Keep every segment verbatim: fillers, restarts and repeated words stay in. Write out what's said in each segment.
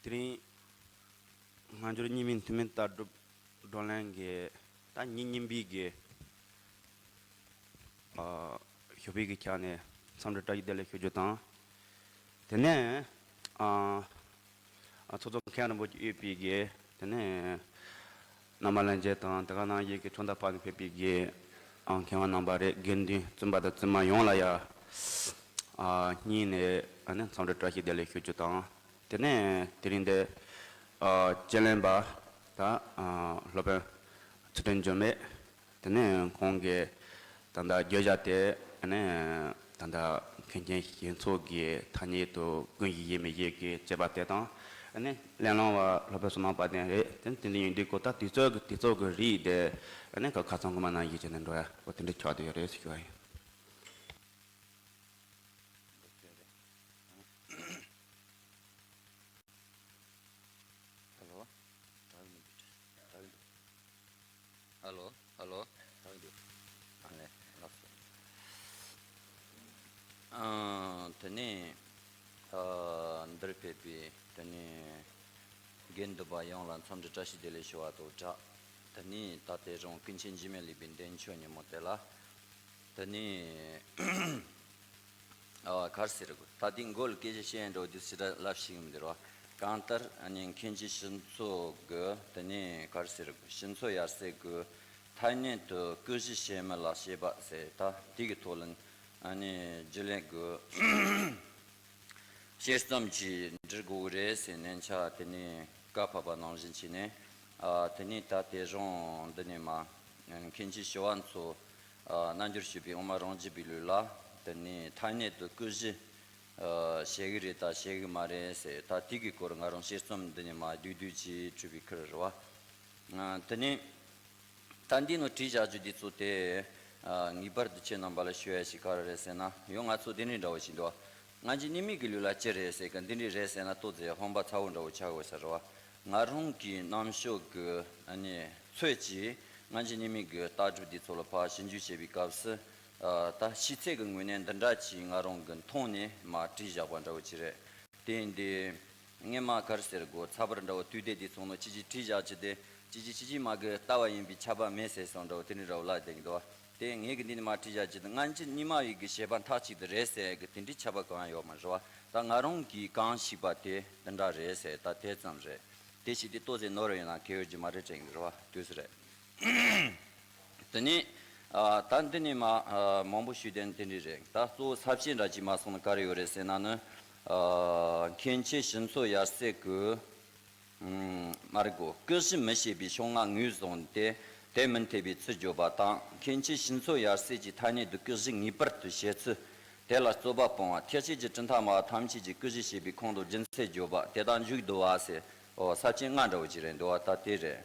དེ་རིང་སྔ་འགྱུར་རྙིང་མའི་ཐུན་མིན་ལྟ་གྲུབ་བགྲོ་གླེང་གི་ད་ཉིན་གཉིས་པའི་གི་ཨ་ཞོགས་པའི་གི་ཆ་ནས་འཚམས་འདྲི་བཀྲ་ཤིས་བདེ་ལེགས་ཞུ་རྒྱུ་དང་། དེ་ནས་ཨ་ཨ་ཚོགས་གཙོ་མཁན་རིན་པོ་ཆེ་ཡོད་པའི་གི་དེ་ནས་རྣམ་པ་ལྷན་རྒྱས་དང་དེ་ག་ནང་བཞིན་གྱི་ཁྱོན་བསྡོམས་ཕར་ནས་ཕེབས་པའི་གི་ཨ་མཁས་དབང་རྣམ་པ་རེད། དགེ་འདུན་བཙུན་པ་དང་བཙུན་མ་ཡོངས་ལ་ཡ་ཨ་སྙིང་ནས་ཨ་ནི་འཚམས་འདྲི་བཀྲ་ཤིས་བདེ་ལེགས་ཞུ་རྒྱུ་དང་། དེ་ནས་དེ་རིང་འདི་ཨ་དཔྱད་གླེང་པ་ད་ཨ་སློབ་དཔོན་ཚུལ་ཁྲིམས་འགྱུར་མེད། དེ་ནས་ཁོང་གིས་ད་ལྟ་བརྗོད་བྱ་དེ་ཨ་ནི་ད་ལྟ་མཁན་ཆེན་ཞི་འཚོ་གི་ཐ་སྙད་དུ་ཀུན་གཞི་ཡིན་མི་ཡིན་གྱི་དཔྱད་པ་དེ་དང་། ཨ་ནི་གླེང་བླང་བ་སློབ་དཔོན་བསོད་ནམས་དཔལ་ལྡན་རེད། དེ་དེ་འདྲ་ཡིན་དུས་ཁོ་ད་དུས་ཚོད་ཀྱི་དུས་ཚོད་ཀྱི་རིགས་དེ་ཨ་ནི་ཁ་ཁ་ཚང་ཁོ་མ་ནང་བཞིན་བྱས་ནས་འགྲོ་ཡ་ཁོ་དེ་འདྲ་ཆགས་བསྡད་ཡོད་རེད་ཟེར་ཞུ་བ་ཡིན། ཧ་ལོ། ཧ་ལོ། ཧ་ལོ། ཨ་ལེ། ལགས་སོ། ཨ། དེ་ནས། ཨ། འདིར་ཕེབས་པའི་དེ་ནས་དགེ་འདུན་པ་ཡོངས་ལ་འཚམས་འདྲི་བཀྲ་ཤིས་བདེ་ལེགས་ཞུ་བ་དང་སྦྲགས། དེ་ནས་ད་དེ་རིང་ཀུན་མཁྱེན་འཇིགས་མེད་གླིང་པའི་འདས་མཆོད་ཉིན་མོ་དེ་ལ། དེ་ནས། ཨ། ག་རེ་ཟེར་དགོས། ད་ལྟའི་མགོ་ལ་སྐད་ཆ་བཤད་འགྲོ་དུས་ཕྱི་དྲ་ལབ་ཤེས་ཀྱི་མི་འདུག་ར། གང་ལྟར་ཨ་ནི་མཁན་ཆེན་ཞི་འཚོ་གི་དེ་ནས་ག་རེ་ཟེར་དགོས། ཞི་འཚོ་ཡབ་སྲས་ཀྱི་ཐ་སྙད་དུ་ཀུན་གཞི་བྱེད་མི་ལ་བྱེད་པ་ཟེར་ད་དེ་གི་ཐོག་ལ་ཨ་ནི་རྒྱུན་ལས་ཀྱི་བཤད་རྩོམ་ཅིག་འབྲི་དགོས་ཀྱི་རེད་ཟེར་ནན་ཆ་དེ་ནས་བཀའ་ཕབ་པ་ནང་བཞིན་བྱས་ནས། ཨ། དེ་ནས་ད་དེ་རིང་འདི་ནས་མ་མཁན་ཆེན་ཞི་བ་འཚོ། ཨ། རྣལ་འབྱོར་སྤྱོད་པའི་དབུ་མ་རང་རྒྱུད་པའི་ལུགས་ལ་དེ་ནས་ཐ་སྙད་དུ་ཀུན་གཞི། ཨ། བྱེད་ཀྱི་རེད་ད་བྱེད་ཀྱི་མ་རེད་ཟེར་ད་དེ་གི་སྐོར་ང་རང་བཤད་རྩོམ་འདི་ནས་མ་བསྡུས་བསྡུས་ཅིག་བྲིས་པའི་ཁུལ་རེད་བ། ཨ། དེ་ནས་ད་འདི་ནང་བྲིས་བཞག་རྒྱུ་འདི་ཚོ་དེ། ཨ། ངེས་པར་དུ་ཁྱེད་རྣམ་པ་ལ་ཞུ་ཡ་ཞིག་ག་རེ་རེད་ཟེར་ན། ཡང་ང་ཚོ་འདི་འདྲའི་འདྲ་བོ་ཞིག་འདུག་སྔ་འགྱུར་རྙིང་མའི་གི་ལུགས་ལ་ཅི་རེད་ཟེར་གི་འདི་འདྲའི་རེད་ཟེར་ན་ཏོག་ཙམ་ཧམ་པ་ཚ་བོ་འདྲ་བོ་ཆགས་དགོས་ས་རེད་བ། ང་རང་གི་རྣམ་དཔྱོད་ཀྱི་ཨ་ནི་ཚོད་ཀྱིས་སྔ་འགྱུར་རྙིང་མའི་གི་ལྟ་གྲུབ་འདི་ཚོ་ལ་ཕར་ཞིབ་འཇུག་བྱེད་པའི་སྐབས་སུ། ཨ། ད་ཤེས་ཚད་ཀྱི་ངོས་ནས་འདི་འདྲ་ཅིག་ང་རང་གི་མཐོང་ནས་མར་བྲིས་བཞག་པ་འདྲ་བོ་ཅིག་རེད། དེ་ཡིན་དུས། སྔས་མ་ག་རེ་ཟེར་དགོས། ཚགས་པར་འདྲ་བོ་དུས་དེབ་དེ་ཚོ་ནང་ཅི་ཅི་བྲིས་བཞག་ཅི་དེ་ཅི་ཅི་ཅི་ཅི་མ་གི་ལྟ་བ་ཡིན་པའི་ཆད་པ་མེད་ཟེར་སོང་འདྲ་བོ་དེ་འདྲ་འདྲ་བོ་ལབ་བསྡད་ཀྱི་འདུག་དེ་ངས་གི་འདི་ནས་མར་བྲིས་བཞག་ཅི་དེ་སྔ་འགྱུར་རྙིང་མ་ཡི་གི་བྱེད་པ་མཐའ་གཅིག་ཏུ་རེད་ཟེར་གི་དེ་འདྲའི་ཆད་པ་གང་ཡང་ཡོད་མ་རེད་བ། ད་ང་རང་གིས་གང་ཤེས་པ་དེ་འདི་འདྲ་རེད་ཟེར་ད་དེ་ཙམ་རེད། དེ་ཞིག་དེ་ཏོག་ཙམ་ནོར་ཡོད་ན་གལ་ཡོད་རྒྱུ་མ་རེད་དྲན་གི་རེད་བ། དུས་སུ་རེད། དེ་ནས། ཨ། ད་འདི་ནས་མ། ཨ། མང་པོ་ཞུས་དོན་དེ་འདྲ་རེད། ད་གཙོ་བོ་ས་བཅད་འདྲ་ཅིག་མ་སོང་ན་ག་རེ་ཡོད་རེད་ཟེར་ན་ནི། ཨ། མཁན་ཆེན་ཞི་འཚོ་ཡབ་སྲས་ཀྱིས། ཨུམ། མ་རེད་གོ། ཀུན་གཞི་མི་བྱེད་པའི་ཕྱོགས་སྔ་ངོས་བཟུང་སྟེ་དེ་མི་འཐད་པའི་ཚུལ་བརྗོད་པ་དང་། མཁན་ཆེན་ཞི་འཚོ་ཡབ་སྲས་ཀྱིས་ཐ་སྙད་དུ་ཀུན་གཞི་ངེས་པར་དུ་བྱེད་ཚུལ། དེ་ལ་རྩོད་པ་སྤོང་བ། ཐེག་ཆེན་གྱི་གྲུབ་མཐའ་སྨྲ་བ་ཐམས་ཅད་ཀྱིས་ཀུན་གཞི་བྱེད་པའི་ཁུངས་དང་རྒྱུ་མཚན་བརྗོད་པ་དེ་དག་མཇུག་བསྡུ་བ་ཟེར། ཨོ། ས་བཅད་ལྔ་འདྲ་བོ་ཅིག་རེད་འདུག་བ། ད་དེ་རེད།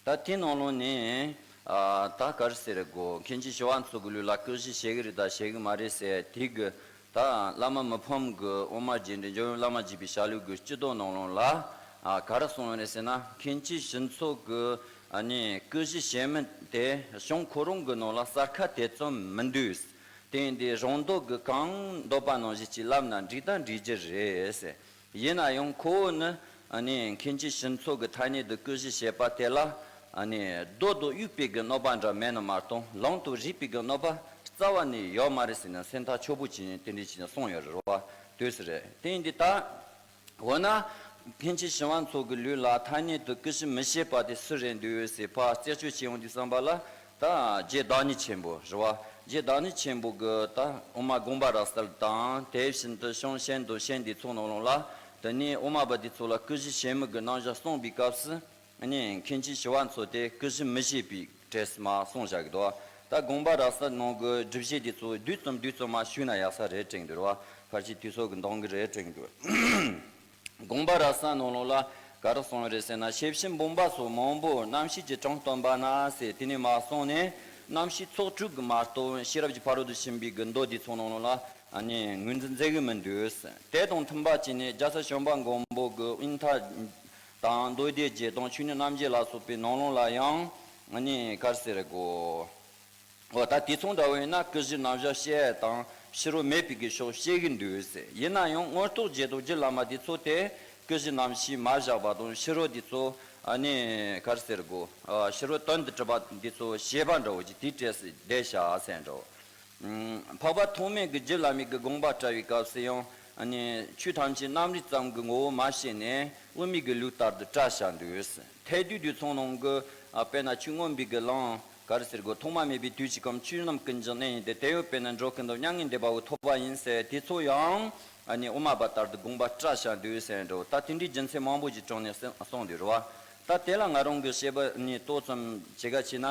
ད་དེའི་ནང་ལོགས་ནས། ཨ། ད་ག་རེ་ཟེར་དགོས། མཁན་ཆེན་ཞི་བ་འཚོ་གི་ལུགས་ལ་ཀུན་གཞི་བྱེད་ཀྱི་རེད་ད་བྱེད་ཀྱི་མ་རེད་ཟེར་དེ་གི། ད་བླ་མ་མི་ཕམ་གི་དབུ་མ་རྒྱས་འབྲིང་འཇམ་དབྱངས་བླ་མ་དགྱེས་པའི་ཞལ་ལུང་གི་སྤྱི་དོན་ནང་ལོགས་ལ། ཨ། ག་རེ་གསུངས་ཡོད་རེད་ཟེར་ན། མཁན་ཆེན་ཞི་འཚོ་གི་ཨ་ནི་ཀུན་གཞི་བྱེད་མིན་དེ་གཞུང་ཁོ་རང་གི་ནང་ལ་གསལ་ཁ་དེ་ཙམ་མི་འདུག་དེ་ཡིན་དུས་རང་འདོད་ཀྱིས་གང་འདོད་པ་ནང་བཞིན་ཅིག་ལབ་ན་འགྲིག་དང་འགྲིག་རྒྱུ་རེད་ཟེར། ཡིན་ན་ཡང་ཁོ་བོ་ནི་ཨ་ནི་མཁན་ཆེན་ཞི་འཚོ་གི་ཐ་སྙད་དུ་ཀུན་གཞི་བྱེད་པ་དེ་ལ་ཨ་ནི་རྡོ་དང་དབྱུག་པའི་གི་གནོད་པ་འདྲ་མེད་ནི་མ་གཏོགས་ལུང་དང་རིགས་པའི་གི་གནོད་པ་རྩ་བ་ནས་ཡོད་མ་རེད་ཟེར་ནས་སེམས་ཐག་ཆོད་པོ་བྱས་ནས་དེ་འདྲ་བྱས་ནས་གསུངས་ཡོད་རེད་བ། དུས་སུ་རེད། དེ་ཡིན་དུས་ད། འོ་ན། མཁན་ཆེན་ཞི་བ་འཚོ་གི་ལུགས་ལ་ཐ་སྙད་དུ་ཀུན་གཞི་མི་བྱེད་པ་དེ་སུ་རེད་འདུག་ཟེར་ཕར་རྩད་གཅོད་བྱེད་ཡོང་དུས་ཙམ་པ་ལ། ད་རྗེ་བདག་ཉིད་ཆེན་པོ་རེད་བ། རྗེ་བདག་ཉིད་ཆེན་པོ་གི་ད་དབུ་མ་དགོངས་པ་རབ་གསལ་དང་དེ་བཞིན་དུ་གཞུང་ཆེན་དང་ཆེན་འདི་ཚོ་ནང་ལོགས་ལ། དེ་ནས་དབུ་མ་པ་འདི་ཚོ་ལ་ཀུན་གཞི་བྱེད་མིན་གྱི་རྣམ་གཞག་གསུངས་པའི་སྐབས་སུ། ཨ་ནི་མཁན་ཆེན་ཞི་བ་འཚོ་དེ་ཀུན་གཞི་མི་བྱེད་པའི་གྲས་སུ་མར་གསུངས་བཞག་གི་འདུག་ད་དགོངས་པ་རབ་གསལ་ནང་གི་སྒྲུབ་བྱེད་འདི་ཚོ་བསྡུས་ཙམ་བསྡུས་ཙམ་མར་ཞུས་ན་ཡག་ས་རེད་དྲན་གི་འདུག་རེད་བ། ཕལ་ཆེར་དུས་ཚོད་ཀྱི་འདང་གི་རེད་དྲན་གི་འདུག་དགོངས་པ་རབ་གསལ་ནང་ལོགས་ལ་ག་རེ་གསུངས་ཡོད་རེད་ཟེར་ན། ཤེར་ཕྱིན་འབུམ་པ་སོགས་མང་པོ་རྣམ་ཤེས་ཀྱི་གྲངས་སྟོན་པ་ན་ཟེར་དེ་ནས་མར་གསུངས་ནས། རྣམ་ཤེས་ཚོགས་དྲུག་གི་མ་གཏོགས་ཤེས་རབ་ཀྱི་ཕ་རོལ་ཏུ་ཕྱིན་པའི་གི་མདོ་འདི་ཚོ་ནང་ལོགས་ལ་ཨ་ནི་ངོས་འཛིན་མཛད་གི་མི་འདུག་དེ་དང་མཐུན་པ་བྱས་ནས་རྒྱལ་སྲས་བྱམས་པ་མགོན་པོ་གི་དབྱིངས་ཐག་དང་མདོ་སྡེ་རྒྱན་དང་ཆོས་ཉིད་རྣམ་འབྱེད་ལ་སོགས་པའི་ནང་ལོགས་ལ་ཡང་ཨ་ནི་ག་རེ་ཟེར་དགོས། འོ་ད་དེ་མཚུངས་འདྲ་བོ་ཡིན་ན་ཀུན་གཞི་རྣམ་གཞག་བཤད་དང་ ཕྱི་རོལ་མེད་པའི་གི་ཕྱོགས་བཤད་གི་འདུག་ཟེར། ཡིན་ན་ཡང་མངོན་རྟོགས་རྒྱལ་དུ་རྒྱུད་བླ་མ་འདི་ཚོ་དེ་ཀུན་གཞི་རྣམ་ཤེས་མ་བཞག་པ་དང་ཕྱི་རོལ་འདི་ཚོ་ཨ་ནི་ག་རེ་ཟེར་དགོས། ཨ་ཕྱི་རོལ་དོན་དུ་གྲུབ་པ་འདི་ཚོ་བྱེད་པ་འདྲ་བོ་ཅིག་དེའི་གྲས་སུ་བསྡད་བཞག་ཟེར་འདྲ་བོ། ཨམ་འཕགས་པ་ཐོགས་མེད་ཀྱི་རྒྱུད་བླ་མའི་གི་དགོངས་པ་བཀྲལ་བའི་སྐབས་སུ་ཡང་ཨ་ནི་ཆོས་ཐམས་ཅད་རྣམ་རིག་ཙམ་གྱི་ངོ་བོ་མ་ཤེས་ནས་དབུ་མའི་གི་ལུགས་ལྟར་དུ་བཀྲལ་བཞག་འདུག་ཟེར། ཐེག་བསྡུས་འདི་ཚོ་ནང་གི་ཨ་དཔེར་ན་ཆོས་མངོན་པའི་གི་ལམ་ག་རེ་ཟེར་དགོས། ཐོག་མ་མེད་པའི་དུས་ཀྱི་ཁམས་ཆོས་རྣམས་ཀུན་གྱི་གནས་ཡིན་ཏེ། དེ་ཡང་དཔེར་ན་འགྲོ་ཀུན་ཏུ་མྱ་ངན་འདས་པ་པོ་ཐོབ་པ་ཡིན་ཟེར། དེ་ཚོ་ཡང་ཨ་ནི་དབུ་མ་པ་ལྟར་དུ་དགོངས་པ་བཀྲལ་བཞག་འདུག་ཟེར་འདྲ་བོ། ད་དེ་འདྲའི་རྒྱུ་མཚན་མང་པོ་ཞིག་དྲངས་ནས་གསུངས་འདུག་རེད་བ། ད་དེ་ལ་ང་རང་གི་བཤད་པ་ནི་ཏོག་ཙམ་བྱེད་ག་བྱས་ན།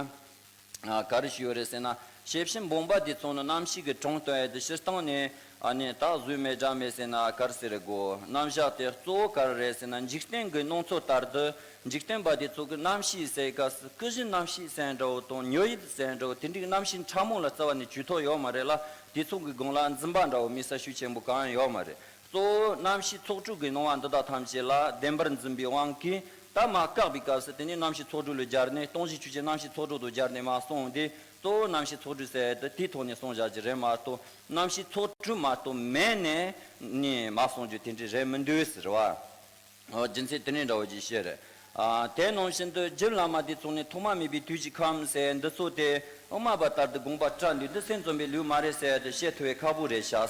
ཨ་ག་རེ་ཞུ་ཡོད་རེད་ཟེར་ན། ཤེར་ཕྱིན་སྦོམ་པ་འདི་ཚོ་ནི་རྣམ་ཤེས་ཀྱི་གྲངས་སྟོན་ཡ་དེ་སྤྱིར་བཏང་ནས་ཨ་ནི་ད་གཟུགས་མེད་སྒྲ་མེད་ཟེར་ན་ག་རེ་ཟེར་དགོས། རྣམ་གཞག་དེ་གཙོ་བོ་ག་རེ་རེད་ཟེར་ན། འཇིག་རྟེན་གྱི་སྣང་ཚུལ་ལྟར་དུ་འཇིག་རྟེན་པ་འདི་ཚོ་གི་རྣམ་ཤེས་ཟེར་སྐབས་སུ་ཀུན་གཞི་རྣམ་ཤེས་ཟེར་འདྲ་བོ་དང་ཉོན་ཡིད་ཟེར་འདྲ་བོ་དེ་འདྲའི་རྣམ་ཤེས་ཕྲ་མོ་ལ་རྩ་བ་ནས་བརྗོད་ཐབས་ཡོད་མ་རེད་ལ། དེ་ཚོ་གི་སྒང་ལ་འཛིན་པ་འདྲ་བོ་དམིགས་བསལ་ཤུགས་ཆེན་པོ་གང་ཡང་ཡོད་མ་རེད། གཙོ་བོ་རྣམ་ཤེས་ཚོགས་དྲུག་གི་སྣང་བ་འདི་དག་ཐམས་ཅད་ལ་བདེན་པར་འཛིན་པའི་དབང་གིས་ད་མར་བཀག་པའི་སྐབས་སུ་དེ་ནས་རྣམ་ཤེས་ཚོགས་དྲུག་ལ་སྦྱར་ནས་སྟོང་གཞི་ཆོས་ཅན་རྣམ་ཤེས་ཚོགས་དྲུག་ཏུ་སྦྱར་ནས་མར་གསུངས་ཏེ། གཙོ་བོ་རྣམ་ཤེས་ཚོགས་དྲུག་ཟེར་ཏེ་དེའི་ཐོག་ནས་གསུངས་བཞག་གི་རེད་མ་གཏོགས། རྣམ་ཤེས་ཚོགས་དྲུག་མ་གཏོགས་མེད་ནས་ནི་མར་གསུངས་རྒྱུ་དེ་འདྲ་རེད་མི་འདུག་ཟེར་བ། ཨོ་རྒྱུ་མཚན་དེ་འདྲ་འདྲ་བོ་ཅིག་བཤད་རེད། ཨ་དེ་ནང་བཞིན་དུ་རྒྱུད་བླ་མ་འདི་ཚོ་ནི་ཐོག་མ་མེད་པའི་དུས་ཀྱི་ཁམས་ཟེར་འདི་ཚོ་དེ་དབུ་མ་པ་ལྟར་དུ་དགོངས་པ་བཀྲལ་འདུག་འདི་སེམས་ཙམ་པའི་ལུགས་མ་རེད་ཟེར་ཏེ་བཤད་ཐུབ་པའི་ཁག་པོ་རེད་ཤག་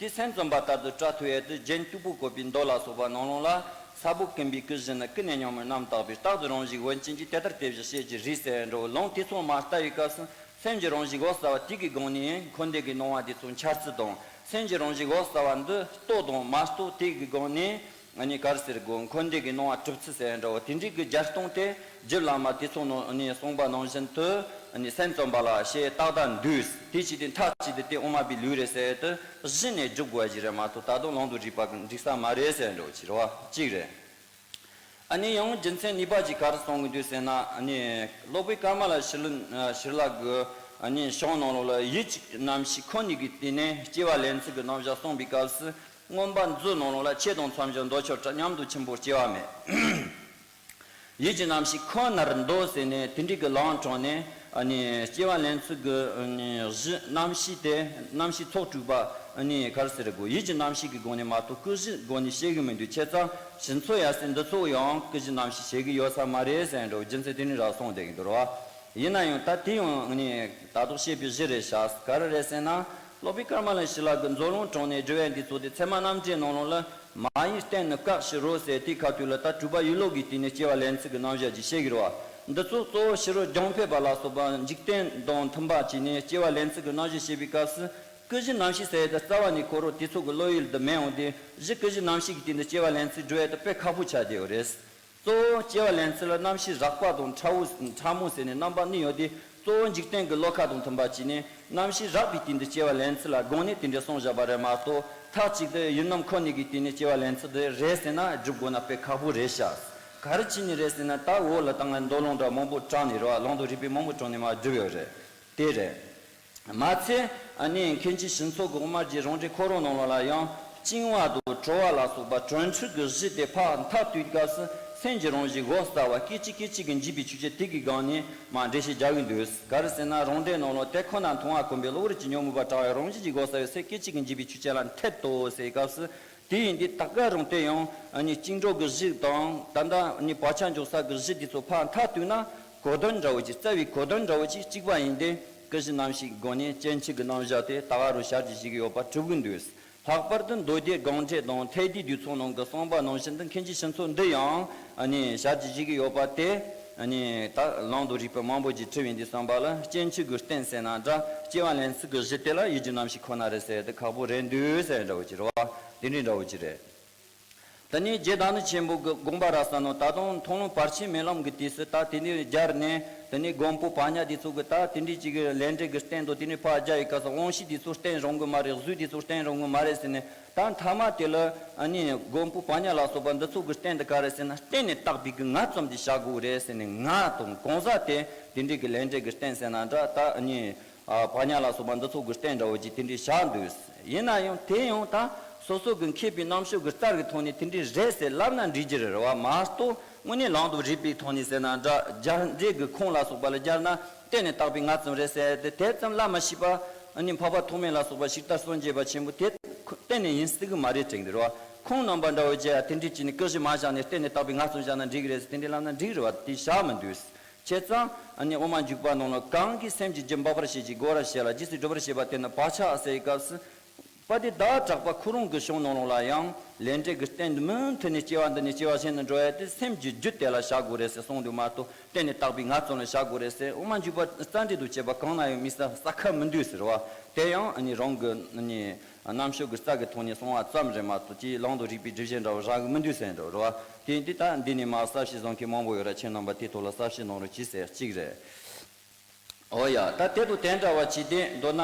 དེ་སེམས་ཙམ་པ་ལྟར་དུ་བཀྲལ་ཐུབ་ཡས་དེ་རྒྱན་སྟུག་པོ་བཀོད་པའི་མདོ་ལ་སོགས་པ་ནང་ལོགས་ལ། ས་བབ་ཀུན་པའི་ཀུན་གཞི་ནི། ཀུན་ནས་རྙིང་མའི་རྣམ་བརྟགས་པའི། རྟག་ཏུ་རང་བཞིན་དབེན་ཅན་གྱི། དེ་ལྟར་དེ་བཞིན་ཤེས་ཀྱི་རིགས་ཟེར་འགྲོ་ལུང་དེ་ཚོ་མར་བལྟ་བའི་སྐབས་སུ། སེམས་ཀྱི་རང་བཞིན་འོད་གསལ་བ་དེ་གི་སྒང་ནས་འཁོར་འདས་ཀྱི་སྣང་བ་དེ་ཚོ་འཆར་ཚུལ་དང་། སེམས་ཀྱི་རང་བཞིན་འོད་གསལ་བ་འདི་རྟོགས་དང་མ་རྟོགས་དེ་གི་སྒང་ནས་ཨ་ནི་ག་རེ་ཟེར་དགོས། འཁོར་འདས་ཀྱི་སྣང་བ་གྲུབ་ཚུལ་ཟེར་འདྲ་བོ་དེ་འདྲའི་གི་རྒྱ་སྟོང་དེ་རྒྱུད་བླ་མ་དེ་ཚོ་ནང་ནས་གསུངས་པ་ནང་བཞིན་དུ་ཨ་ནི་སེམས་ཙམ་པ་ལ་བཤད་ཏག་ཏག་འདུག་དེ་ཅི་སྟེ་མཐའ་གཅིག་ཏུ་དེ་དབུ་མ་པའི་ལུགས་རེད་ཟེར་དུ་གཞི་ནས་སྒྲུབ་དགོས་ཀྱི་རེད་མ་གཏོགས། ད་དུང་ལུང་དང་རིགས་པ་གི་འགྲིག་ས་མ་རེད་ཟེར་འདྲ་བོ་ཅིག་རེད་བ། གཅིག་རེད། ཨ་ནི་ཡང་རྒྱུ་མཚན་གཉིས་པ་ཅིག་ག་རེ་གསུང་གི་འདུག་ཟེར་ན། ཨ་ནི་སློབ་དཔོན་ཀ་མ་ལ་ཤཱི་ལ་ཤཱི་ལ་གི་ཨ་ནི་གཞུང་ནང་ལོགས་ལ་ཡིད་ཀྱི་རྣམ་ཤེས་ཁོ་ནའི་གི་སྟེང་ནས་སྐྱེ་བ་ལེན་ཚུལ་གྱི་རྣམ་གཞག་གསུངས་པའི་སྐབས་སུ། མངོན་པ་མཛོད་ནང་ལོགས་ལ་ཆེ་དང་མཚམས་སྦྱར་མདོ་ཆོས་གྲགས་ཉམས་དང་ཆེན་པོ་སྐྱེ་བ་མེད། ཡིད་ཀྱི་རྣམ་ཤེས་ཁོ་ནར་འདོད་ཟེར་ནས་དེ་འདྲའི་གི་ལམ་དྲངས་ནས། ཨ་ནི་སྐྱེ་བ་ལེན་ཚུལ་གྱི་ཨ་ནི་གཞི་རྣམ་ཤེས་དེ། རྣམ་ཤེས་ཚོགས་དྲུག་པ་ཨ་ནི་ག་རེ་ཟེར་དགོས། ཡིད་ཀྱི་རྣམ་ཤེས་ཀྱི་སྒོ་ནས་མ་གཏོགས་ཀུན་གཞིའི་སྒོ་ནས་བཤད་གི་མི་འདུག་བྱས་ཙང་ཕྱི་ཚོ་ཡ་སེ་འདི་ཚོ་ཡང་ཀུན་གཞི་རྣམ་ཤེས་བཤད་གི་ཡོད་ས་མ་རེད་ཟེར་འགྲོ་རྒྱུ་མཚན་དེ་ནི་ར་གསུངས་བསྡད་གི་འདུག་ར། ཡིན་ན་ཡང་ད་དེ་ཡང་ཨ་ནི་ད་དུང་བཤད་པའི་གཞི་རེད་ཤག་ག་རེ་རེད་ཟེར་ན། སློབ་དཔོན་ཀ་མ་ལ་ཤཱི་ལ་གི་མཛོད་ལུང་དྲངས་ནས་བསྒྲུབས་པའི་འདི་ཚོ་དེ་ཚད་མ་རྣམ་འགྲེལ་ནང་ལོགས་ལ། མ་ཡིན་རྟེན་ནི་བཀག་ཕྱིར་རོ་ཟེར་དེའི་ཁ་ཐུག་ལ་ད་གྲུབ་པ་ཡིད་བློ་གི་སྟེང་ནས་སྐྱེ་བ་ལེན་ཚུལ་གྱི་རྣམ་གཞག་ཅིག་བཤད་ཀྱི་རེད་བ། འདི་ཚོ་གཙོ་བོ་ཕྱི་རོལ་རྒྱང་འཕེན་པ་ལ་སོགས་པ་འཇིག་རྟེན་དང་མཐུན་པ་བྱས་ནས་སྐྱེ་བ་ལེན་ཚུལ་གྱི་རྣམ་གཞག་བཤད་པའི་སྐབས་སུ། ཀུན་གཞི་རྣམ་ཤེས་ཟེར་ཡས་དེ་རྩ་བ་ནས་ཁོ་རང་དེ་ཚོ་གི་བློ་ཡུལ་དུ་མེད་འོང་དུས། གཞི་ཀུན་གཞི་རྣམ་ཤེས་ཀྱི་སྟེང་དུ་སྐྱེ་བ་ལེན་ཚུལ་སྒྲུབ་ཡས་དེ་དཔེ་ཁག་པོ་ཆགས་བསྡད་ཡོད་རེད། གཙོ་བོ་སྐྱེ་བ་ལེན་ཚུལ་ལ་རྣམ་ཤེས་རགས་པ་དང་ཕྲ་བོ་ཕྲ་མོ་ཟེར་ནས་རྣམ་པ་གཉིས་ཡོད་དེ། གཙོ་བོ་འཇིག་རྟེན་གྱི་བློ་ཁ་དང་མཐུན་པ་བྱས་ནས་རྣམ་ཤེས་རགས་པའི་སྟེང་དུ་སྐྱེ་བ་ལེན་ཚུལ་ལ་དགོངས་ནས་དེ་འདྲ་གསུངས་བཞག་པ་རེད་མ་གཏོགས། མཐའ་གཅིག་ཏུ་ཡུལ་རྣམ་ཁོ་ན་གི་སྟེང་ནས་སྐྱེ་བ་ལེན་ཚུལ་དེ་རེད་ཟེར་ན་སྒྲུབ་དགོས་ན་དཔེ་ཁག་པོ་རེད་ཤག་ག་རེ་བྱས་ནས་རེད་ཟེར་ན། ད་འོག་ལ་ད་ང་མདོ་ལུང་འདྲ་མང་པོ་དྲངས་ནས་རེད་བ། ལུང་དང་རིགས་པའི་མང་པོ་དྲངས་ནས་མར་བསྒྲུབས་ཡོད་རེད། དེ་རེད། མ་ཚད་ཨ་ནི་མཁན་ཆེན་ཞུན་ཚོགས་ཀྱི་དབུ་མ་རྒྱན་རང་འགྲེལ་ཁོ་རང་ནང་ལོགས་ལ་ཡང་། བཅིང་བ་དང་གྲོལ་བ་ལ་སོགས་པ་དོན་འཁྲུལ་གྱི་གཞི་དེ་ཕར་མཐའ་གཏུགས་སྐབས་སུ། སེམས་ཀྱི་རང་བཞིན་འོད་གསལ་བ་སྐད་ཅིག་སྐད་ཅིག་གིས་འཇིག་པའི་ཆོས་ཅན་དེ་གི་སྒང་ནས་མར་འགྲེལ་བཤད་རྒྱག་གི་འདུག་ག་རེ་ཟེར་ན། རང་འགྲེལ་ནང་ལོགས་དེ་ཁོ་ན་མཐོང་བ་ཀུན་པས་གློ་བུར་གྱི་ཉོན་མོངས་པ་བྲལ་བའི་རང་བཞིན་གྱིས་འོད་གསལ་བའི་སེམས་སྐད་ཅིག་གིས་འཇིག་པའི་ཆོས་ཅན་ལ་འཐད་དོ་ཟེར་སྐབས་སུ། དེ་ཡིན་དུས་ད་ག་རང་དེ་ཡང་ཨ་ནི་བཅིངས་གྲོལ་གྱི་གཞི་དང་ད་ལྟ་ཨ་ནི་བག་ཆགས་འཇོག་ས་གི་གཞི་དེ་ཚོ་ཕར་མཐའ་གཏུགས་ན། གོ་དོན་འདྲ་བོ་ཅིག་རྩ་བའི་གོ་དོན་འདྲ་བོ་ཅིག་གཅིག་པ་ཡིན་ཏེ། ཀུན་གཞི་རྣམ་ཤེས་སྒོ་ནས་སྐྱེ་འཆི་གི་རྣམ་གཞག་དེ་ད་ག་རང་ཞར་གྱི་བཞེས་ཀྱི་ཡོད་པ་གྲུབ་ཀྱི་འདུག་ལྷག་པར་དུ་མདོ་སྡེ་དགོངས་འགྲེལ་དང་ཐེག་བསྡུས་བསྡུས་ཚོགས་ནང་གི་གསུངས་པ་ནང་བཞིན་དུ་མཁན་ཆེན་ཞུན་ཚོགས་འདི་ཡང་ཨ་ནི་ཞར་གྱི་བཞེས་ཀྱི་ཡོད་པ་དེ། ཨ་ནི་ད་ལུང་དང་རིགས་པ་མང་པོ་ཅིག་འཁྲིལ་བའི་འདི་བསམ་པ་ལ། སྐྱེ་འཆི་གི་རྟེན་ཟེར་ན་འདྲ། སྐྱེ་བ་ལེན་ཚུལ་གྱི་གཞི་དེ་ལ་ཡིད་ཀྱི་རྣམ་ཤེས་ཁོ་ན་རེད་ཟེར་དེ་ཁག་པོ་རེད་འདུག་ཟེར་འདྲ་བོ་ཅིག་རེད་བ། དེ་འདྲའི་འདྲ་བོ་ཅིག་རེད། དེ་ནས་རྗེ་བདག་ཉིད་ཆེན་པོ་གི་དགོངས་པ་ར་ས་ནོ། ད་དུང་མཐོང་ལམ་བར་ཆད་མེད་ལམ་གྱི་དུས་སུ་ད་དེ་ནས་སྦྱར་ནས། དེ་ནས་མགོན་པོ་པ་ཉ་དེ་ཚོ་གི་ད་དེ་འདྲའི་ཅིག་གི་ལས་འབྲས་ཀྱི་རྟེན་དང་། དེ་ནས་ཕར་སྦྱར་བའི་སྐབས་སུ་དབང་ཤེས་དེ་ཚོ་རྟེན་རང་གི་མ་རེད། གཟུགས་དེ་ཚོ་རྟེན་རང་གི་མ་རེད་ཟེར་ནས། ད་མཐའ་མ་དེ་ལ་ཨ་ནི་མགོན་པོ་པ་ཉ་ལ་སོགས་པ་འདི་ཚོ་གི་རྟེན་དེ་ག་རེད་ཟེར་ན། རྟེན་ནི་བཏགས་པའི་གི་ང་ཙམ་དེ་བཞག་དགོས་རེད་ཟེར་ནས། ང་དང་གང་ཟག་དེ་དེ་འདྲའི་གི་ལས་འབྲས་ཀྱི་རྟེན་ཟེར་ན་འདྲ། ད་ཨ་ནི། ཨ་པ་ཉ་ལ་སོགས་པ་འདི་ཚོ་གི་རྟེན་འདྲ་བོ་ཅིག་དེ་འདྲའི་བཞག་འདུག་ཡིན་ན་ཡང་དེ་ཡང་ད་སོ་སོ་གི་མཁས་པའི་རྣམ་དཔྱོད་ཀྱི་རྩལ་གྱི་ཐོག་ནས་དེ་འདྲའི་རེད་ཟེར་ལབ་ན་འགྲིག་རྒྱུ་རེད་བ་མ་གཏོགས། དངོས་གནས་ལུང་དང་རིགས་པའི་ཐོག་ནས་ཟེར་ན་འདྲ། རྒྱ་འགྲེལ་གྱི་ཁུངས་ལ་སོགས་པ་ལ་སྦྱར་ན་རྟེན་ནི་བཏགས་པའི་ང་ཙམ་རེད་ཟེར་ཏེ་དེ་ཙམ་ལབ་མ་ཤེས་པ། ཨ་ནི་འཕགས་པ་ཐོགས་མེད་ལ་སོགས་པ་ཞིག་ལྟར་སངས་རྒྱས་པ་ཆེན་པོ་དེ་གཏན་ནས་ཡིན་སྲིད་གི་མ་རེད་དྲན་གི་རེད་བ། ཁོང་རྣམ་པ་འདྲ་བོ་བྱས་ཡ་དེ་འདྲས་བྱས་ནས་སྐུ་བཞི་མ་བཞག་ནས་གཏན་ནས་དག་པའི་ངག་ཙམ་བཞག་ན་འགྲིག་གི་རེད་ཟེར། དེ་འདྲས་ལབ་ན་འགྲིག་གི་རེད་བ། དེ་བཞག་མི་འདུག། བྱས་ཙང་ཨ་ནི་དབུ་མ་འཇུག་པ་ནང་ལ་གང་གིས་སེམས་ཀྱི་རྒྱུད་འབག་པར་བྱེད་ཅིང་རྒོལ་བར་བྱེད་ལ། རྗེས་སུ་སྒྲུབ་པར་བྱེད་པ་དེ་ནི་བག་ཆགས་ཟེར་བའི་སྐབས་སུ། པ་དེ་བདག་གྲགས་པ་ཁོ་རང་གི་གཞུང་ནང་ལོགས་ལ་ཡང་ལས་འབྲས་ཀྱི་རྟེན་མུ་མཐུད་ནས་སྐྱེ་བ་འདི་ནས་སྐྱེ་བ་གཞན་དུ་འགྲོ་ཡ་དེ་སེམས་ཀྱི་རྒྱུད་དེ་ལ་བཞག་དགོས་རེད་ཟེར་གསུངས་འདུག་མ་གཏོགས། གཏན་ནས་དག་པའི་ངག་ཙམ་ལ་བཞག་དགོས་རེད་ཟེར། དབུ་མ་འཇུག་པ་རྩ་འགྲེལ་དུ་བྱས་པ་གང་ན་ཡང་མི་ས་ས་ཁ་མི་འདུག་ཟེར་བ། དེ་ཡང་ཨ་ནི་རང་གི་ཨ་ནི་རྣམ་དཔྱོད་ཀྱི་རྩལ་གྱི་ཐོག་ནས་གསུངས་པ་ཙམ་རེད་མ་གཏོགས། ཅིག་ལམ་དུ་རིགས་པའི་སྒྲིབ་བྱེད་འདྲ་བོ་རག་གི་མི་འདུག་ཟེར་འདྲ་བོ་རེད་བ། དེ་འདི་ལྟར་འདི་ནས་མར་གསལ་བྱེད་གསུང་མཁན་མང་པོ་ཡོད་ར། ཁྱེད་རྣམ་པ་དེ་ཐོག་ལ་གསལ་བྱེད་གནང་རོགས་གྱིས་ཟེར་གཅིག་རེད། འོ་ཡ། ད་དེ་དང་དེ་འདྲ་བ་ཅིག་དེ་མདོར་ན་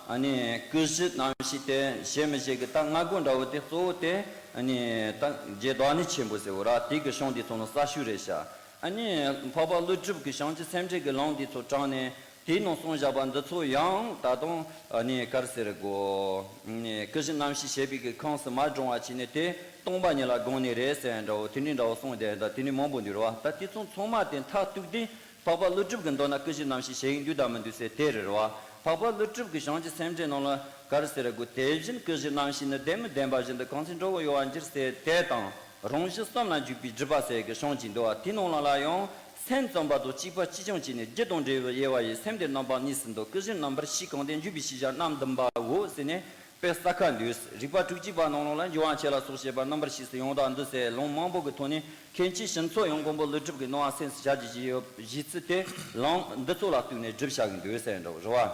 ཨ་ནི་སྐུ་བཞི་རྣམ་བཞི་དེ་བཞེད་མི་བཞེད་ཀྱི་ད་སྔ་རྒོལ་འདྲ་བོ་དེ་གཙོ་བོ་དེ་ཨ་ནི་ད་རྗེ་བདག་ཉིད་ཆེན་པོ་ཟེར་བ་ར། དེ་གི་གཞུང་དེ་ཚོ་ནང་གསལ་ཤོས་རེད་ཤག། ཨ་ནི་འཕགས་པ་ཀླུ་སྒྲུབ་ཀྱི་བྱང་ཆུབ་སེམས་འགྲེལ་གྱི་ལུང་དེ་ཚོ་དྲངས་ནས་དེའི་ནང་གསུངས་བཞག་པ་འདི་ཚོ་ཡང་ད་དུང་ཨ་ནི་ག་རེ་ཟེར་དགོས། ཨ་ནི་སྐུ་བཞི་རྣམ་བཞི་བཞེད་པའི་གི་ཁོངས་སུ་མ་བགྲང་བ་བྱས་ནས་དེ་སྟོང་པ་ཉིད་ལ་དགོངས་ནས་རེད་ཟེར་འདྲ་བོ་དེ་འདྲའི་འདྲ་བོ་གསུངས་བསྡད་ད་དེ་ནི་མང་པོ་འདུག་ར་བ། ད་དེ་ཚོ་ཚང་མ་དེ་མཐར་གཏུགས་ཏེ། འཕགས་པ་ཀླུ་སྒྲུབ་ཀྱི་མདོར་ན་སྐུ་བཞི་རྣམ་བཞི་བཞེད་ཀྱི་འདུག་དང་མི་འདུག་ཟེར་དེ་རེད་རོ། འཕགས་པ་ཀླུ་སྒྲུབ་ཀྱི་བྱང་ཆུབ་སེམས་འགྲེལ་ནང་ལ་ག་རེ་ཟེར་དགོས། དེ་བཞིན་སྐུ་བཞི་རྣམ་བཞི་ནི། བདེན་མི་བདེན་པ་བཞིན་དུ། གང་ཚེ་འགྲོ་བའི་གཡོ་བ་འགྱུར་ཟེར་དེ་དང་། རང་གཞི་གསུམ་ལ་འཇུག་པའི་སྒྲུབ་པ་ཟེར་གྱི་གཞུང་གཅིག་འདུག་བ། དེའི་ནང་ལ་ལ་ཡང་སེམས་ཙམ་པ་དང་གཅིག་པ་གཅིག་རྐྱང་བྱས་ནས་རྒྱུ་དང་འབྲས་བུའི་དབྱེ་བ་ཡིས་སེམས་དེ་རྣམ་པ་གཉིས་སུ་འདུ། སྐུ་བཞི་རྣམ་པར་ཤེས་གང་དེ། འཇུག་པའི་ཤེས་བྱ་རྣམ་བདུན་པའོ་ཟེར་ནས། དཔེ་ས་ཁ་འདུས། རིགས་པ་དྲུག་ཅུ་པ་ནང་ལོགས་ལ་འབྱུང་བ་ཆེ་ལ་སོགས་བཤད་པ་རྣམ་པར་ཤེས་སུ་ཡང་དག་འདུ་ཟེར་ལུང་མང་པོ་གི་ཐོག་ནས་མཁན་ཆེན་ཞི་འཚོ་ཡང་མགོན་པོ་ཀླུ་སྒྲུབ་ཀྱི་སྣང་བ་སེམས་སུ་བྱ་རྒྱུ་ཞིག་ཡོད་གཞི་ཚུལ་དེ་ལུང་འདི་ཚོ་ལ་གཏུགས་ནས་སྒྲུབ་བྱ་གི་འདུག་ཟེར་འདྲ་བོ་རེད་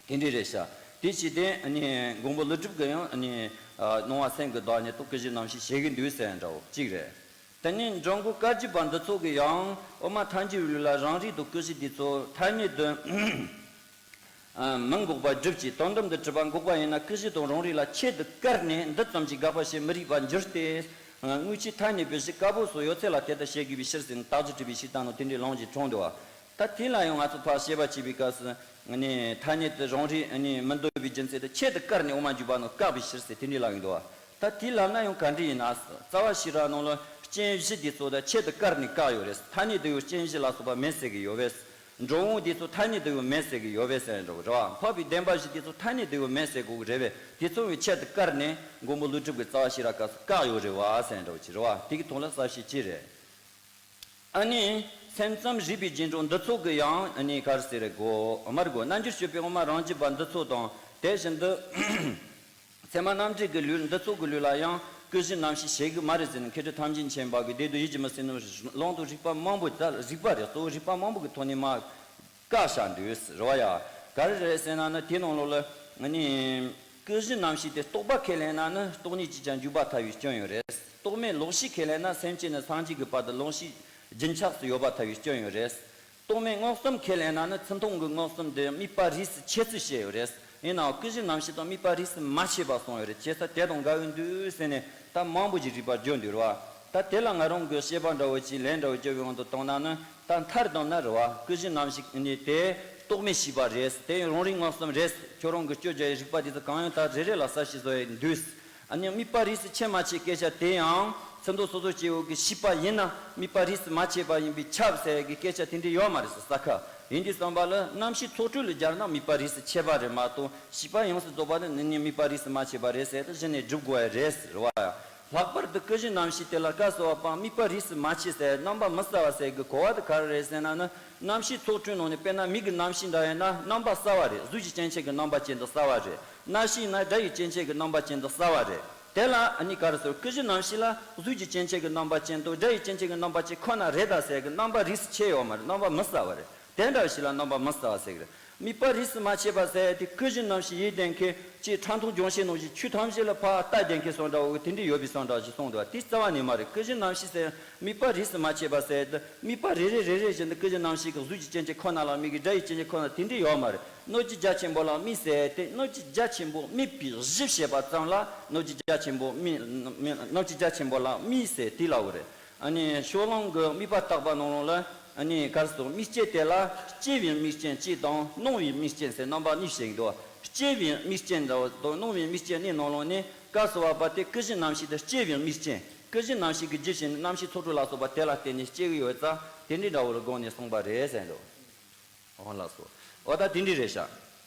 བ། དེ་འདྲ་རེད་ཤག། དེ་ཅི་སྟེ་ནི་མགོན་པོ་ཀླུ་སྒྲུབ་ཀྱི་ཡང་ནི་སྣང་བ་སེམས་ཀྱི་བདག་ཉིད་དུ་སྐུ་བཞི་རྣམ་བཞི་བྱེད་ཀྱི་འདུག་ཟེར་འདྲ་བོ་གཅིག་རེད། དེ་ནས་འགྲོ་མགོན་བཀའ་བརྒྱུད་པ་འདི་ཚོ་གི་ཡང་དབུ་མ་ཐལ་འགྱུར་ལུགས་ལ་རང་རིག་དང་སྐུ་བཞི་འདི་ཚོ་ཐ་སྙད་དུ། མི་འགོག་པར་སྒྲུབ་ཀྱི་དོན་དམ་དུ་གྲུབ་པ་འགོག་པ་ཡིན་ན། སྐུ་བཞི་དང་རང་རིག་ལ་ཆེད་དུ་བཀར་ནས་འདི་ཙམ་གྱིས་དགག་པ་བྱེད་མི་རིགས་པར་འགྱུར་ཏེ། དངོས་ཆོས་ཐ་སྙད་པའི་གཞི་བཀའ་པོད་སོགས་ཡོད་ཚད་ལ་དེ་ལྟར་བཤད་དགོས་པའི་ཕྱིར་ཟེར་ནས་རྟགས་གཞི་གྲུབ་པའི་ཕྱིར་ད་ནོ་དེ་འདྲའི་ལུང་གིས་དྲངས་འདུག་བ། ད་དེ་ལ་ཡང་ང་ཚོ་ཕར་བཤད་པ་བྱེད་པའི་སྐབས་སུ་ནི་ཐ་སྙད་དུ་རང་རིག་ནི་མི་འདོད་པའི་རྒྱུ་མཚན་དུ་ཆེད་དུ་བཀར་ནས་དབུ་མ་འཇུག་པ་ནང་བཀག་པའི་ཕྱིར་ཟེར་དེ་འདྲའི་ལབ་ཡོང་འདུག་བ། ད་དེ་ལབ་ན་ཡང་ག་འདྲ་ཡིན་ན། རྩ་བ་ཤེས་རབ་ནང་ལ་རྐྱེན་བཞི་དེ་ཚོ་ད་ཆེད་དུ་བཀར་ནས་བཀག་ཡོད་རེད། ཐ་སྙད་དུ་ཡང་རྐྱེན་བཞི་ལ་སོགས་པ་མེད་ཟེར་གི་ཡོད་པས། འགྲོ་འོང་དེ་ཚོ་ཐ་སྙད་དུ་ཡང་མེད་ཟེར་གི་ཡོད་པས་ཟེར་འགྲོ་རེད་བ། འཕགས་པའི་བདེན་པ་བཞི་དེ་ཚོ་ཐ་སྙད་དུ་ཡང་མེད་ཟེར་དགོས་གི་རེད་པས། དེ་ཚོ་ཡང་ཆེད་དུ་བཀར་ནས་མགོན་པོ་ཀླུ་སྒྲུབ་ཀྱི་རྩ་བ་ཤེས་རབ་སྐབས་སུ་བཀག་ཡོད་རེད་བ་ཟེར་འགྲོ་གི་རེད་བ། དེ་གི་ཐོག་ལ་གསལ་བཤད་ཅི་རེད། ཨ་ནི་སེམས་ཙམ་རིགས་པའི་རྗེས་འགྲོ་འདི་ཚོ་གི་ཡང་ཨ་ནི་ག་རེ་ཟེར་རེད་གོ། མར་གོ་རྣལ་འབྱོར་སྤྱོད་པའི་དབུ་མ་རང་རྒྱུད་པ་འདི་ཚོ་དང་དེ་བཞིན་དུ། ཚད་མ་རྣམ་འགྲེལ་གྱི་ལུགས་འདི་ཚོ་གི་ལུགས་ལ་ཡང་སྐུ་བཞི་རྣམ་བཞི་བྱེད་ཀྱི་མ་རེད་ཟེར་ནས་མཁས་གྲུབ་ཐམས་ཅད་མཁྱེན་པ་གིས་བདེ་སྡུག་ཡིད་ཀྱིས་མི་ཟིན་ནོ་ལུང་དང་རིགས་པ་མང་པོ་ད་རིགས་པ་རེད། གཙོ་བོ་རིགས་པ་མང་པོ་གི་ཐོག་ནས་མར་བཀག་བཞག་འདུག་རེད་བ་ཡ། ག་རེ་རེད་ཟེར་ན་ནི་དེའི་ནང་ལོགས་ལ་ནི་སྐུ་བཞི་རྣམ་བཞི་དེ་རྟོག་པ་ཁས་ལེན་ན་ནི་སྟོང་ཉིད་ཀྱིས་ཀྱང་འཇུག་པར་ཐལ་བའི་སྐྱོན་ཡོད་རེད། རྟོག་མེད་ལོག་ཤེས་ཁས་ལེན་ན་སེམས་ཅན་ནས་སངས་རྒྱས་ཀྱི་བར་དུ་ལོག་ཤེས་རྒྱུན་ཆགས་སུ་ཡོད་པར་ཐལ་བའི་སྐྱོན་ཡོད་རེད། རྟོག་མེད་མངོན་སུམ་ཁས་ལེན་ན་ནི་ཚུལ་མཐུན་གྱི་མངོན་སུམ་དེ་དམིགས་པ་རིས་སུ་ཆད་ཚུལ་བཤད་ཡོད་རེད། ཡིན་ནའང་སྐུ་བཞི་རྣམ་བཞི་དང་དམིགས་པ་རིས་སུ་མ་ཆད་པ་གསུངས་ཡོད་རེད། བྱས་ཙང་དེ་དང་འགལ་བའི་འདུག་ཟེར་ནས་ད་མང་པོ་ཞིག་རིགས་པ་བརྗོད་འདུག་རེད་བ། ད་དེ་ལ་ང་རང་གི་བཤད་པ་འདྲ་བོ་ཅིག་ལན་འདྲ་བོ་བརྗོད་པའི་དབང་དུ་བཏང་ན་ནི་ད་མཐར་བསྡོམས་ན་རེད་བ། སྐུ་བཞི་རྣམ་བཞི་ནི་དེ་རྟོག་མེད་ཤེས་པ་རེད། དེ་ཡང་རང་རིག་མངོན་སུམ་རེད། ཁྱོད་རང་གི་སྤྱོད་བྱ་ཡི་རིགས་པ་དེ་ཚོ་གང་ཡང་ད་རེ་རེ་ལ་གསལ་བཤད་བཟོ་ཡི་འདུག། ཨ་ནི་དམིགས་པ་རིས་སུ་ཆད་མ་ཆད་སྐད་ཆ་དེ་ཡང་ཚུལ་མཐུན་སོ་སོ་སྐྱེ་བོ་གི་ཤེས་པ་ཡིན་ན་དམིགས་པ་རིས་སུ་མ་ཆད་པ་ཡིན་པས་ཁྱབ་ཟེར་གི་སྐད་ཆ་དེ་འདྲ་ཡོད་མ་རེད་ཟེར་ས་ཁ། ཡིན་དུས་ཙམ་པ་ལ་རྣམ་ཤེས་ཚོགས་དྲུག་ལ་སྦྱར་ན་དམིགས་པ་རིས་སུ་ཆད་པ་རེད་མ་གཏོགས་ཤེས་པ་ཡོངས་སུ་རྫོགས་པ་ནི་ནི་དམིགས་པ་རིས་སུ་མ་ཆད་པ་རེད་ཟེར་དུ་གཞི་ནས་སྒྲུབ་དགོས་ཡ་རེད་ཟེར་བ། ལྷག་པར་དུ་སྐུ་བཞི་རྣམ་བཞི་དེ་ལ་སྐབས་སུ་བབ་པའང་དམིགས་པ་རིས་སུ་མ་ཆད་ཟེར་རྣམ་པ་མི་གསལ་བ་ཟེར་གི་གོ་བ་དེ་ག་རེ་རེད་ཟེར་ན་ནི་རྣམ་ཤེས་ཚོགས་དྲུག་ནང་ནས་དཔེར་ན་མིག་གི་རྣམ་ཤེས་འདྲ་ཡིན་ན་རྣམ་པ་གསལ་བ་རེད། གཟུགས་ཀྱི་སྐྱེ་མཆེད་ཀྱི་རྣམ་པ་ཅན་དུ་གསལ་བ་རེད། རྣ་ཤེས་ཡིན་ན་སྒྲ་ཡི་སྐྱེ་མཆེད་ཀྱི་རྣམ་པ་ཅན་དུ་གསལ་བ་རེད། དེ་ལ་ཨ་ནི་ག་རེ་ཟེར། སྐུ་བཞི་རྣམ་བཞི་ལ་གཟུགས་ཀྱི་སྐྱེ་མཆེད་ཀྱི་རྣམ་པ་ཅན་དང་སྒྲ་ཡི་སྐྱེ་མཆེད་ཀྱི་རྣམ་པ་ཅན་ཁོ་ན་རེད་ད་ཟེར་གི་རྣམ་པ་རིས་སུ་ཆད་ཡོད་མ་རེད། རྣམ་པ་མི་གསལ་བ་རེད། དེ་འདྲ་བ་ཞིག་ལ་རྣམ་པ་མི་གསལ་བ་ཟེར་གི་རེད། དམིགས་པ་རིས་སུ་མ་ཆད་པ་ཟེར་དེ་སྐུ་བཞི་རྣམ་བཞི་ཡིད་བདེ་མཁན་ཅིག་ཁྲག་འཐུང་ལྗོན་ཤིང་ནང་བཞིན་ཆོས་ཐམས་ཅད་ལ་ཕར་ལྟ་བདེ་མཁན་སོགས་འདྲ་བོ་དེ་འདྲ་ཡོད་པའི་བཟོ་འདྲ་ཞིག་གསུངས་འདུག་བ། དེ་རྩ་བ་ནས་མ་རེད། སྐུ་བཞི་རྣམ་བཞི་ཟེར་དམིགས་པ་རིས་སུ་མ་ཆད་པ་ཟེར་དེ་དམིགས་པ་རེ་རེ་རེ་རེ་བཞིན་དུ་སྐུ་བཞི་རྣམ་བཞི་གི་གཟུགས་ཀྱི་སྐྱེ་མཆེད་ཁོ་ན་ལ་དམིགས་གི་སྒྲ་ཡི་སྐྱེ་མཆེད་ཁོ་ན་དེ་འདྲ་ཡོད་མ་རེད། གནོད་བྱེད་རྒྱ་ཆེན་པོ་ལ་དམིགས་ཟེར་དེ་གནོད་བྱེད་རྒྱ་ཆེན་པོ་དམིགས་པའི་གཞི་བཤད་པ་ཙམ་ལ་གནོད་བྱེད་རྒྱ་ཆེན་པོ་དམིགས་གནོད་བྱེད་རྒྱ་ཆེན་པོ་ལ་དམིགས་ཟེར་དེ་ལབ་དགོས་རེད། ཨ་ནི་ཕྱོགས་གླང་གི་དམིགས་པ་བརྟག་པ་ནང་ལོགས་ལ་ཨ་ནི་གར་སོགས་དམིགས་རྐྱེན་དེ་ལ་སྐྱེ་བའི་དམིགས་རྐྱེན་གཅིག་དང་སྣང་བའི་དམིགས་རྐྱེན་ཟེར་རྣམ་པ་གཉིས་བཤད་ཀྱི་འདུག། སྐྱེ་བའི་དམིགས་རྐྱེན་དང་སྣང་བའི་དམིགས་རྐྱེན་གཉིས་ནང་ལོགས་ནས་གར་སོགས་པ་དེ་སྐུ་བཞི་རྣམ་བཞི་དེ་སྐྱེ་བའི་དམིགས་རྐྱེན། སྐུ་བཞི་རྣམ་བཞི་གི་རྒྱུ་བྱས་ནས་རྣམ་ཤེས་ཚོགས་དྲུག་ལ་སོགས་པ་དེ་ལ་བརྟེན་ནས་སྐྱེ་གི་ཡོད་ཙང་དེ་འདྲའི་འདྲ་བོ་ལ་དགོངས་ནས་གསུངས་པ་རེད་ཟེར་འདུག། འོ་ལགས་སོ། འོ་ད་དེ་འདྲ་རེད་ཤག།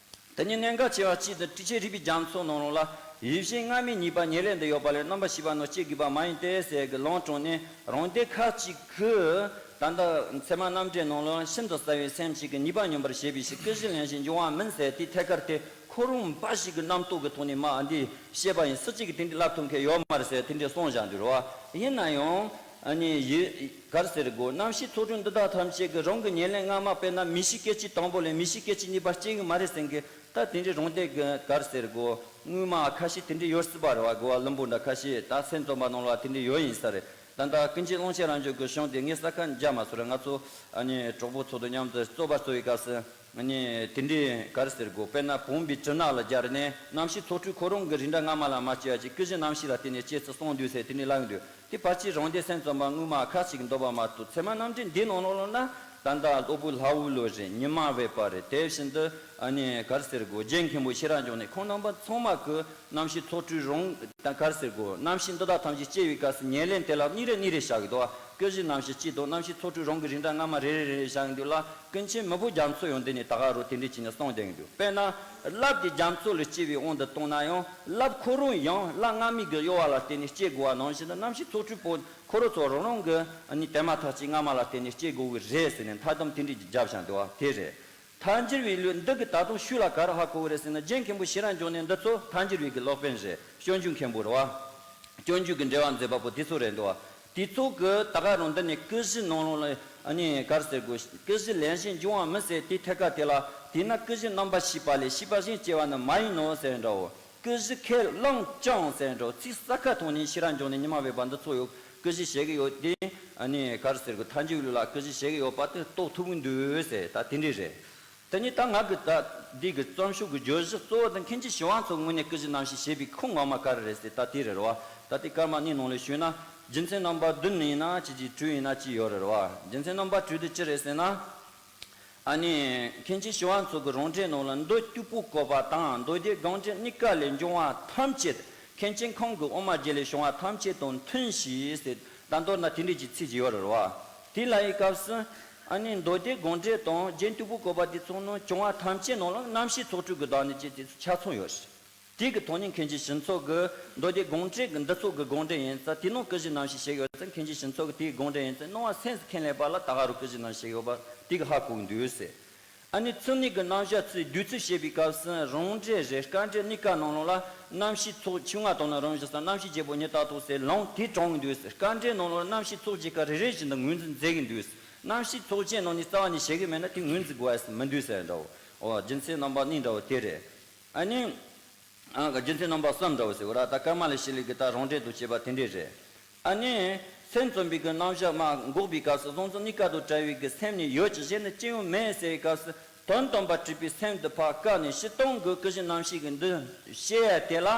དེ་ཉིད་གནད་འགག་ཆེ་བ་གཅིག་དང་། ཊཱིཀ་ཆེན་རིག་པའི་རྒྱ་མཚོ་ནང་ལོགས་ལ། ཡིད་བཞིན་སྔ་མའི་ཉེས་པ་ཉེར་ལེན་དུ་ཡོད་པ་ལས། རྣམ་པར་ཤེས་པ་རྣམས་སྐྱེ་དགོས་པ་མ་ཡིན་ཏེ་ཟེར་གི་ལུང་དྲངས་ནས། རང་སྡེ་ཁ་ཅིག་གིས་ད་ལྟ་ཚད་མ་རྣམ་འགྲེལ་ནང་ལོགས་ཤིན་ཏུ་གསལ་བའི་སེམས་ཅན་གྱི་ཉེས་པ་སྙོམས་པར་བྱེད་པའི་ཕྱིར། ཀུན་གཞི་ལེན་ཞིང་འབྱུང་བ་མིན་ཟེར། དེའི་ཐད་ཀར་དེ་ཁོ་རང་འབའ་ཞིག་གི་རྣམ་རྟོག་གི་ཐོག་ནས་མ་འདི་བཤད་པ་ཡིན། སུ་གཅིག་གིས་དེ་འདྲའི་ལབ་ཐུབ་མཁན་ཡོད་མ་རེད་ཟེར། དེ་འདྲའི་གསུངས་བཞག་འདུག་རེད་བ། ཡིན་ན་ཡང་ཨ་ནི་ཡི་ག་རེ་ཟེར་དགོས། རྣམ་ཤེས་ཚོགས་དྲུག་འདི་དག་ཐམས་ཅད་ཀྱི་རང་གི་ཉེར་ལེན་སྔ་མ་དཔེར་ན་མིག་ཤེས་སྐྱེ་མཆེད་དང་པོ་ལས་མིག་ཤེས་སྐྱེ་མཆེད་གཉིས་པ་སྐྱེ་གི་མ་རེད་ཟེར་གི། ད་དེ་འདྲའི་རང་སྡེ་གི་ག་རེ་ཟེར་དགོས། དངོས་མ་ཁ་ཤས་དེ་འདྲའི་ཡོད་སྲིད་པ་རེད་བ། གོ་བ་ལུང་པོ་འདྲ་ཁ་ཤས་ད་སེམས་ཙམ་པ་ནང་ལ་དེ་འདྲའི་ཡོད་ཡིན་ས་རེད། ད་ལྟ་ཀུན་མཁྱེན་ཀློང་ཆེན་རབ་འབྱམས་ཀྱི་གཞུང་དེ་ངས་ས་ཁ་མཇལ་མ་སོང་རེད། ང་ཚོ་ཨ་ནི་གྲོགས་པོ་ཚོ་དང་མཉམ་དུ་རྩོད་པ་རྩོད་པའི་སྐབས་སུ། ཨ་ནི་དེ་འདྲའི་ག་རེ་ཟེར་དགོས། དཔེར་ན་བུམ་པའི་དྲི་ནག་ལ་སྦྱར་ནས་རྣམ་ཤེས་ཚོགས་དྲུག་ཁོ་རང་གི་རིགས་འདྲ་སྔ་མ་ལ་མ་སྐྱེ་བ་ཅིག་ཀུན་གཞི་རྣམ་ཤེས་ལ་བརྟེན་ནས་སྐྱེས་ཚུལ་གསུངས་འདུག་ཟེར་དེ་འདྲའི་ལབ་ཀྱི་འདུག་དེ་ཕལ་ཆེར་རང་སྡེ་སེམས་ཙམ་པ་དངོས་མ་ཁ་ཅིག་འདོད་པ་མ་གཏོགས། ཚད་མ་རྣམ་འགྲེལ་འདིའི་ནང་ལོགས་ལ་ན་ད་ལྟ་སློབ་དཔོན་ལྷ་དབུ་ལོ་རེད། ཉི་མ་འོད་པ་རེད། དེ་བཞིན་དུ་ཨ་ནི་ག་རེ་ཟེར་དགོས། རྒྱན་མཁན་པོ་ཤེས་རབ་འབྱུང་གནས་ཁོང་རྣམ་པ་ཚང་མ་གི་རྣམ་ཤེས་ཚོགས་དྲུག་རང་དང་ག་རེ་ཟེར་དགོས། རྣམ་ཤེས་འདི་དག་ཐམས་ཅད་སྐྱེ་བའི་སྐབས་སུ་ཉེར་ལེན་དེ་ལ་གཉིས་རེ་གཉིས་རེ་བཞག་གི་འདུག་ཀུན་གཞི་རྣམ་ཤེས་གཅིག་དང་། རྣམ་ཤེས་ཚོགས་དྲུག་རང་གི་རིགས་འདྲ་སྔ་མ་རེ་རེ་རེ་རེ་བཞག་གི་འདུག་ལ། ཀུན་མཁྱེན་མི་བོ་རྒྱ་མཚོ་ཡང་འདི་ནས་ད་ག་རུ་དེ་འདྲའི་བྱས་ནས་གསུངས་བསྡད་ཀྱི་འདུག་དཔེར་ན་རླབས་དེ་རྒྱ་མཚོ་ལས་སྐྱེ་བའི་དབང་དུ་བཏང་ན་ཡང་། རླབས་ཁོ་རང་ཡང་རླབས་སྔ་མའི་གི་གཡོ་བ་ལ་བརྟེན་ནས་སྐྱེ་དགོས་པ་ནང་བཞིན་དུ། རྣམ་ཤེས་ཚོགས་དྲུག་པོ་ཁོ་རང་ཚོ་རང་རང་གི་ཨ་ནི་དེ་མ་ཐག་ཅིག་སྔ་མ་ལ་བརྟེན་ནས་སྐྱེ་དགོས་ཀྱི་རེད་ཟེར་ནས་མཐའ་སྡོམ་དེ་འདྲའི་བརྒྱབ་བཞག་འདུག་བ། དེ་རེད། མཐའ་འགྱུར་བའི་ལུགས་འདི་གིས་ད་དུང་ཤུགས་ལ་ག་རེ་ཧ་གོ་གི་རེད་ཟེར་ན། རྒྱན་མཁན་པོ་ཤེས་རབ་འབྱུང་གནས་འདི་ཚོ་མཐའ་འགྱུར་བའི་གི་སློབ་དཔོན་རེད། སྤྱོད་འཇུག་མཁན་པོ་རེད་བ། སྤྱོད་འཇུག་གི་འགྲེལ་པ་མཛད་པ་པོ་དེ་ཚོ་རེད་འདུག་བ། དེ་ཚོ་གི་ད་ག་རང་འདི་ནས་ཀུན་གཞི་ནང་ལོགས་ལ་ཨ་ནི་ག་རེ་ཟེར་དགོས། ཀུན་གཞི་ལེན་ཞིང་འབྱུང་བ་མིན་ཟེར་དེའི་ཐད་ཀ་དེ་ལ། དེས་ན་ཀུན་གཞི་རྣམ་པར་ཤེས་པ་ལས་ཤེས་པ་གཞན་སྐྱེ་བ་ནི་མ་ཡིན་ནོ་ཟེར་འདྲ་བོ། ཀུན་གཞི་ཁས་བླངས་ཀྱང་ཟེར་འགྲོ། ཚིག་གསལ་ཁ་ཐོག་ནས་ཤེས་རབ་འབྱུང་གནས་ཉི་མ་འོད་པ་འདི་ཚོ་ཡོད། ཀུན་གཞི་བྱེད་ཀྱི་ཡོད་དེ། ཨ་ནི་ག་རེ་ཟེར་དགོས། མཐའ་འཇུག་ལུགས་ལ་ཀུན་གཞི་བྱེད་ཀྱི་ཡོད་པ་དེ་རྟོགས་ཐུབ་ཀྱི་འདུག་ཟེར། ད་དེ་འདྲས་རེད། དེ་ནི་ད་ང་གི་ད་འདི་གི་རྩོམ་ཤོག་གི་བརྗོད་གཞི་གཙོ་བོ་དེ་མཁན་ཆེན་ཞི་བ་འཚོ་དངོས་གནས་ཀུན་གཞི་རྣམ་བཤད་བྱེད་པའི་ཁུངས་ངོ་མ་ག་རེ་རེད་ཟེར། ད་དེ་རེད་རེད་བ། ད་དེ་སྐར་མ་གཉིས་ནང་ལ་ཞུས་ན། རྒྱུ་མཚན་རྣམ་པ་བདུན་ཡིན་ན་ཅི་ཅིག། དྲུག་ཡིན་ན་ཅི་ཡོད་རེད་རེད་བ། རྒྱུ་མཚན་རྣམ་པ་དྲུག་དེ་ཅི་རེད་ཟེར་ན། ཨ་ནི་མཁན་ཆེན་ཞི་བ་འཚོ་གི་རང་འགྲེལ་ནང་ལ། མདོ་སྟུག་པོ་བཀོད་པ་དང་མདོ་སྡེ་དགོངས་འགྲེལ་གཉིས་ཀ་ལས་འབྱུང་བ་ཐམས་ཅད། མཁན་ཆེན་ཁོང་གི་དབུ་མ་རྒྱུད་ལས་བྱུང་བ་ཐམས་ཅད་དང་མཐུན་ཞིང་ཟེར། ད་མདོར་ན་དེ་འདྲའི་ཅིག་ཚིག་ཅིག་ཡོད་རེད་བ། དེ་ལ་ཡི་སྐབས་སུ་ཨ་ནི་མདོ་སྡེ་དགོངས་འགྲེལ་དང་རྒྱན་སྟུག་པོ་བཀོད་པ་དེ་ཚོ་ནང་བྱུང་བ་ཐམས་ཅད་ནང་ལ་རྣམ་ཤེས་ཚོགས་དྲུག་གི་བདག་ཉིད་ཅེས་དེ་ཚོ་ཆ་ཚང་ཡོད་རེད། དེ་གི་ཐོག་ནས་མཁན་ཆེན་ཞི་འཚོ་གི་མདོ་སྡེ་དགོངས་འགྲེལ་གི་འདི་ཚོ་གི་དགོངས་འགྲེལ་ཡིན་ཙང་། དེ་ནང་ཀུན་གཞི་རྣམ་བཤད་བྱེད་ཡོད་ཙང་། མཁན་ཆེན་ཞི་འཚོ་གི་དེའི་དགོངས་འགྲེལ་ཡིན་ཙང་། སྣང་བ་སེམས་སུ་ཁས་ལེན་པ་ལ་ད་ག་རུ་ཀུན་གཞི་རྣམ་བཤད་ཡོད་པ་དེ་གི་ཧ་གོ་གི་འདུག་ཟེར། ཨ་ནི་ཚུལ་གཉིས་ཀྱི་རྣམ་གཞག་ཚུལ་བསྡུས་ཚུལ་བཤད་པའི་སྐབས་སུ། རང་འགྲེལ་རེད། དཀའ་འགྲེལ་གཉིས་ཀ་ནང་ལོགས་ལ་རྣམ་བཤད་ཚོགས་ཆོས་ལྔ་དང་ནི་རང་བཞིན་གསུམ། རྣམ་བཤད་རྒྱལ་པོ་ཉིད་ལྟར་རྟོགས་ཟེར་ལུང་དེ་དྲངས་གི་འདུག་ཟེར། དཀའ་འགྲེལ་ནང་ལོགས་ལ་རྣམ་བཤད་ཚོགས་བརྒྱད་ཀ་རེ་རེ་བཞིན་དུ་ངོས་འཛིན་མཛད་གི་འདུག་ཟེར། རྣམ་བཤད་ཚོགས་བརྒྱད་ནང་ནས་རྩ་བ་ནས་བཤད་གི་མེད་ན་དེ་ངོས་འཛིན་དགོས་ཡ་མི་འདུག་ཟེར་འདྲ་བོ། འོ་རྒྱུ་མཚན་རྣམ་པ་གཉིས་འདྲ་བོ་དེ་རེད། ཨ་ནི། ཨ་རྒྱུ་མཚན་རྣམ་པ་གསུམ་འདྲ་བོ་ཟེར་བ་ར། ད་ཀརྨ་ལས་ཤཱི་ལའི་གི་ད་རང་འགྲེལ་དུ་བྱས་པ་དེ་འདྲས་རེད། ཨ་ནི། སེམས་ཙམ་པའི་གི་རྣམ་གཞག་མ་འགོག་པའི་སྐབས་སུ་གཟུང་འཛིན་གཉིས་ཀ་དང་བྲལ་བའི་གི་སེམས་ནི་ཡོད་ཀྱི་གཞན་ནི་ཅི་ཡང་མེད་ཟེར་བའི་སྐབས་སུ། དོན་དམ་པར་གྲུབ་པའི་སེམས་འདི་ཕར་བཀག་ནས་སྤྱིར་བཏང་གི་ཀུན་གཞི་རྣམ་བཤད་ཀྱི་འདི་བཤད་ཡ་དེ་ལ་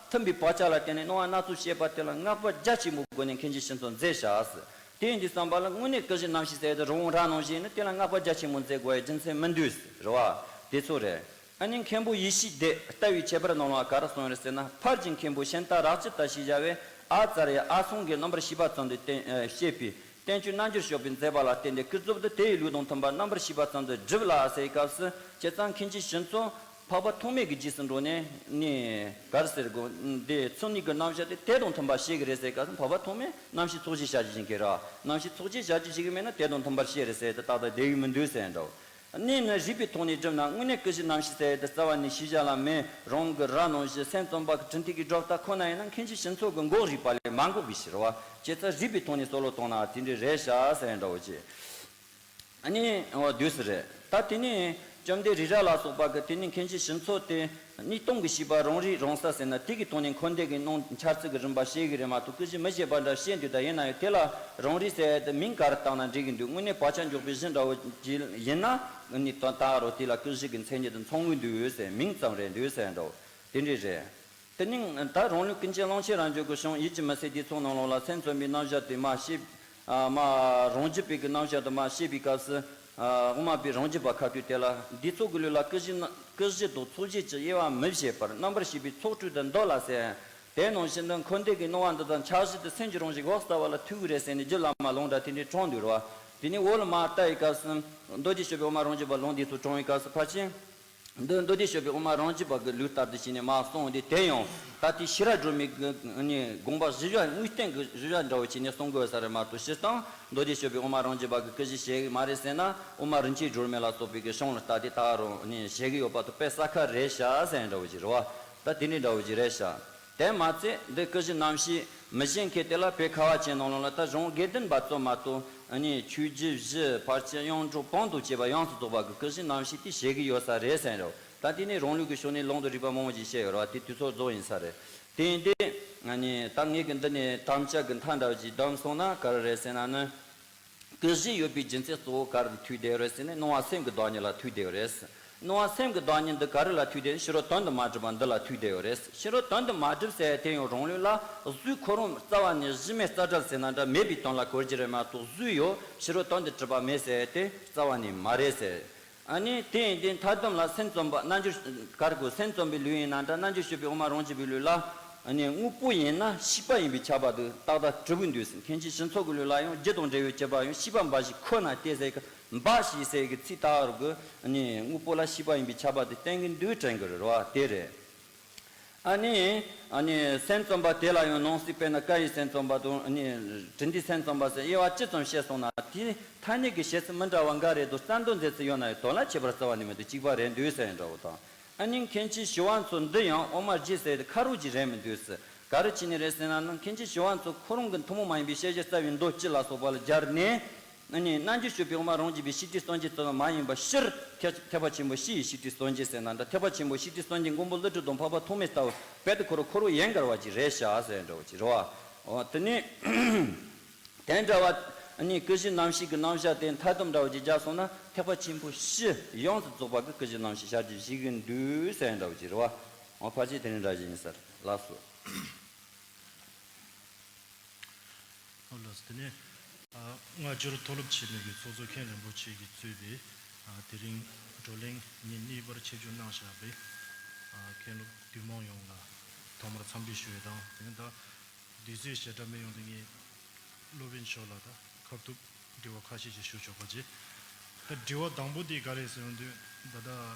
མཐུན་པའི་བག་ཆགས་ལ་བརྟེན་ནས་སྣང་བ་སྣ་ཚོགས་བཤད་པ་དེ་ལ་བསྔགས་པ་རྒྱ་ཆེན་པོའི་སྒོ་ནས་མཁན་ཆེན་ཞི་འཚོ་མཛད་བཞག་ཟེར། དེ་ཡིན་དུས་ཙམ་པ་ལ་དངོས་གནས་ཀུན་གཞི་རྣམ་བཤད་ཟེར་ཡ་དེ་རི་བོང་རྭ་ནང་བཞིན་ནི་དེ་ལ་བསྔགས་པ་རྒྱ་ཆེན་པོ་མཛད་དགོས་ཡ་རྒྱུ་མཚན་མི་འདུག་ཟེར་བ་དེ་ཚོ་རེད། ཨ་ནི་མཁན་པོ་ཡེ་ཤེས་སྡེ་ལྟ་བའི་ཁྱད་པར་ནང་ལ་ག་རེ་གསུངས་ཡོད་རེད་ཟེར་ན། ཕར་གྱི་མཁན་པོ་ཤིན་ཏ་རཀྵི་ཏ་ཞེས་བྱ་བས་ཨ་ཙརྱ་ཨ་སང་གི་རྣམ་པར་ཤེས་པ་ཙམ་དུ་བསྟན་ཨ་བཤད་པའི་བསྟན་བཅོས་རྣལ་འབྱོར་སྤྱོད་པའི་མཛད་པ་ལ་བརྟེན་ཏེ་ཀུན་རྫོབ་ཏུ་དེ་ཡི་ལུགས་དང་མཐུན་པར་རྣམ་པར་ཤེས་པ་ཙམ་དུ་སྒྲུབ་ལ་ཟེར་བའི་སྐབས་སུ། བྱས་ཙང་མཁན་ཆེན་ཞི་འཚོ་འཕགས་པ་ཐོགས་མེད་ཀྱི་རྗེས་སུ་འགྲོ་ནས་ནི་ག་རེ་ཟེར་དགོས། འདི་ཚུལ་གཉིས་ཀྱི་རྣམ་གཞག་དེ་དེ་དང་མཐུན་པར་བཤད་ཀྱི་རེད་ཟེར་བའི་སྐབས་སུ། འཕགས་པ་ཐོགས་མེད་རྣམ་བཤད་ཚོགས་བཞི་བྱ་རྒྱུ་ཞིག་གི་ར། རྣམ་བཤད་ཚོགས་བཞི་བྱ་རྒྱུ་ཞིག་གི་མེད་ན་དེ་དང་མཐུན་པར་བཤད་རེད་ཟེར་དེ་ཏག་ཏག་བསྡད་ཀྱི་མི་འདུག་ཟེར་འདྲ་བོ། གནས་ནི་རིགས་པའི་ཐོག་ནས་བསྒྲུབས་ན་དངོས་གནས་ཀུན་གཞི་རྣམ་བཤད་ཟེར་ཡ་དེ་རྩ་བ་ནས་ཤེས་བྱ་ལ་མེད། རང་གི་རྭ་ནང་བཞིན་སེམས་ཙམ་པ་གི་གྲུབ་མཐའི་གི་སྒྲུབ་རྟགས་ཁོ་ན་ཡིན་ན་མཁན་ཆེན་ཞི་འཚོ་གི་འགོག་རིགས་པ་ལས་མ་འགོག་པའི་ཕྱིར་བ། བྱས་ཙང་རིགས་པའི་ཐོག་ནས་བསམ་བློ་བཏང་ན་དེ་འདྲ་རེད་ཤག་ཟེར་ཡ་འདྲ་བོ་ཅིག་ཨ་ནི་འོ་དུས་སུ་རེད། ད་དེ་ནས་བཅོམ་ལྡན་རི་རབ་ལ་སོགས་པ་གི་དེ་ནས་མཁན་ཆེན་ཞི་འཚོ་དེ་གཉིས་སྟོང་གི་བཤད་པ་རང་རིག་རང་གསལ་ཟེར་ན། དེ་གི་ཐོག་ནས་འཁོར་འདས་ཀྱི་སྣང་འཆར་ཚུལ་གྱི་རིམ་པ་བཤད་གི་རེད་མ་གཏོགས་ཀུན་གཞི་མི་བཤད་པ་འདྲ་བཤད་འདུག་ད་ཡིན་ན་ཡང་དེ་ལ་རང་རིག་ཟེར་ཡ་དེ་མིང་ག་རེ་བཏགས་ན་འགྲིག་གི་འདུག་དངོས་གནས་བག་ཆགས་འཇོག་པའི་གཞི་འདྲ་བོ་ཅིག་ཡིན་ན་ནི་ད་ད་རོ་དེ་ལ་ཀུན་གཞི་གི་མཚན་ཉིད་དུ་མཚོན་གི་འདུག་ཟེར། མིང་ཙམ་རེད་འདུག་ཟེར་འདྲ་བོ་དེ་འདྲས་རེད། དེ་ནི་ད་རང་ལུགས་ཀུན་མཁྱེན་ཀློང་ཆེན་རབ་འབྱམས་ཀྱི་གཞུང་ཡིད་ཀྱིས་མི་ཟད་དེ་ཚོ་ནང་ལོགས་ལ་སེམས་ཙམ་པའི་རྣམ་གཞག་དེ་མ་ཤེས། ཨ་མ་རང་རྒྱུད་པའི་གི་རྣམ་གཞག་དེ་མ་ཤེས་པའི་སྐབས་སུ། ཨ་དབུ་མ་པའི་རང་རྒྱུད་པ་ཁ་ཐུག་དེ་ལ་འདི་ཚོ་གི་ལུགས་ལ་ཀུན་གཞི་ན་ཀུན་གཞི་དང་ཚོགས་བརྒྱད་ཀྱི་དབྱེ་བ་མི་ཕྱེད་པར་རྣམ་པར་ཤེས་པའི་ཚོགས་དྲུག་ཏུ་འདོད་ལ་ཟེར། དེ་ནང་བཞིན་དུ་འཁོར་འདས་ཀྱི་སྣང་བ་འདི་དག་འཆར་གཞི་དེ་སེམས་ཀྱི་རང་བཞིན་འོད་གསལ་བ་ལ་ཐུག་གི་རེད་ཟེར་ནས་རྒྱུད་བླ་མ་ལུང་འདྲ་དེ་འདྲའི་དྲངས་འདུག་རེད་བ། དེ་ནས་འོག་ལ་མར་ལྟ་བའི་སྐབས་སུ་མདོ་སྡེ་སྤྱོད་པའི་དབུ་མ་རང་རྒྱུད་པ་ལུང་འདི་ཚོ་དྲངས་པའི་སྐབས་སུ་ཕལ་ཆེར། འདི་མདོ་སྡེ་སྤྱོད་པའི་དབུ་མ་རང་རྒྱུད་པ་གི་ལུགས་ལྟར་དུ་བྱས་ནས་མར་གསུངས་ཏེ། དེ་ཡང་ད་ལྟའི་ཤེས་རབ་སྒྲོན་མེ་གི་ནི་དགོངས་པ་བཞི་བཞག་དངོས་བསྟན་གྱི་བཞི་བཞག་འདྲ་བོ་བྱས་ནས་གསུང་དགོས་ས་རེད་མ་གཏོགས། སྤྱིར་བཏང་མདོ་སྡེ་སྤྱོད་པའི་དབུ་མ་རང་རྒྱུད་པ་གི་སྐུ་བཞི་བཤད་གི་མ་རེད་ཟེར་ན། དབུ་མ་རིན་ཆེན་སྒྲོན་མེ་ལ་སོགས་པའི་གི་གཞུང་ལ་ལྟ་སྟེ་ད་རུང་ནི་བཤད་གི་ཡོད་པ་དང་། དཔེ་གསལ་ཁ་རེད་ཤག་ཟེར་འདྲ་བོ་ཅིག་རེད་བ། ད་དེ་འདྲའི་འདྲ་བོ་ཅིག་རེད་ཤག། དེ་མ་ཚད་འདི་སྐུ་བཞི་རྣམ་བཤད་མི་གཞན་མཁན་དེ་ལ་བོད་ཁ་བ་ཅན་ནང་ལོགས་ལ་ད་གཞུང་དགེ་ལྡན་པ་ཙམ་མ་གཏོགས། ཨ་ནི་ཆོས་རྗེ་བཞི་ཕལ་ཆེར་གཡུང་དྲུང་བོན་དང་བཅས་པ་ཡོངས་སུ་རྫོགས་པ་གི་སྐུ་བཞི་རྣམ་བཤད་དེ་བཤད་གི་ཡོད་ས་རེད་ཟེར་འདྲ་བོ། ད་དེ་ནི་རང་ལུགས་ཀྱི་ཕྱོགས་ནས་ལུང་དང་རིགས་པ་མང་པོ་ཞིག་བཤད་ཡོད་རེད་བ། དེ་དུས་ཚོད་རྫོགས་ཡིན་ས་རེད། དེ་ཡིན་དུས་ཨ་ནི་ད་ངས་གི་འདི་ནས་དམ་བཅའ་གི་མཐའ་འདྲ་བོ་ཅིག་བསྡམས་སོང་ན་ག་རེ་རེད་ཟེར་ན་ནི། སྐུ་བཞི་ཡོད་པའི་རྒྱུ་མཚན་གཙོ་བོ་ག་རེ་ལ་ཐུག་བསྡད་ཡོད་རེད་ཟེར་ན། སྣང་བ་སེམས་ཀྱི་བདག་ཉིད་ལ་ཐུག་བསྡད་ཡོད་རེད། སྣང་བ་སེམས་ཀྱི་བདག་ཉིད་འདི་ག་རེ་ལ་ཐུག་བསྡད། ཕྱི་རོལ་དོན་དུ་མ་གྲུབ་པ་འདི་ལ་ཐུག་བསྡད་ཡོད་རེད། ཕྱི་རོལ་དོན་དུ་མ་གྲུབ་ཟེར་དེ་ཡང་རང་ལུགས་ལ་གཟུགས་ཁོ་རང་རྩ་བ་ནས་གཞི་མེད་རྩ་བྲལ་ཟེར་ན་འདྲ་མེད་པའི་དོན་ལ་གོ་རྒྱུ་རེད་མ་གཏོགས། གཟུགས་ཡོད་ཕྱི་རོལ་དོན་དུ་གྲུབ་པ་མེད་ཟེར་དེ་རྩ་བ་ནས་མ་རེད་ཟེར། ཨ་ནི་དེ་ཡིན་དུས་མཐའ་སྡོམ་ལ་སེམས་ཙམ་པ་རྣལ་འབྱོར་ག་རེ་གོ། སེམས་ཙམ་པའི་ལུགས་ཡིན་ན་འདྲ། རྣལ་འབྱོར་སྤྱོད་པའི་དབུ་མ་རང་རྒྱུད་པའི་ལུགས་ལ། ཨ་ནི་དངོས་པོ་ཡིན་ན་ཤེས་པ་ཡིན་པས་ཁྱབ་པ་དེ་ཏག་ཏག་གྲུབ་ཀྱི་འདུག་ཟེར། མཁན་ཆེན་ཕྱག་མཚོ་གི་ལུགས་ལ་ཡང་རྒྱུ་དང་འབྲས་བུའི་སྤྱོད་པ་ཡང་ཤེས་པ་འབའ་ཞིག་ཁོ་ན་སྟེ་ཟེར་གི། འབའ་ཞིག་ཟེར་གི་ཚིག་ལྟ་བུར་གི་ཨ་ནི་དངོས་པོ་ལ་ཤེས་པ་ཡིན་པས་ཁྱབ་པ་དེ་བསྟན་གྱི་འདུག་དྲན་གྱི་རེད་བ། དེ་རེད། ཨ་ནི་ཨ་ནི་སེམས་ཙམ་པ་དེ་ལ་ཡང་ནང་གསེས་དཔེར་ན་ཀ་ཡི་སེམས་ཙམ་པ་དང་ཨ་ནི་དྲིན་ལྡན་སེམས་ཙམ་པ་ཟེར་དབྱེ་བ་ཅི་ཙམ་བཤད་སོང་ན། དེའི་ཐ་སྙད་ཀྱི་བཤད་ཚུལ་མི་འདྲ་བ་འགའ་རེ་དང་རྩ་འདོན་མཛད་ཚུལ་ཡོད་ན་ཡང་དོན་ལ་ཁྱད་པར་རྩ་བ་ནས་མི་འདུག། གཅིག་པ་རེད་འདུག་ཟེར་འདྲ་བོ་དང་། ཨ་ནི་མཁན་ཆེན་ཞི་བ་འཚོ་འདི་ཡང་དབུ་མ་བརྒྱད་ཟེར་དེ་ཁ་རོག་ཅིག་རེད་མི་འདུག་ཟེར། ག་རེ་བྱས་ནས་རེད་ཟེར་ན་ནི། མཁན་ཆེན་ཞི་བ་འཚོ་ཁོ་རང་གི་ཐུན་མོང་མ་ཡིན་པའི་བཤད་གཞི་རྩ་བའི་མདོ་སྤྱི་ལ་སོགས་པ་ལ་སྦྱར་ནས། ཨ་ནི་རྣལ་འབྱོར་སྤྱོད་པའི་དབུ་མ་རང་རྒྱུད་པའི་བཤད་སྒྲུབ་སངས་རྒྱས་ཙམ་མ་ཡིན་པ། སྤྱིར་ཐེག་ཐེག་པ་ཆེན་པོ་སྤྱི་ཡི་བཤད་སྒྲུབ་སངས་རྒྱས་ཟེར་ན་འདྲ། ཐེག་པ་ཆེན་པོ་བཤད་སྒྲུབ་སངས་རྒྱས་མགོན་པོ་ཀླུ་སྒྲུབ་དང་འཕགས་པ་ཐོགས་མེད་ལྟ་བུ་རྦད་དེ་ཁོ་རང་ཁོ་རང་ཡན་གར་བ་ཅིག་རེད་ཤག་ཟེར་འདྲ་བོ་ཅིག་རེད་བ། འོ་དེ་ནི། དེ་འདྲ་བ་ནི་སྐུ་བཞི་རྣམ་བཤད་ཀྱི་རྣམ་གཞག་དེ་མཐའ་སྡོམ་འདྲ་བོ་ཅིག་རྒྱག་སོང་ན། ཐེག་པ་ཆེན་པོ་སྤྱི་ཡོངས་སུ་རྫོགས་པ་གི་སྐུ་བཞི་རྣམ་བཤད་བྱ་རྒྱུ་ཞིག་གི་འདུག་ཟེར་འདྲ་བོ་ཅིག་རེད་བ། འོ་ཕལ་ཆེར་དེ་འདྲ་འདྲ་ཞིག་ཡིན་ས་རེད། ལགས་སོ། ཨོ་ལགས་སོ། དེ་ནས་ཨ་སྔ་འགྱུར་མཐོ་སློབ་ཆེན་མོའི་གི་ཚོགས་གཙོ་མཁན་རིན་པོ་ཆེ་གིས་གཙོས་པའི་ཨ་དེ་རིང་བགྲོ་གླེང་ཉིན་གཉིས་པར་ཆིབས་བསྒྱུར་གནང་བཞག་པའི་ཨ་མཁན་སློབ་འདུས་མང་ཡོངས་ལ་ཐོག་མར་འཚམས་འདྲི་ཞུ་ཡས་དང་། དེ་ནས་ད་དུས་ཚོད་ཞེ་དྲག་མེད་ཡོང་དུས་ངས་སློབ་དཔོན་མཆོག་ལ་ད་ཁ་ཐུག་དྲི་བ་ཁ་ཤས་ཤིག་ཞུ་ཆོག་པ་བྱེད། ད་དྲི་བ་དང་པོ་དེ་ག་རེད་ཟེར་ཡོང་དུས། ད་ད་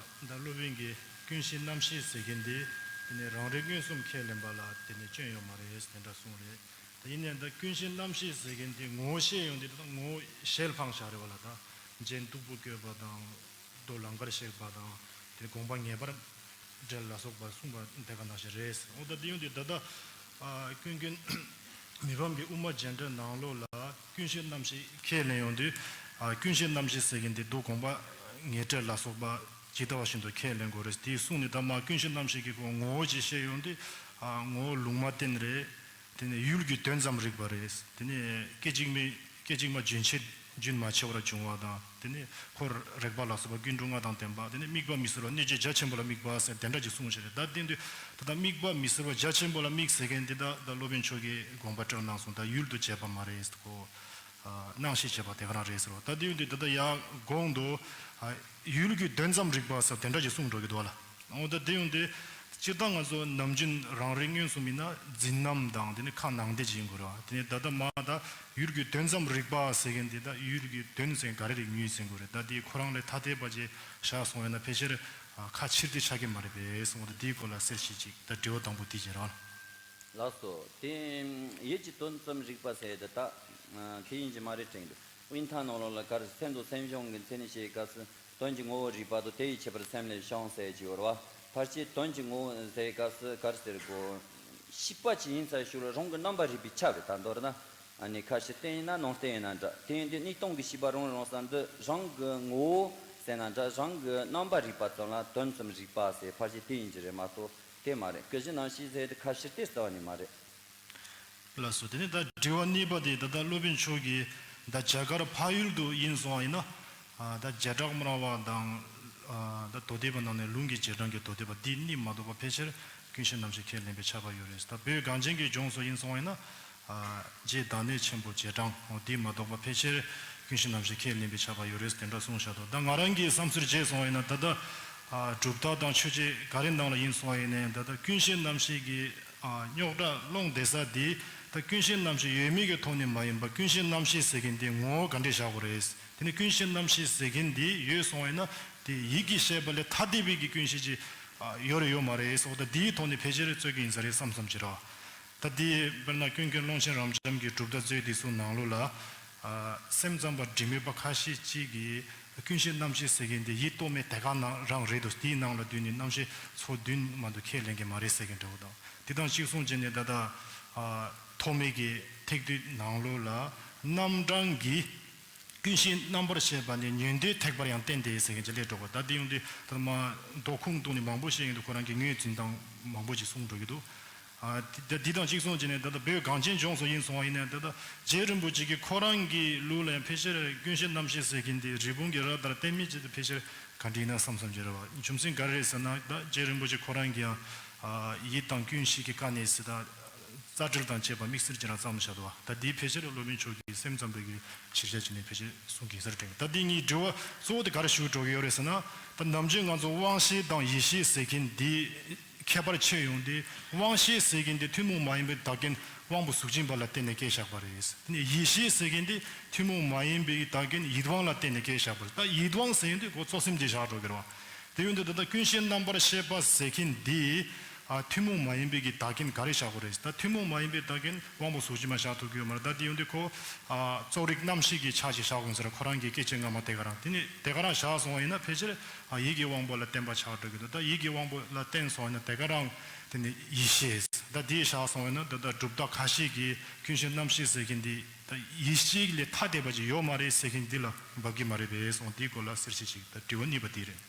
ད་སློབ་དཔོན་གྱིས་ཀུན་ཤེས་རྣམ་ཤེས་ཟེར་མཁན་དེ་དེ་ནས་རང་རིག་མངོན་སུམ་ཁས་ལེན་པ་ལ་དེ་ནས་སྐྱོན་ཡོད་མ་རེད་དེ་འདྲ་གསུངས་རེད། ད་ཡིན་ནའང་ད་ཀུན་ཤེས་རྣམ་ཤེས་ཟེར་མཁན་དེ་ངོ་བོ་བཤད་ཡོང་དུས། ད་ངོ་བོ་ཞལ་འཕངས་བཞག་རེད་བ་ལ། ད་རྗེས་སྟུག་པོ་བཀོད་པ་དང་། མདོ་ལམ་ཁར་གཤེགས་པ་དང་། དེ་དགོངས་པ་ངེས་པར་འགྲེལ་ལ་སོགས་པ་གསུངས་པ་དེ་ག་ནང་བཞིན་རེད། འོ་ད་དེ་ཡོང་དུས་ད་ལྟ་ཨ་ཀུན་མཁྱེན་མི་ཕམ་གྱི་དབུ་མ་རྒྱན་འགྲེལ་ནང་ལོགས་ལ་ཀུན་ཤེས་རྣམ་ཤེས་ཁས་ལེན་ཡོང་དུས། ཨ་ཀུན་ཤེས་རྣམ་ཤེས་ཟེར་མཁན་དེ་མདོ་དགོངས་པ་ངེས་འགྲེལ་ལ་སོགས་པ་ཇི་ལྟ་བ་བཞིན་དུ་ཁས་ལེན་དགོས་རེད། དེ་གསུངས་ནས་ད་མར་ཀུན་ཤེས་རྣམ་ཤེས་ཀྱི་ངོ་བོ་ཅིག་བཤད་ཡོང་དུས། ཨ་ངོ་བོ་ལུང་མ་བསྟན་རེད། དེ་ནས་ཡུལ་གྱི་དོན་ཙམ་རིག་པ་རེད། དེ་ནས་སྐད་ཅིག་མའི་སྐད་ཅིག་མ་རྒྱུན་ཆད་རྒྱུན་མ་ཆད་པར་འབྱུང་བ་དང་། དེ་ནས་འཁོར་རེག་པ་ལ་སོགས་པ་ཀུན་འབྱུང་ལྔ་དང་ལྡན་པ། དེ་ནས་དམིགས་པ་མི་སྲིད་པ་གནོད་བྱེད་རྒྱ་ཆེན་པོ་ལ་དམིགས་པ་ཟེར་དེ་འདྲ་ཅིག་གསུངས་བྱས་རེད། ད་དེ་དུས་ད་ལྟ་དམིགས་པ་མི་སྲིད་པ་རྒྱ་ཆེན་པོ་ལ་དམིགས་ཟེར་མཁན་འདི་ད་ད་སློབ་དཔོན་མཆོག་གིས་དགོངས་པ་བཀྲལ་གནང་སོང་། ད་ཡུལ་དུ་བྱས་པ་མ་རེད་ཁོ། ཨ་རྣམ་ཤེས་བྱས་པ་དེ་ག་རང་རེད་ཟེར་བ། ད་དེ་ཡོང་དུས་ད་ལྟ་ཡར་གོང་དུ་ཨ་ཡུལ་གྱི་དོན་ཙམ་རིག་པ་ཟེར་དེ་འདྲ་ཅིག་གསུངས་འགྲོ་གི་འདུག་བ་ལ། འོ་ད་དེ་ཡོང་དུས་སྤྱིར་བཏང་ང་ཚོ་ནམ་རྒྱུན་རང་རིག་མངོན་སུམ་ཡིན་ན་འཛིན་རྣམ་དང་དེ་ནས་ཁ་ནང་བསྡད་ཅིག་ཡིན་དགོས་རེད་བ། དེ་ནས་ད་ལྟ་མར་ད་ཡུལ་གྱི་དོན་ཙམ་རིག་པ་ཟེར་མཁན་དེ་ད་ཡུལ་གྱི་དོན་ཟེར་ག་རེ་རེད་ཉོས་ཟེར་དགོས་རེད། ད་དེ་ཁོ་རང་ལས་ཐ་དད་པ་ཅིག་བཞག་སོང་ཡོད་ན་ཕལ་ཆེར་ཨ་ཁ་ཕྱིར་བལྟས་ཆགས་ཀྱི་མ་རེད་པས་གསུངས། འོ་ད་དེའི་སྐོར་ལ་གསལ་བཤད་ཅིག་ད་དྲི་བ་དང་པོ་དེ་བྱེད་རོགས་གནང་། ལགས་སོ། དེ་ཡུལ་གྱི་དོན་ཙམ་རིག་པ་ཟེར་དེ་དག་དེ་ཡིན་གྱི་མ་རེད་དྲན་འདུག། དབུས་མཐའ་ནང་ལོགས་ལ་གར་སེམས་དང་སེམས་བྱུང་གི་མཚན་ཉིད་ཞེས་སྐབས་སུ་དོན་གྱི་ངོ་བོ་རིག་པ་དང་། དེ་ཡི་ཁྱད་པར་སེམས་ལས་བྱུང་ཟེར་གྱི་ཡོད་རེད་བ། ཕལ་ཆེར་དོན་གྱི་ངོ་བོ་ཟེར་སྐབས་སུ་གར་ཟེར་གོ། ཤེས་པ་ཅིག་ཡིན་ཚར་ཞོར་རང་གི་རྣམ་པར་རིག་པས་ཁྱབ་པའི་ད་མདོར་ན། ཨ་ནི་ཁ་ཕྱིར་བལྟས་ཡིན་ན་ནང་བལྟས་ཡིན་ན་འདྲ། དེ་ཡིན་དུས་གནས་སྟངས་ཀྱི་ཤེས་པ་རང་རང་ས་འདི་རང་གི་ངོ་བོ་ཟེར་ན་འདྲ། རང་གི་རྣམ་པར་རིག་པ་ཙམ་ལ་དོན་ཙམ་རིག་པ་ཟེར་ཕལ་ཆེར་དེ་ཡིན་གྱི་རེད་མ་གཏོགས། དེ་མ་རེད། སྐུ་བཞི་རྣམ་བཤད་ཟེར་དེ་ཁ་ཕྱིར་བལྟས་རྩ་བ་ནས་མ་རེད། ལགས་སོ། དེ་ནས་ད་དྲི་བ་གཉིས་པ་དེ་ད་ལྟ་སློབ་དཔོན་མཆོག་གིས་ད་རྒྱ་གར་འཕགས་ཡུལ་དུ་ཡིན་སོང་བ་ཡིན་ན། ཨ་ད་བྱེ་བྲག་སྨྲ་བ་དང་། ཨ་ད་མདོ་སྡེ་པ་ནང་ནས་ལུང་གི་རྗེས་འབྲང་གི་མདོ་སྡེ་པ་འདི་གཉིས་མ་གཏོགས་པ་ཕལ་ཆེར་ཀུན་ཤེས་རྣམ་བཤད་ཁས་ལེན་པས་ཁྱབ་པ་ཡོད་རེད། ད་བོད་གངས་ཅན་གྱི་ལྗོངས་སུ་ཡིན་སོང་བ་ཡིན་ན། ཨ་རྗེ་བདག་ཉིད་ཆེན་པོ་རྗེས་འབྲང་འོ་འདི་མ་གཏོགས་པ་ཕལ་ཆེར་ཀུན་ཤེས་རྣམ་བཤད་ཁས་ལེན་པས་ཁྱབ་པ་ཡོད་རེད་དེ་འདྲ་གསུངས་བཞག་འདུག། ད་ང་རང་གི་བསམ་ཚུལ་བྱས་སོང་བ་ཡིན་ན། ད་ལྟ་ཨ་གྲུབ་མཐའ་དང་ཆོས་འཆད་ག་རེ་ནང་ལ་ཡིན་སོང་བ་ཡིན་ནའི་ད་ལྟ་ཀུན་ཤེས་རྣམ་བཤད་ཀྱི་ཨ་རྙོག་དྲ་སློང་བསྡད་ས་འདི་ད་ཀུན་ཤེས་རྣམ་བཤད་ཡོད་མེད་ཀྱི་ཐོག་ནས་མ་ཡིན་པ། ཀུན་ཤེས་རྣམ་བཤད་ཟེར་མཁན་འདི་ངོ་བོ་ག་འདྲས་བཞག་དགོས་རེད། དེ་ནས་ཀུན་ཤེས་རྣམ་བཤད་ཟེར་མཁན་འདི་ཡོད་སོང་བ་ཡིན་ན། དེ་ཡིད་ཀྱིས་བཤད་པ་ལས་ཐ་དད་པའི་གི་ཀུན་ཤེས་ཅིག་ཡོད་རེད་ཡོད་མ་རེད་ཟེར་བ་དང་། དེའི་ཐོག་ནས་ཕལ་ཆེར་རྩོད་ཀྱི་ཡིན་ས་རེད་བསམ་བསམ་ཅིག་རེད་བ། ད་དེ་དཔེར་ན་ཀུན་མཁྱེན་ཀློང་ཆེན་རབ་འབྱམས་ཀྱི་གྲུབ་མཐའ་མཛོད་དེ་ཚོའི་ནང་ལོགས་ལ། ཨ། སེམས་ཙམ་པ་དྲི་མེད་པ་ཁ་ཤས་ཅིག་གིས་ཀུན་ཤེས་རྣམ་ཤེས་ཟེར་མཁན་དེ་ཡིད་རྟོག་མེད་དེ་ག་ནང་རང་རེད་འདུག་དེའི་ནང་ལ་བསྡུས་ནས་རྣམ་ཤེས་ཚོགས་བདུན་མ་གཏོགས་ཁས་ལེན་གྱི་མ་རེད་ཟེར་མཁན་འདྲ་བོ་དང་། དེ་དང་གཅིག་མཚུངས་བྱས་ནས་ད་ལྟ། ཨ། ཐོགས་མེད་ཀྱི་ཐེག་བསྡུས་ནང་ལོགས་ལ་རྣམ་གྲངས་ཀྱིས་ཀུན་ཤེས་རྣམ་པར་ཤེས་པ་ནི་ཉོན་ཏེ་ཐེག་པར་ཡང་བསྟན་ཏེ་ཟེར་མཁན་ཅིག་སླེབས་འགྲོ་བ། ད་དེ་ཡོང་དུས་ད་མ་མདོ་ཁུངས་བཏོན་ནས་མང་པོ་བཤད་ཡོང་དུས་ཁོ་རང་གི་ངོས་འཛིན་སྟངས་མང་པོ་ཅིག་གསུངས་འགྲོ་གི་འདུག་ཨ། དེ་དེ་དང་གཅིག་མཚུངས་བྱས་ནས་ད་ལྟ་བོད་གངས་ཅན་ལྗོངས་སུ་ཡིན་སོང་བ་ཡིན་ན། ད་ལྟ་རྗེ་རིན་པོ་ཆེ་གིས་ཁོ་རང་གི་ལུགས་ལ་ཡང་ཕལ་ཆེར་ཀུན་ཤེས་རྣམ་ཤེས་ཟེར་མཁན་དེ་རི་བོང་གི་རྭ་ལྟར་བསྟན་མིན་ཅིག་ཏུ་ཕལ་ཆེར་ག་འདྲ་ཡིན་ན་བསམ་བསམ་ཅིག་རེད་བ། རྒྱུ་མཚན་ག་རེ་རེད་ཟེར་ན། ད་རྗེ་རིན་པོ་ཆེ་ཁོ་རང་གིས་ཡང་། ཨ། ཡིད་དང་ཀུན་ཤེས་ཀྱི་དཀའ་གནད་ཟེར། ད་རྩ་འགྲེལ་དང་བཅས་པ་དམིགས་བསལ་ཅིག་རང་བརྩམས་བཞག་འདུག་བ། ད་འདི་ཕལ་ཆེར་སློབ་དཔོན་མཆོག་གིས་སེམས་ཙམ་པའི་གི་ཕྱིར་བཤད་བྱས་ནས་ཕལ་ཆེར་གསུང་གི་ཡིན་ས་རེད་དྲན། ད་འདི་ངའི་དྲི་བ་གཙོ་བོ་དེ་ག་རེ་ཞུ་འགྲོ་གི་ཡོད་རེད་ཟེར་ན། ད་ནམ་རྒྱུན་ང་ཚོ་དབང་ཤེས་དང་ཡིད་ཤེས་ཟེར་མཁན་འདི་ཁྱད་པར་ཕྱེ་ཡོང་དུས། དབང་ཤེས་ཟེར་མཁན་དེ་ཐུན་མོང་མ་ཡིན་པའི་བདག་རྐྱེན་དབང་པོ་གཟུགས་ཅན་པ་ལ་བརྟེན་ནས་སྐྱེས་བཞག་པ་རེད། དེ་ནས་ཡིད་ཤེས་ཟེར་མཁན་དེ་ཐུན་མོང་མ་ཡིན་པའི་བདག་རྐྱེན་ཡིད་དབང་ལ་བརྟེན་ནས་སྐྱེས་བཞག་པ་རེད། ད་ཡིད་དབང་ཟེར་མཁན་དེ་ཁོ་གཙོ་སེམས་དེ་བཞག་འགྲོ་གི་རེད་བ། དེ་ཡོང་དུས་ད་ལྟ་ཀུན་ཤེས་རྣམ་པར་ཤེས་པ་ཟེར་མཁན་འདི། ཨ། ཐུན་མོང་མ་ཡིན་པའི་གི་བདག་རྐྱེན་ག་རེ་བཞག་དགོས་རེད། ད་ཐུན་མོང་མ་ཡིན་པའི་བདག་རྐྱེན་དབང་པོ་གཟུགས་ཅན་མ་བཞག་ཐུབ་ཀྱི་ཡོད་མ་རེད། ད་དེ་ཡོང་དུས་ཁོ། ཨ། རྩོག་རིག་རྣམ་ཤེས་ཀྱི་ཆ་ཞིག་བཞག་དགོས་ས་རེད། ཁོ་རང་གི་སྐད་ཅིག་སྔ་མ་དེ་ག་རང་། དེ་ནས་དེ་ག་རང་བཞག་སོང་བ་ཡིན་ན་ཕལ་ཆེར། ཨ། ཡིད་ཀྱི་དབང་པོ་ལ་བརྟེན་པ་ཆགས་འགྲོ་གི་འདུག་ད་ཡིད་ཀྱི་དབང་པོ་ལ་བརྟེན་སོང་བ་ཡིན་ན་དེ་ག་རང་། དེ་ནས་ཡིད་ཤེས། ད་དེ་བཞག་སོང་བ་ཡིན་ན་ད་ལྟ་གྲུབ་མཐའ་ཁ་ཤས་ཀྱིས་ཀུན་ཤེས་རྣམ་ཤེས་ཟེར་མཁན་འདི། ད་ཡིད་ཤེས་ལས་ཐ་དད་པ་ཅིག་ཡོད་མ་རེད་ཟེར་མཁན་འདི་ལ་འབབ་ཀྱི་མ་རེད་པས་སོང་། དེའི་སྐོར་ལ་གསལ་བཤད་ཅིག་ད་དྲི་བ་གཉིས་པ་དེ་རེད།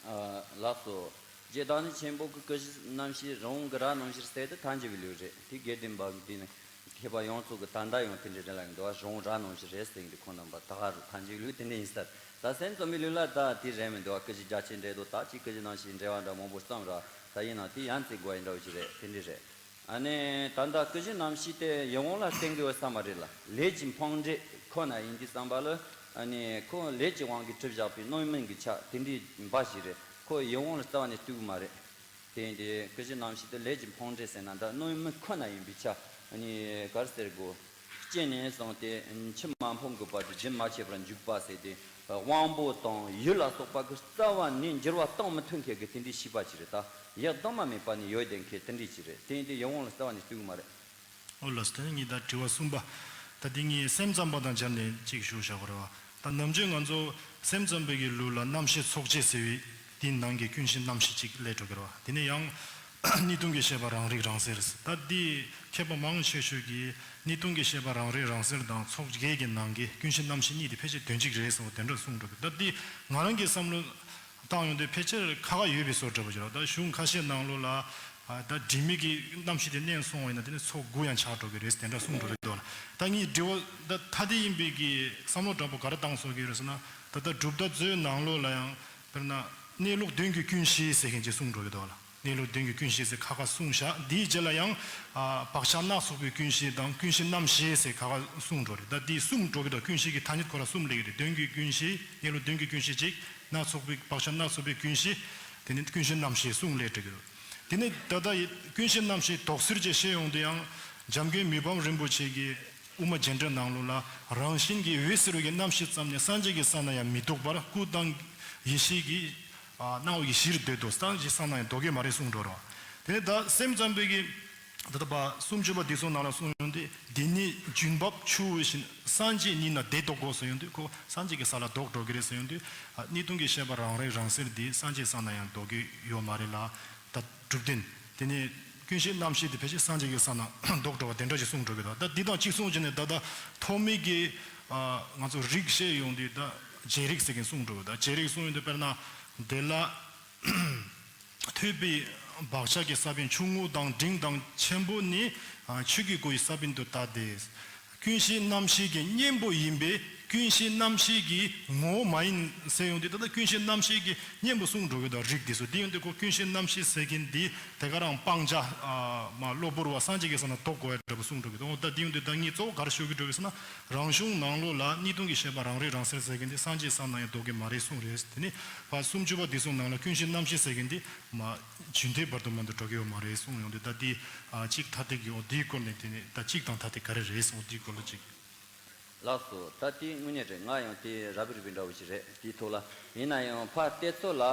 ཨ། ལགས་སོ། རྗེ་བདག་ཉིད་ཆེན་པོ་གིས་ཀུན་ཤེས་རྣམ་ཤེས་རང་དབང་གི་རྭ་ནང་བཞིན་ཟེར་དེ་ཐལ་འགྱུར་བའི་ལུགས་རེད། དེ་དགེ་ལྡན་པ་གི་དེ་ནི་མཁས་པ་ཡོངས་རྫོགས་ཀྱི་ད་ལྟ་ཡང་དེ་འདྲའི་རེད་ལབ་ཀྱི་འདུག་བ། རང་དབང་རྭ་ནང་བཞིན་རེད་ཟེར་གྱི་འདུག་ཁོང་རྣམ་པ་ད་ག་རུ་ཐལ་འགྱུར་བའི་ལུགས་དེ་འདྲ་ཡིན་ས་རེད། ད་སེམས་ཙམ་པའི་ལུགས་ལ་ད་དེ་རེད་མི་འདུག་བ། ཀུན་ཤེས་རྒྱ་ཆེར་འགྲེལ་དུ་ད་ཅིག་ཀུན་ཤེས་རྣམ་ཤེས་འགྲེལ་བ་འདྲ་མང་པོ་བརྩམས་ར། ད་ཡིན་ནའང་དེ་ཡང་རྩིས་དགོས་ཡིན་འདྲ་བོ་ཞིག་རེད། དེ་འདྲ་རེད། ཨ་ནི་ད་ལྟ་ཀུན་ཤེས་རྣམ་ཤེས་དེ་ཡིད་དབང་ལ་བརྟེན་དགོས་ས་མ་རེད་ལ། ལས་ཀྱི་འཕངས་འབྲས་ཁོ་ན་ཡིན་དུས་ཙམ་པ་ལ། ཨ་ནི་ཁོ་ལས་ཀྱི་དབང་གིས་གྲུབ་བཞག་པའི་རྣམ་སྨིན་གྱི་ཆ་དེ་འདྲའི་འབའ་ཞིག་རེད། ཁོ་ཡིད་དབང་ལ་རྩ་བ་ནས་གཏུགས་མ་རེད། དེ་ཡིན་དུས་ཀུན་ཤེས་རྣམ་ཤེས་དེ་ལས་ཀྱི་འཕངས་འབྲས་ཟེར་ན་ད་རྣམ་སྨིན་ཁོ་ན་ཡིན་པའི་ཆ། ཨ་ནི་ག་རེ་ཟེར་དགོས། སྐྱེས་ནས་བཟུང་སྟེ་མཆུ་མ་འཕང་གི་བར་དུ་རྒྱུན་མ་ཆད་པར་འཇུག་པ་ཟེར་ཏེ། དབང་པོ་དང་ཡིད་ལ་སོགས་པ་གི་རྩ་བ་ནས་འགྱུར་བ་གཏོང་མི་ཐུབ་མཁན་གྱི་དེ་འདྲའི་ཤེས་པ་ཅིག་རེད། ད་ཡག་གདངས་མ་མེད་པ་ནས་ཡོད་བསྡད་མཁན་དེ་འདྲའི་ཅིག་རེད། དེ་ཡིན་དུས་ཡིད་དབང་ལ་རྩ་བ་ནས་གཏུགས་མ་རེད། ཨོ་ལགས་སོ། དེ་ནས་ངས་ད་དྲི་བ་གསུམ་པ། ད་དེ་ངས་སེམས་ཙམ་པ་དང་སྦྱར་ནས་གཅིག་ཞུ་བཞག་པ་རེད་བ། ད་ནམ་རྒྱུན་ང་ཚོ་སེམས་ཙམ་པའི་གི་ལུགས་ལ་རྣམ་ཤེས་ཚོགས་བརྒྱད་ཟེར་བའི་དེའི་ནང་གི་ཀུན་ཤེས་རྣམ་ཤེས་གཅིག་སླེབས་འགྲོ་གི་རེད་བ། དེ་ནས་ཡང་གཉིས་སྟོང་གི་བཤད་པ་རང་རིག་རང་གསལ། ད་འདི་མཁས་པ་མང་ཆེ་ཤོས་ཀྱིས་གཉིས་སྟོང་གི་བཤད་པ་རང་རིག་རང་གསལ་དང་ཚོགས་བརྒྱད་ཀྱི་ནང་གི་ཀུན་ཤེས་རྣམ་ཤེས་གཉིས་དེ་ཕལ་ཆེར་དོན་གཅིག་རེད་ཟེར་བ་དེ་འདྲ་གསུངས་འགྲོ་གི། ད་འདི་ང་རང་གི་བསམ་བློ་བཏང་ཡོང་དུས་ཕལ་ཆེར་ཁ་ཁ་ཡོད་པའི་བཟོ་འདྲ་པོ་ཅིག་རེད། ད་གཞུང་ཁ་ཤས་ནང་ལོགས་ལ། ཨ། ད་དྲི་མེད་ཀྱི་རྣམ་ཤེས་དེ་བསྣན་སོང་བ་ཡིན་ན་དེ་ནི་ཚོགས་དགུ་ཡང་ཆགས་འགྲོ་གི་རེད་དེ་འདྲ་གསུངས་འགྲོ་གི་འདུག་ལ། ད་ངས་དྲི་བ་ད་ཐ་དད་ཡིན་པའི་གི་བསམ་བློ་དྲང་པོ་ག་རེ་བཏང་སོང་གི་རེད་ཟེར་ན། ད་ལྟ་གྲུབ་མཐའ་མཛོད་ནང་ལོགས་ལ་ཡང་དཔེར་ན་གནས་ལུགས་དོན་གྱི་ཀུན་ཤེས་ཟེར་མཁན་ཅིག་གསུངས་འགྲོ་གི་འདུག་ལ། གནས་ལུགས་དོན་གྱི་ཀུན་ཤེས་ཟེར་ཁ་ཁ་གསུངས་བཞག་དེའི་རྗེས་ལ་ཡང་། ཨ། བག་ཆགས་སྣ་ཚོགས་པའི་ཀུན་ཤེས་དང་ཀུན་ཤེས་རྣམ་ཤེས་ཟེར་ཁ་ཁ་གསུངས་འགྲོ་རེད། ད་དེ་གསུམ་འགྲོ་གི་འདུག་ཀུན་ཤེས་ཀྱི་ཐ་སྙད་ཁོ་རང་གསུམ་སླེབས་ཀྱི་རེད། དོན་གྱི་ཀུན་ཤེས། གནས་ལུགས་དོན་གྱི་ཀུན་ཤེས་གཅིག་སྣ་ཚོགས་པའི་བག་ཆགས་སྣ་ཚོགས་པའི་ཀུན་ཤེས། དེ་ནི་ཀུན་ཤེས་རྣམ་ཤེས་གསུམ་སླེབས་འགྲོ་གི་རེད། དེ་ནས་ད་ལྟ་ཀུན་ཤེས་རྣམ་ཤེས་དོགས་སེལ་བྱས་བཤད་ཡོང་དུས་ཡང་འཇམ་མགོན་མི་ཕམ་རིན་པོ་ཆེ་གིས་དབུ་མ་རྒྱན་འགྲེལ་ནང་ལོགས་ལ་རང་བཞིན་གྱིས་འོད་ཟེར་བའི་རྣམ་ཤེས་ཙམ་ནི་སངས་རྒྱས་ཀྱི་ས་ན་ཡང་མི་ལྡོག་པར་སྐུ་དང་ཡེ་ཤེས་ཀྱི། ཨ། སྣང་བ་གི་གཞིར་འདོད་དོ། སངས་རྒྱས་ས་ན་ཡང་ལྡོག་གི་མ་རེད་གསུངས་འགྲོ་རོ། དེ་ནས་ད་སེམས་ཙམ་པའི་གི་ད་ལྟ་བ་སུམ་ཅུ་པ་འདི་ཚོ་ནང་ལ་གསུངས་ཡོང་དུས། འདི་ནི་ལྗོན་པ་ཆུ་བོ་བཞིན། སངས་རྒྱས་ཉིད་ན་དེ་ལྡོག་གོ་ཟེར་ཡོང་དུས་ཁོ་སངས་རྒྱས་ཀྱི་ས་ལ་ལྡོག་འགྲོ་གི་རེད་ཟེར་ཡོང་དུས། ཨ། གཉིས་སྟོང་གི་བཤད་པ་རང་རིག་རང་གསལ་འདི་སངས་རྒྱས་ས་ན་ཡང་ལྡོག་གི་ཡོད་མ་རེད་ལ། ད་གྲུབ་བདེན། དེ་ནས་ཀུན་ཤེས་རྣམ་ཤེས་དེ་ཕལ་ཆེར་སངས་རྒྱས་ཀྱི་ས་ན་ལྡོག་འགྲོ་བ་དེ་འདྲ་ཞིག་གསུངས་འགྲོ་གི་འདུག་ད་འདི་དང་གཅིག་མཚུངས་བྱས་ནས་ད་ལྟ་ཐོགས་མེད་ཀྱི། ཨ། ང་ཚོ་རིགས་བཤད་ཡོང་དུས་ད་རྗེ་རིགས་ཟེར་མཁན་གསུངས་འགྲོ་གི། ད་རྗེ་རིགས་གསུངས་ཡོང་དུས་དཔེར་ན་དེ་ལ། ཐོས་པའི་བག་ཆགས་ཀྱི་ས་བོན་ཆུང་ངུ་དང་འབྲིང་དང་ཆེན་པོ་ནི། ཨ། ཆོས་ཀྱི་སྒོ་ཡི་ས་བོན་དུ་བལྟ་སྟེ། ཀུན་ཤེས་རྣམ་ཤེས་ཀྱི་གཉེན་པོ་ཡིན་པས་ཀུན་ཤེས་རྣམ་ཤེས་ཀྱི་ངོ་བོ་མ་ཡིན་ཟེར་ཡོང་དུས། ད་ལྟ་ཀུན་ཤེས་རྣམ་ཤེས་ཀྱི་གཉེན་པོ་གསུངས་འགྲོ་གི་འདུག་རིགས་དེ་ཚོ། དེ་ཡོང་དུས་ཁོ་ཀུན་ཤེས་རྣམ་ཤེས་ཟེར་མཁན་འདི་དེ་ག་རང་སྤང་བྱ། ཨ། མ་གློ་བུར་བ་སངས་རྒྱས་ཀྱི་ས་ན་ལྡོག་དགོས་ཡ་འདྲ་པོ་གསུངས་འགྲོ་གི་འདུག་ད་འདི་ཡོང་དུས་ད་ངས་གཙོ་བོ་ག་རེ་ཞུ་གི་འགྲོ་གི་ཟེར་ན། རང་གཞུང་ནང་ལོགས་ལ་གཉིས་སྟོང་གི་བཤད་པ་རང་རིག་རང་གསལ་ཟེར་མཁན་འདི་སངས་རྒྱས་ས་ན་ཡང་ལྡོག་གི་མ་རེད་གསུངས་རེད། དེ་ནས་བ་སུམ་ཅུ་པ་འདི་གསུམ་ནང་ལ་ཀུན་ཤེས་རྣམ་ཤེས་ཟེར་མཁན་འདི་མ་རྒྱུན་མཐའི་བར་དུ་མ་འདི་འགྲོ་གི་ཡོད་མ་རེད་གསུངས་ཡོང་དུས། ད་འདི། ཨ། གཅིག་ཐ་དད་ཀྱི་འོ་འདིའི་སྐོར་ནས། དེ་ནས་ད་གཅིག་དང་ཐ་དད་ག་རེ་རེད་གསུངས་འདིའི་སྐོར་ལ་གཅིག་ལགས་སོ། ད་དེ་དངོས་གནས་རེད། ང་ཡང་དེ་ར་བི་རི་བི་འདྲ་བོ་ཞིག་རེད། དེའི་ཐོག་ལ། ཡིན་ན་ཡང་ཕར་བལྟས་ཚོད་ལ།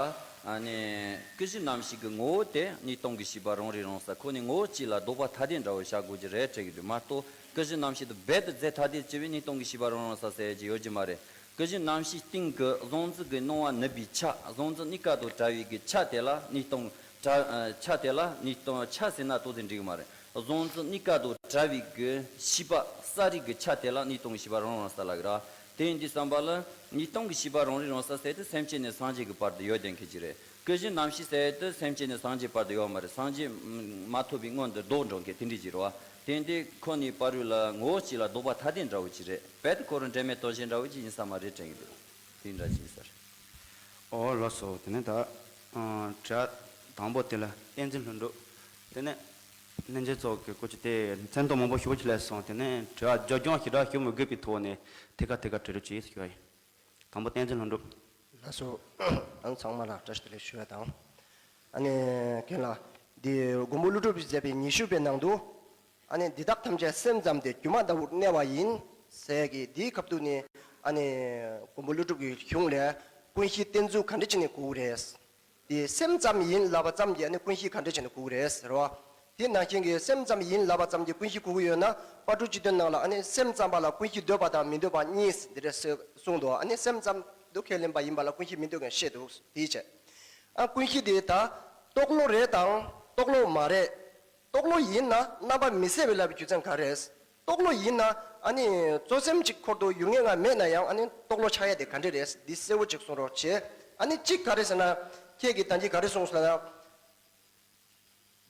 ཨ་ནི་ཀུན་གཞི་རྣམ་ཤེས་ཀྱི་ངོ་བོ་དེ་གཉིས་སྟོང་གི་ཤེས་པ་རང་རིག་རང་གསལ་ཁོ་ནས་ངོ་བོ་གཅིག་ལ་ལྡོག་པ་ཐ་དད་འདྲ་བོ་བཞག་དགོས་ཀྱི་རེད་དྲན་གྱི་འདུག་མ་གཏོགས་ཀུན་གཞི་རྣམ་ཤེས་དེ་རྦད་དེ་རྫས་ཐ་དད་བྱས་པའི་གཉིས་སྟོང་གི་ཤེས་པ་རང་རིག་རང་གསལ་ཟེར་ཡ་ཅིག་ཡོད་ཀྱི་མ་རེད། ཀུན་གཞི་རྣམ་ཤེས་སྟེང་གི་གཟུང་འཛིན་གྱི་སྣང་བ་ནུབ་པའི་ཆ། གཟུང་འཛིན་གཉིས་ཀ་དང་བྲལ་བའི་གི་ཆ་དེ་ལ་གཉིས་སྟོང་བྲལ། ཨ། ཆ་དེ་ལ་གཉིས་སྟོང་། ཆ་ཟེར་ན་ཏོག་ཙམ་འགྲིག་གི་མ་རེད། གཟུང་འཛིན་གཉིས་ཀ་དང་བྲལ་བའི་གི་ཤེས་པ་གསལ་རིག་གི་ཆ་དེ་ལ་གཉིས་སྟོང་གི་ཤེས་པ་རང་རིག་རང་གསལ་ལབ་ཀྱི་རེད། དེ་ཡིན་དུས་ཙམ་པ་ལ་གཉིས་སྟོང་གི་ཤེས་པ་རང་རིག་རང་གསལ་ཟེར་དེ་སེམས་ཅན་ནས་སངས་རྒྱས་ཀྱི་བར་དུ་ཡོད་བསྡད་མཁན་ཅིག་རེད། ཀུན་གཞི་རྣམ་ཤེས་ཟེར་དེ་སེམས་ཅན་ནས་སངས་རྒྱས་བར་དུ་ཡོད་མ་རེད། སངས་རྒྱས་མ་ཐོབ་པའི་སྔོན་དུ་ལྡོག་འགྲོ་མཁན་དེ་འདྲ་ཅིག་རེད་བ། དེ་ཡིན་དུས་ཁོ་གཉིས་བར་དུ་ལ་ངོ་བོ་གཅིག་ལ་ལྡོག་པ་ཐ་དད་འདྲ་བོ་ཅིག་རེད། རྦད་དེ་ཁོ་རང་འབྲེལ་མེད་རྟོགས་ཞེན་འདྲ་བོ་ཅིག་ཡིན་ས་མ་རེད་དྲན་གྱི་འདུག་དེ་འདྲ་ཅིག་ཡིན་ས་རེད། ཨོ་ལགས་སོ། དེ་ནས་ད་ཨ་དྲི་བ་དང་པོ་དེ་ལ་བསྟན་འཛིན་ལྷུན་གྲུབ། དེ་ནས་སྙན་རྗེ་ཚོགས་ཀྱི་སྐོར་གྱི་དེ་མཚན་ཐོ་མང་པོ་ཞེ་པོ་ཅིག་སླེབས་སོང་། དེ་ནས་དྲི་བ་རྒྱབ་ལྗོངས་ཞེ་དྲག་ཞུ་མི་དགོས་པའི་ཐོག་ནས་ཐད་ཀར་ཐད་ཀར་དྲི་རོགས་བྱེད་ཞུ་བ་ཡིན། དང་པོ་བསྟན་འཛིན་ལྷུན་གྲུབ། ལགས་སོ། ཨང་ཚང་མ་ལ་བཀྲ་ཤིས་བདེ་ལེགས་ཞུ་བ་དང་། ཨ་ནི་རྒན་ལགས། འདི་མགོན་པོ་ཀླུ་སྒྲུབ་ཀྱིས་མཛད་པའི་ཉི་ཤུ་པའི་ནང་དུ། ཨ་ནི་འདི་དག་ཐམས་ཅད་སེམས་ཙམ་སྟེ། སྒྱུ་མ་ལྟ་བུར་གནས་པ་ཡིན། ཟེར་གྱི་འདིའི་སྐབས་དུ་ནི། ཨ་ནི་མགོན་པོ་ཀླུ་སྒྲུབ་ཀྱི་གཞུང་ལས་ཀུན་གཞི་བསྟན་ཚུལ་ག་འདྲ་བྱས་ནས་གོ་གི་རེད། དེ་སེམས་ཙམ་ཡིན་ལབ་པ་ཙམ་གྱིས་ཨ་ནི་ཀུན་གཞི་ག་འདྲ་བྱས་ནས་གོ་གི་རེད་ཟེར་བ། དེ་ནང་བཞིན་གྱི་སེམས་ཙམ་ཡིན་ལབ་པ་ཙམ་གྱིས་ཀུན་གཞི་གོ་གི་ཡོད་ན། དཔལ་སྤྲུལ་སྤྱི་དོན་ནང་ལ་ཨ་ནི་སེམས་ཙམ་པ་ལ་ཀུན་གཞི་འདོད་པ་དང་མི་འདོད་པ་གཉིས་འདི་འདྲ་གསུངས་འདུག་ཨ་ནི་སེམས་ཙམ་དུ་ཁས་ལེན་པ་ཡིན་པ་ལ་ཀུན་གཞི་མི་འདོད་མཁན་བཤད་འདུག་དེའི་ཕྱིར། ཨ་ཀུན་གཞི་དེ་ད་རྟོག་བློ་རེད་དང་རྟོག་བློ་མ་རེད། རྟོག་བློ་ཡིན་ན་རྣམ་པ་མི་གསལ་བའི་ལབ་པའི་རྒྱུ་མཚན་ག་རེ་རེད། རྟོག་བློ་ཡིན་ན་ཨ་ནི་རྩོལ་སེམས་ཅིག་འཁོར་དུ་ཡུལ་ངེས་ངེས་མེད་ན་ཡང་ཨ་ནི་རྟོག་བློ་ཆགས་ཡ་དེ་ག་འདྲ་རེད། འདི་གསལ་བོ་ཅིག་གསུང་རོགས་བྱེད། ཨ་ནི་གཅིག་ག་རེ་ཟེར་ན། ཁྱེད་ཀྱིས་ད་གིན་ག་རེ་གསུངས་ཟེར་ན།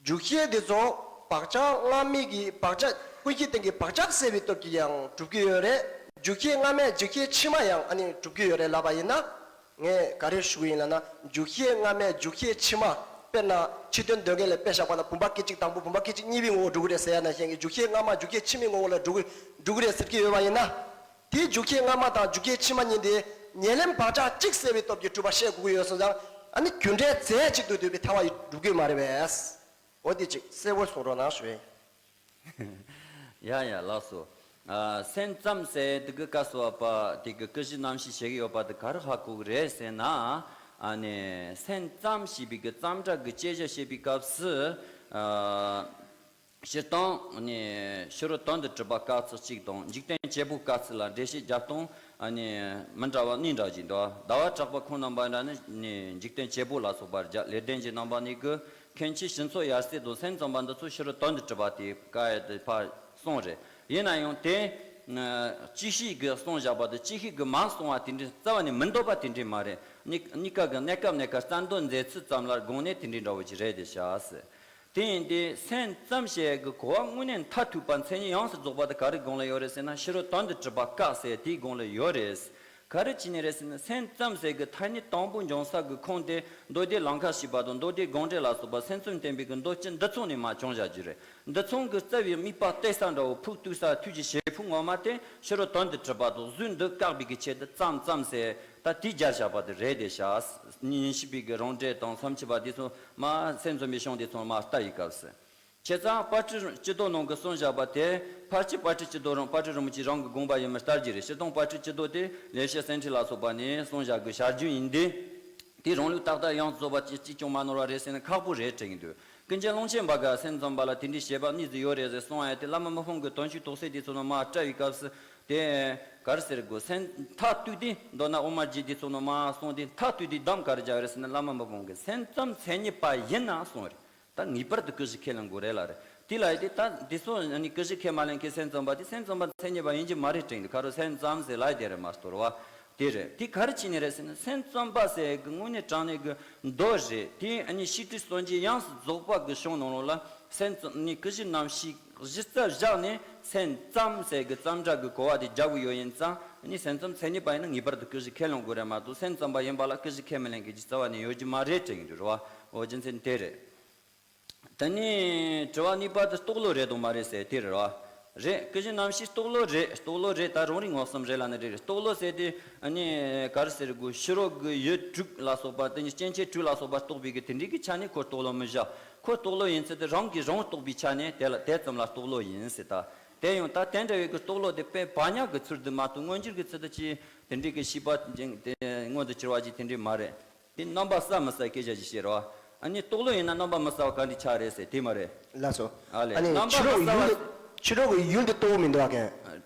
འཇུག་ཤེས་དེ་ཚོ་བག་ཆགས་སྔ་མའི་གི་བག་ཆགས། ཀུན་གཞི་སྟེང་གི་བག་ཆགས་སེལ་བའི་སྟོབས་ཀྱིས་ཡང་གྲུབ་ཀྱི་ཡོད་རེད། འཇུག་ཤེས་སྔ་མས་འཇུག་ཤེས་ཕྱི་མ་ཡང་ཨ་ནི་གྲུབ་ཀྱི་ཡོད་རེད་ལབ་པ་ཡིན་ན། ངས་ག་རེ་ཞུ་གི་ཡིན་ལབ་ན། འཇུག་ཤེས་སྔ་མས་འཇུག་ཤེས་ཕྱི་མ། དཔེར་ན་ཕྱི་དོན་འདོད་མཁན་ལ་དཔེ་བཞག་པ་ན། བུམ་པ་སྐད་ཅིག་དང་པོ་བུམ་པ་སྐད་ཅིག་གཉིས་པའི་ངོ་བོ་འགྲོ་གི་རེད་ཟེར་ཡ་ནང་བཞིན་གྱི། འཇུག་ཤེས་སྔ་མ་འཇུག་ཤེས་ཕྱི་མའི་ངོ་བོ་ལ་འགྲོ་གི་འགྲོ་གི་རེད་ཟེར་གྱི་ཡོད་པ་ཡིན་ན། དེའི་འཇུག་ཤེས་སྔ་མ་དང་འཇུག་ཤེས་ཕྱི་མ་གཉིས་དེ་ཉེར་ལེན་བག་ཆགས་གཅིག་སེལ་བའི་སྟོབས་ཀྱིས་གྲུབ་པ་བཤད་དགོས་ཀྱི་ཡོད་སོང་ཙང་། ཨ་ནི་རྒྱུ་འབྲས་རྫས་གཅིག་ཏུ་འདོད་པའི་ཐལ་བ་ཡིས་འགྲུབ་ཀྱི་མ་རེད་པས། འོ་དེ་ཅིག་གསལ་བོར་གསུང་རོགས་གནང་ཞུ་ཡིན། ཡ་ཡ་ལགས་སོ། ཨ་སེམས་ཙམ་ཟེར་དེ་གི་སྐབས་སུ་བབ་པ་དེ་གི་ཀུན་གཞི་རྣམ་ཤེས་བཤད་ཀྱི་ཡོད་པ་དེ་ག་རེ་ཧ་གོ་གི་རེད་ཟེར་ན། ཨ་ནི་སེམས་ཙམ་ཞེས་པའི་གི་ཙམ་སྒྲ་གི་བཅད་བྱ་བཤད་པའི་སྐབས་སུ། ཨ་སྤྱིར་བཏང་ནི་ཕྱི་རོལ་དོན་དུ་གྲུབ་པ་སྐབས་སུ་གཅིག་དང་། འཇིག་རྟེན་བྱེད་པོ་སྐབས་སུ་ལ་འགྲེལ་བཤད་རྒྱབ་སྟངས་ནི་མི་འདྲ་བ་གཉིས་འདྲ་ཞིག་འདུག་ཟླ་བ་གྲགས་པ་ཁོང་རྣམ་པ་འདྲ་ནི་ནི་འཇིག་རྟེན་བྱེད་པོ་ལ་སོགས་པར་སྦྱར། ལེགས་ལྡན་གྱི་རྣམ་པ་ནི་གི་མཁན་ཆེན་ཞི་འཚོ་ཡབ་སྲས་དང་སེམས་ཙམ་པ་འདི་ཚོ་ཕྱི་རོལ་དོན་དུ་གྲུབ་པ་དེ་ཀ་ཡ་དེ་ཕར་གསུངས་རེད། ཡིན་ན་ཡང་དེ་ཅིག་ཤོས་ཀྱིས་གསུངས་བཞག་པ་དང་ཅིག་ཤོས་ཀྱིས་མ་གསུངས་པ་དེ་འདྲའི་རྩ་བ་ནས་མི་འདོད་པ་དེ་འདྲའི་མ་རེད། གཉིས་གཉིས་ཀ་གི་གནས་སྐབས་གནས་སྐབས་རྩ་འདོད་མཛད་ཚུལ་ཙམ་ལ་དགོངས་ནས་དེ་འདྲའི་འདྲ་བོ་ཅིག་རེད་དེ་བྱ་ཟེར། དེ་ཡིན་དུས་སེམས་ཙམ་ཞེས་ཀྱི་གོ་བ་དངོས་གནས་མཐར་ཐུག་པ་མཚན་ཉིད་ཡོངས་སུ་རྫོགས་པ་དེ་ག་རེ་དགོངས་ལ་ཡོད་རེད་ཟེར་ན། ཕྱི་རོལ་དོན་དུ་གྲུབ་པ་སྐབས་ཟེར་དེའི་དགོངས་ལ་ཡོད་རེད། ག་རེ་བྱས་ནས་རེད་ཟེར་ན། སེམས་ཙམ་ཟེར་གྱི་ཐ་སྙད་དང་པོ་འབྱུང་ས་གི་ཁུངས་དེ་མདོ་སྡེ་ལམ་ཁ་ཞེས་པ་དང་། མདོ་སྡེ་དགོངས་འགྲེལ་ལ་སོགས་པ་སེམས་ཙམ་བསྟན་པའི་གི་མདོ་སྤྱི་འདི་ཚོ་ནས་མར་བྱུང་བཞག་རྒྱུ་རེད། འདི་ཚོ་གི་རྩ་བའི་དམིགས་པ་གཏད་ས་འདྲ་བོ། ཕུགས་གཏུགས་ས་ཐུགས་ཀྱི་བྱེད་ཕུགས་ངོ་མ་དེ་ཕྱི་རོལ་དོན་དུ་གྲུབ་པ་དང་གཟུགས་འདི་བཀག་པའི་གི་ཆེད་དུ་ཙམ་ཙམ་ཟེར། ད་དེ་སྦྱར་བཞག་པ་དེ་རེད་དེ་བྱ། ཉན་ཤེས་པའི་གི་རང་འགྲེལ་དང་མཚམས་ཕྱེད་པ་དེ་ཚོ་མར་སེམས་ཙམ་པའི་གཞུང་དེ་ཚོ་མར་ལྟ་ཡི་སྐབས་སུ། བྱས་ཙང་དཔལ་སྤྲུལ་སྤྱི་ལྡོག་ནང་གི་གསུངས་བཞག་པ་དེ། ཕལ་ཆེར་དཔལ་སྤྲུལ་སྤྱི་ལྡོག་རང་། དཔལ་སྤྲུལ་རིན་པོ་ཆེ་རང་གི་དགོངས་པ་ཡིན་པར་ལྟར་གྱི་རེད། སྤྱིར་བཏང་དཔལ་སྤྲུལ་སྤྱི་ལྡོག་དེ་ལེགས་བཤད་ཟིན་བྲིས་ལ་སོགས་པ་ནས་གསུངས་བཞག་གི་བྱ་རྒྱུན་ཡིན་ཏེ། དེ་རང་ལུགས་ཏག་ཏག་ཡོངས་སུ་རྫོགས་པ་ཅིག་གཅིག་ཀྱང་མ་ནོར་བ་རེད་ཟེར་ན་ཁག་པོ་རེད་དྲན་གྱི་འདུག་ཀུན་མཁྱེན་ཀློང་ཆེན་པ་ག་སེམས་ཙམ་པ་ལ་དེ་འདྲའི་བཞེད་པ་གཉིས་ཙམ་ཡོད་རེད་ཟེར་གསུངས་ཡ་དེ། བླ་མ་མི་ཕམ་གྱི་དོན་བྱེད་རྟོགས་གསལ་དེ་ཚོ་ནང་མར་བཀྲལ་བའི་སྐབས་སུ་དེ། ག་རེ་ཟེར་དགོས། སེམས་མཐར་གཏུགས་དེ། མདོར་ན་དབུ་མ་རྒྱན་དེ་ཚོ་ནང་མར་གསུངས་ཏེ། མཐར་གཏུགས་དེ་གདམས་ག་རེ་རྒྱག་རེད་ཟེར་ན། བླ་མ་མི་ཕམ་གྱི་སེམས་ཙམ་མཚན་ཉིད་པ་ཡིན་ན་གསུངས་རེད། ད་ངེས་པར་དུ་ཀུན་གཞི་ཁས་ལེན་དགོས་རེད་ལབ་རེད། དེ་ལབ་ཡ་དེ། ད་འདི་ཚོ་ནི་ཀུན་གཞི་ཁས་མ་ལེན་མཁན་སེམས་ཙམ་པ་དེ་སེམས་ཙམ་པ་མཚན་ཉིད་པ་ཡིན་གྱི་མ་རེད་དྲན་གྱི་འདུག་ཁ་རོ་སེམས་ཙམ་ཟེར་ལབ་ཡ་དེ་རེད་མ་གཏོགས་རེད་བ། དེ་རེད། དེ་ག་རེ་བྱས་ནས་རེད་ཟེར་ན། སེམས་ཙམ་པ་ཟེར་གི་དངོས་གནས་དྲང་གནས་གི་མདོ་རེད། དེ་ནི་བཤད་སྒྲུབ་སངས་རྒྱས་ཡོངས་སུ་རྫོགས་པ་གི་གཞུང་ནང་ལོགས་ལ་སེམས་ཙམ་ནི་ཀུན་གཞི་རྣམ་ཤེས་གཞི་རྩ་བཞག་ནས་སེམས་ཙམ་ཟེར་གི་ཙམ་སྒྲ་གི་གོ་བ་དེ་རྒྱག་གི་ཡོད་ཡིན་ཙང་། ནི་སེམས་ཙམ་མཚན་ཉིད་པ་ཡིན་ན་ངེས་པར་དུ་ཀུན་གཞི་ཁས་ལེན་དགོས་རེད་མ་གཏོགས། སེམས་ཙམ་པ་ཡིན་པ་ལ་ཀུན་གཞི་ཁས་མི་ལེན་མཁན་གྱི་རྩ་བ་ནས་ཡོད་རྒྱུ་མ་རེད་དྲན་གྱི་འདུག་རེད་བ། འོ་རྒྱུ་མཚན་དེ་རེད། དེ་ནས་དྲི་བ་གཉིས་པ་དེ་རྟོག་བློ་རེད་དང་མ་རེད་ཟེར་དེ་རེད་བ། རེད། ཀུན་གཞི་རྣམ་ཤེས་རྟོག་བློ་རེད། རྟོག་བློ་རེད། ད་རང་རིག་ངོ་གསུམ་རེད་ལབ་ན་རེད། རྟོག་བློ་ཟེར་དེ་ནི་ག་རེ་ཟེར་དགོས། ཕྱི་རོལ་གྱི་ཡུལ་དྲུག་ལ་སོགས་པ། དེ་ནི་སྐྱེ་མཆེད་དྲུག་ལ་སོགས་པ་རྟོགས་པའི་གི་དེ་འདྲའི་གི་ཆ་ནས་ཁོ་རྟོག་བློ་མི་བཞག་ཁོ་རྟོག་བློ་ཡིན་ཚུལ་དེ་རང་གིས་རང་རྟོགས་པའི་ཆ་ནས་དེ་ལ་དེ་ཙམ་ལ་རྟོག་བློ་ཡིན་ཟེར། ད་ དེ་ཡང་ད་དེ་འདྲ་བའི་གི་རྟོག་བློ་དེ་དཔེ་བག་ཉག་གི་ཚུལ་དུ་མ་གཏོགས་མངོན་གྱུར་གྱི་ཚུལ་དུ་ཅི་དེ་འདྲའི་གི་ཤེས་པ་ཅན་དེ་མངོན་དུ་གྱུར་བ་ཅིག་དེ་འདྲའི་མ་རེད། དེ་རྣམ་པ་གསལ་མི་གསལ་སྐད་ཆ་ཞིག་བཤད་རོགས། ཨ་ནི་རྟོག་བློ་ཡིན་ན་རྣམ་པ་མི་གསལ་བ་ག་འདྲ་ཆགས་རེད་ཟེར་དེ་མ་རེད། ལགས་སོ། ཨ་ལས། ཨ་ནི་རྣམ་པ་ཕྱི་རོལ་མི་གསལ་ཡུལ་བ། དེ་ཕྱི་རོལ་གྱི་ཡུལ་དེ་རྟོགས་མི་འདུག་ག་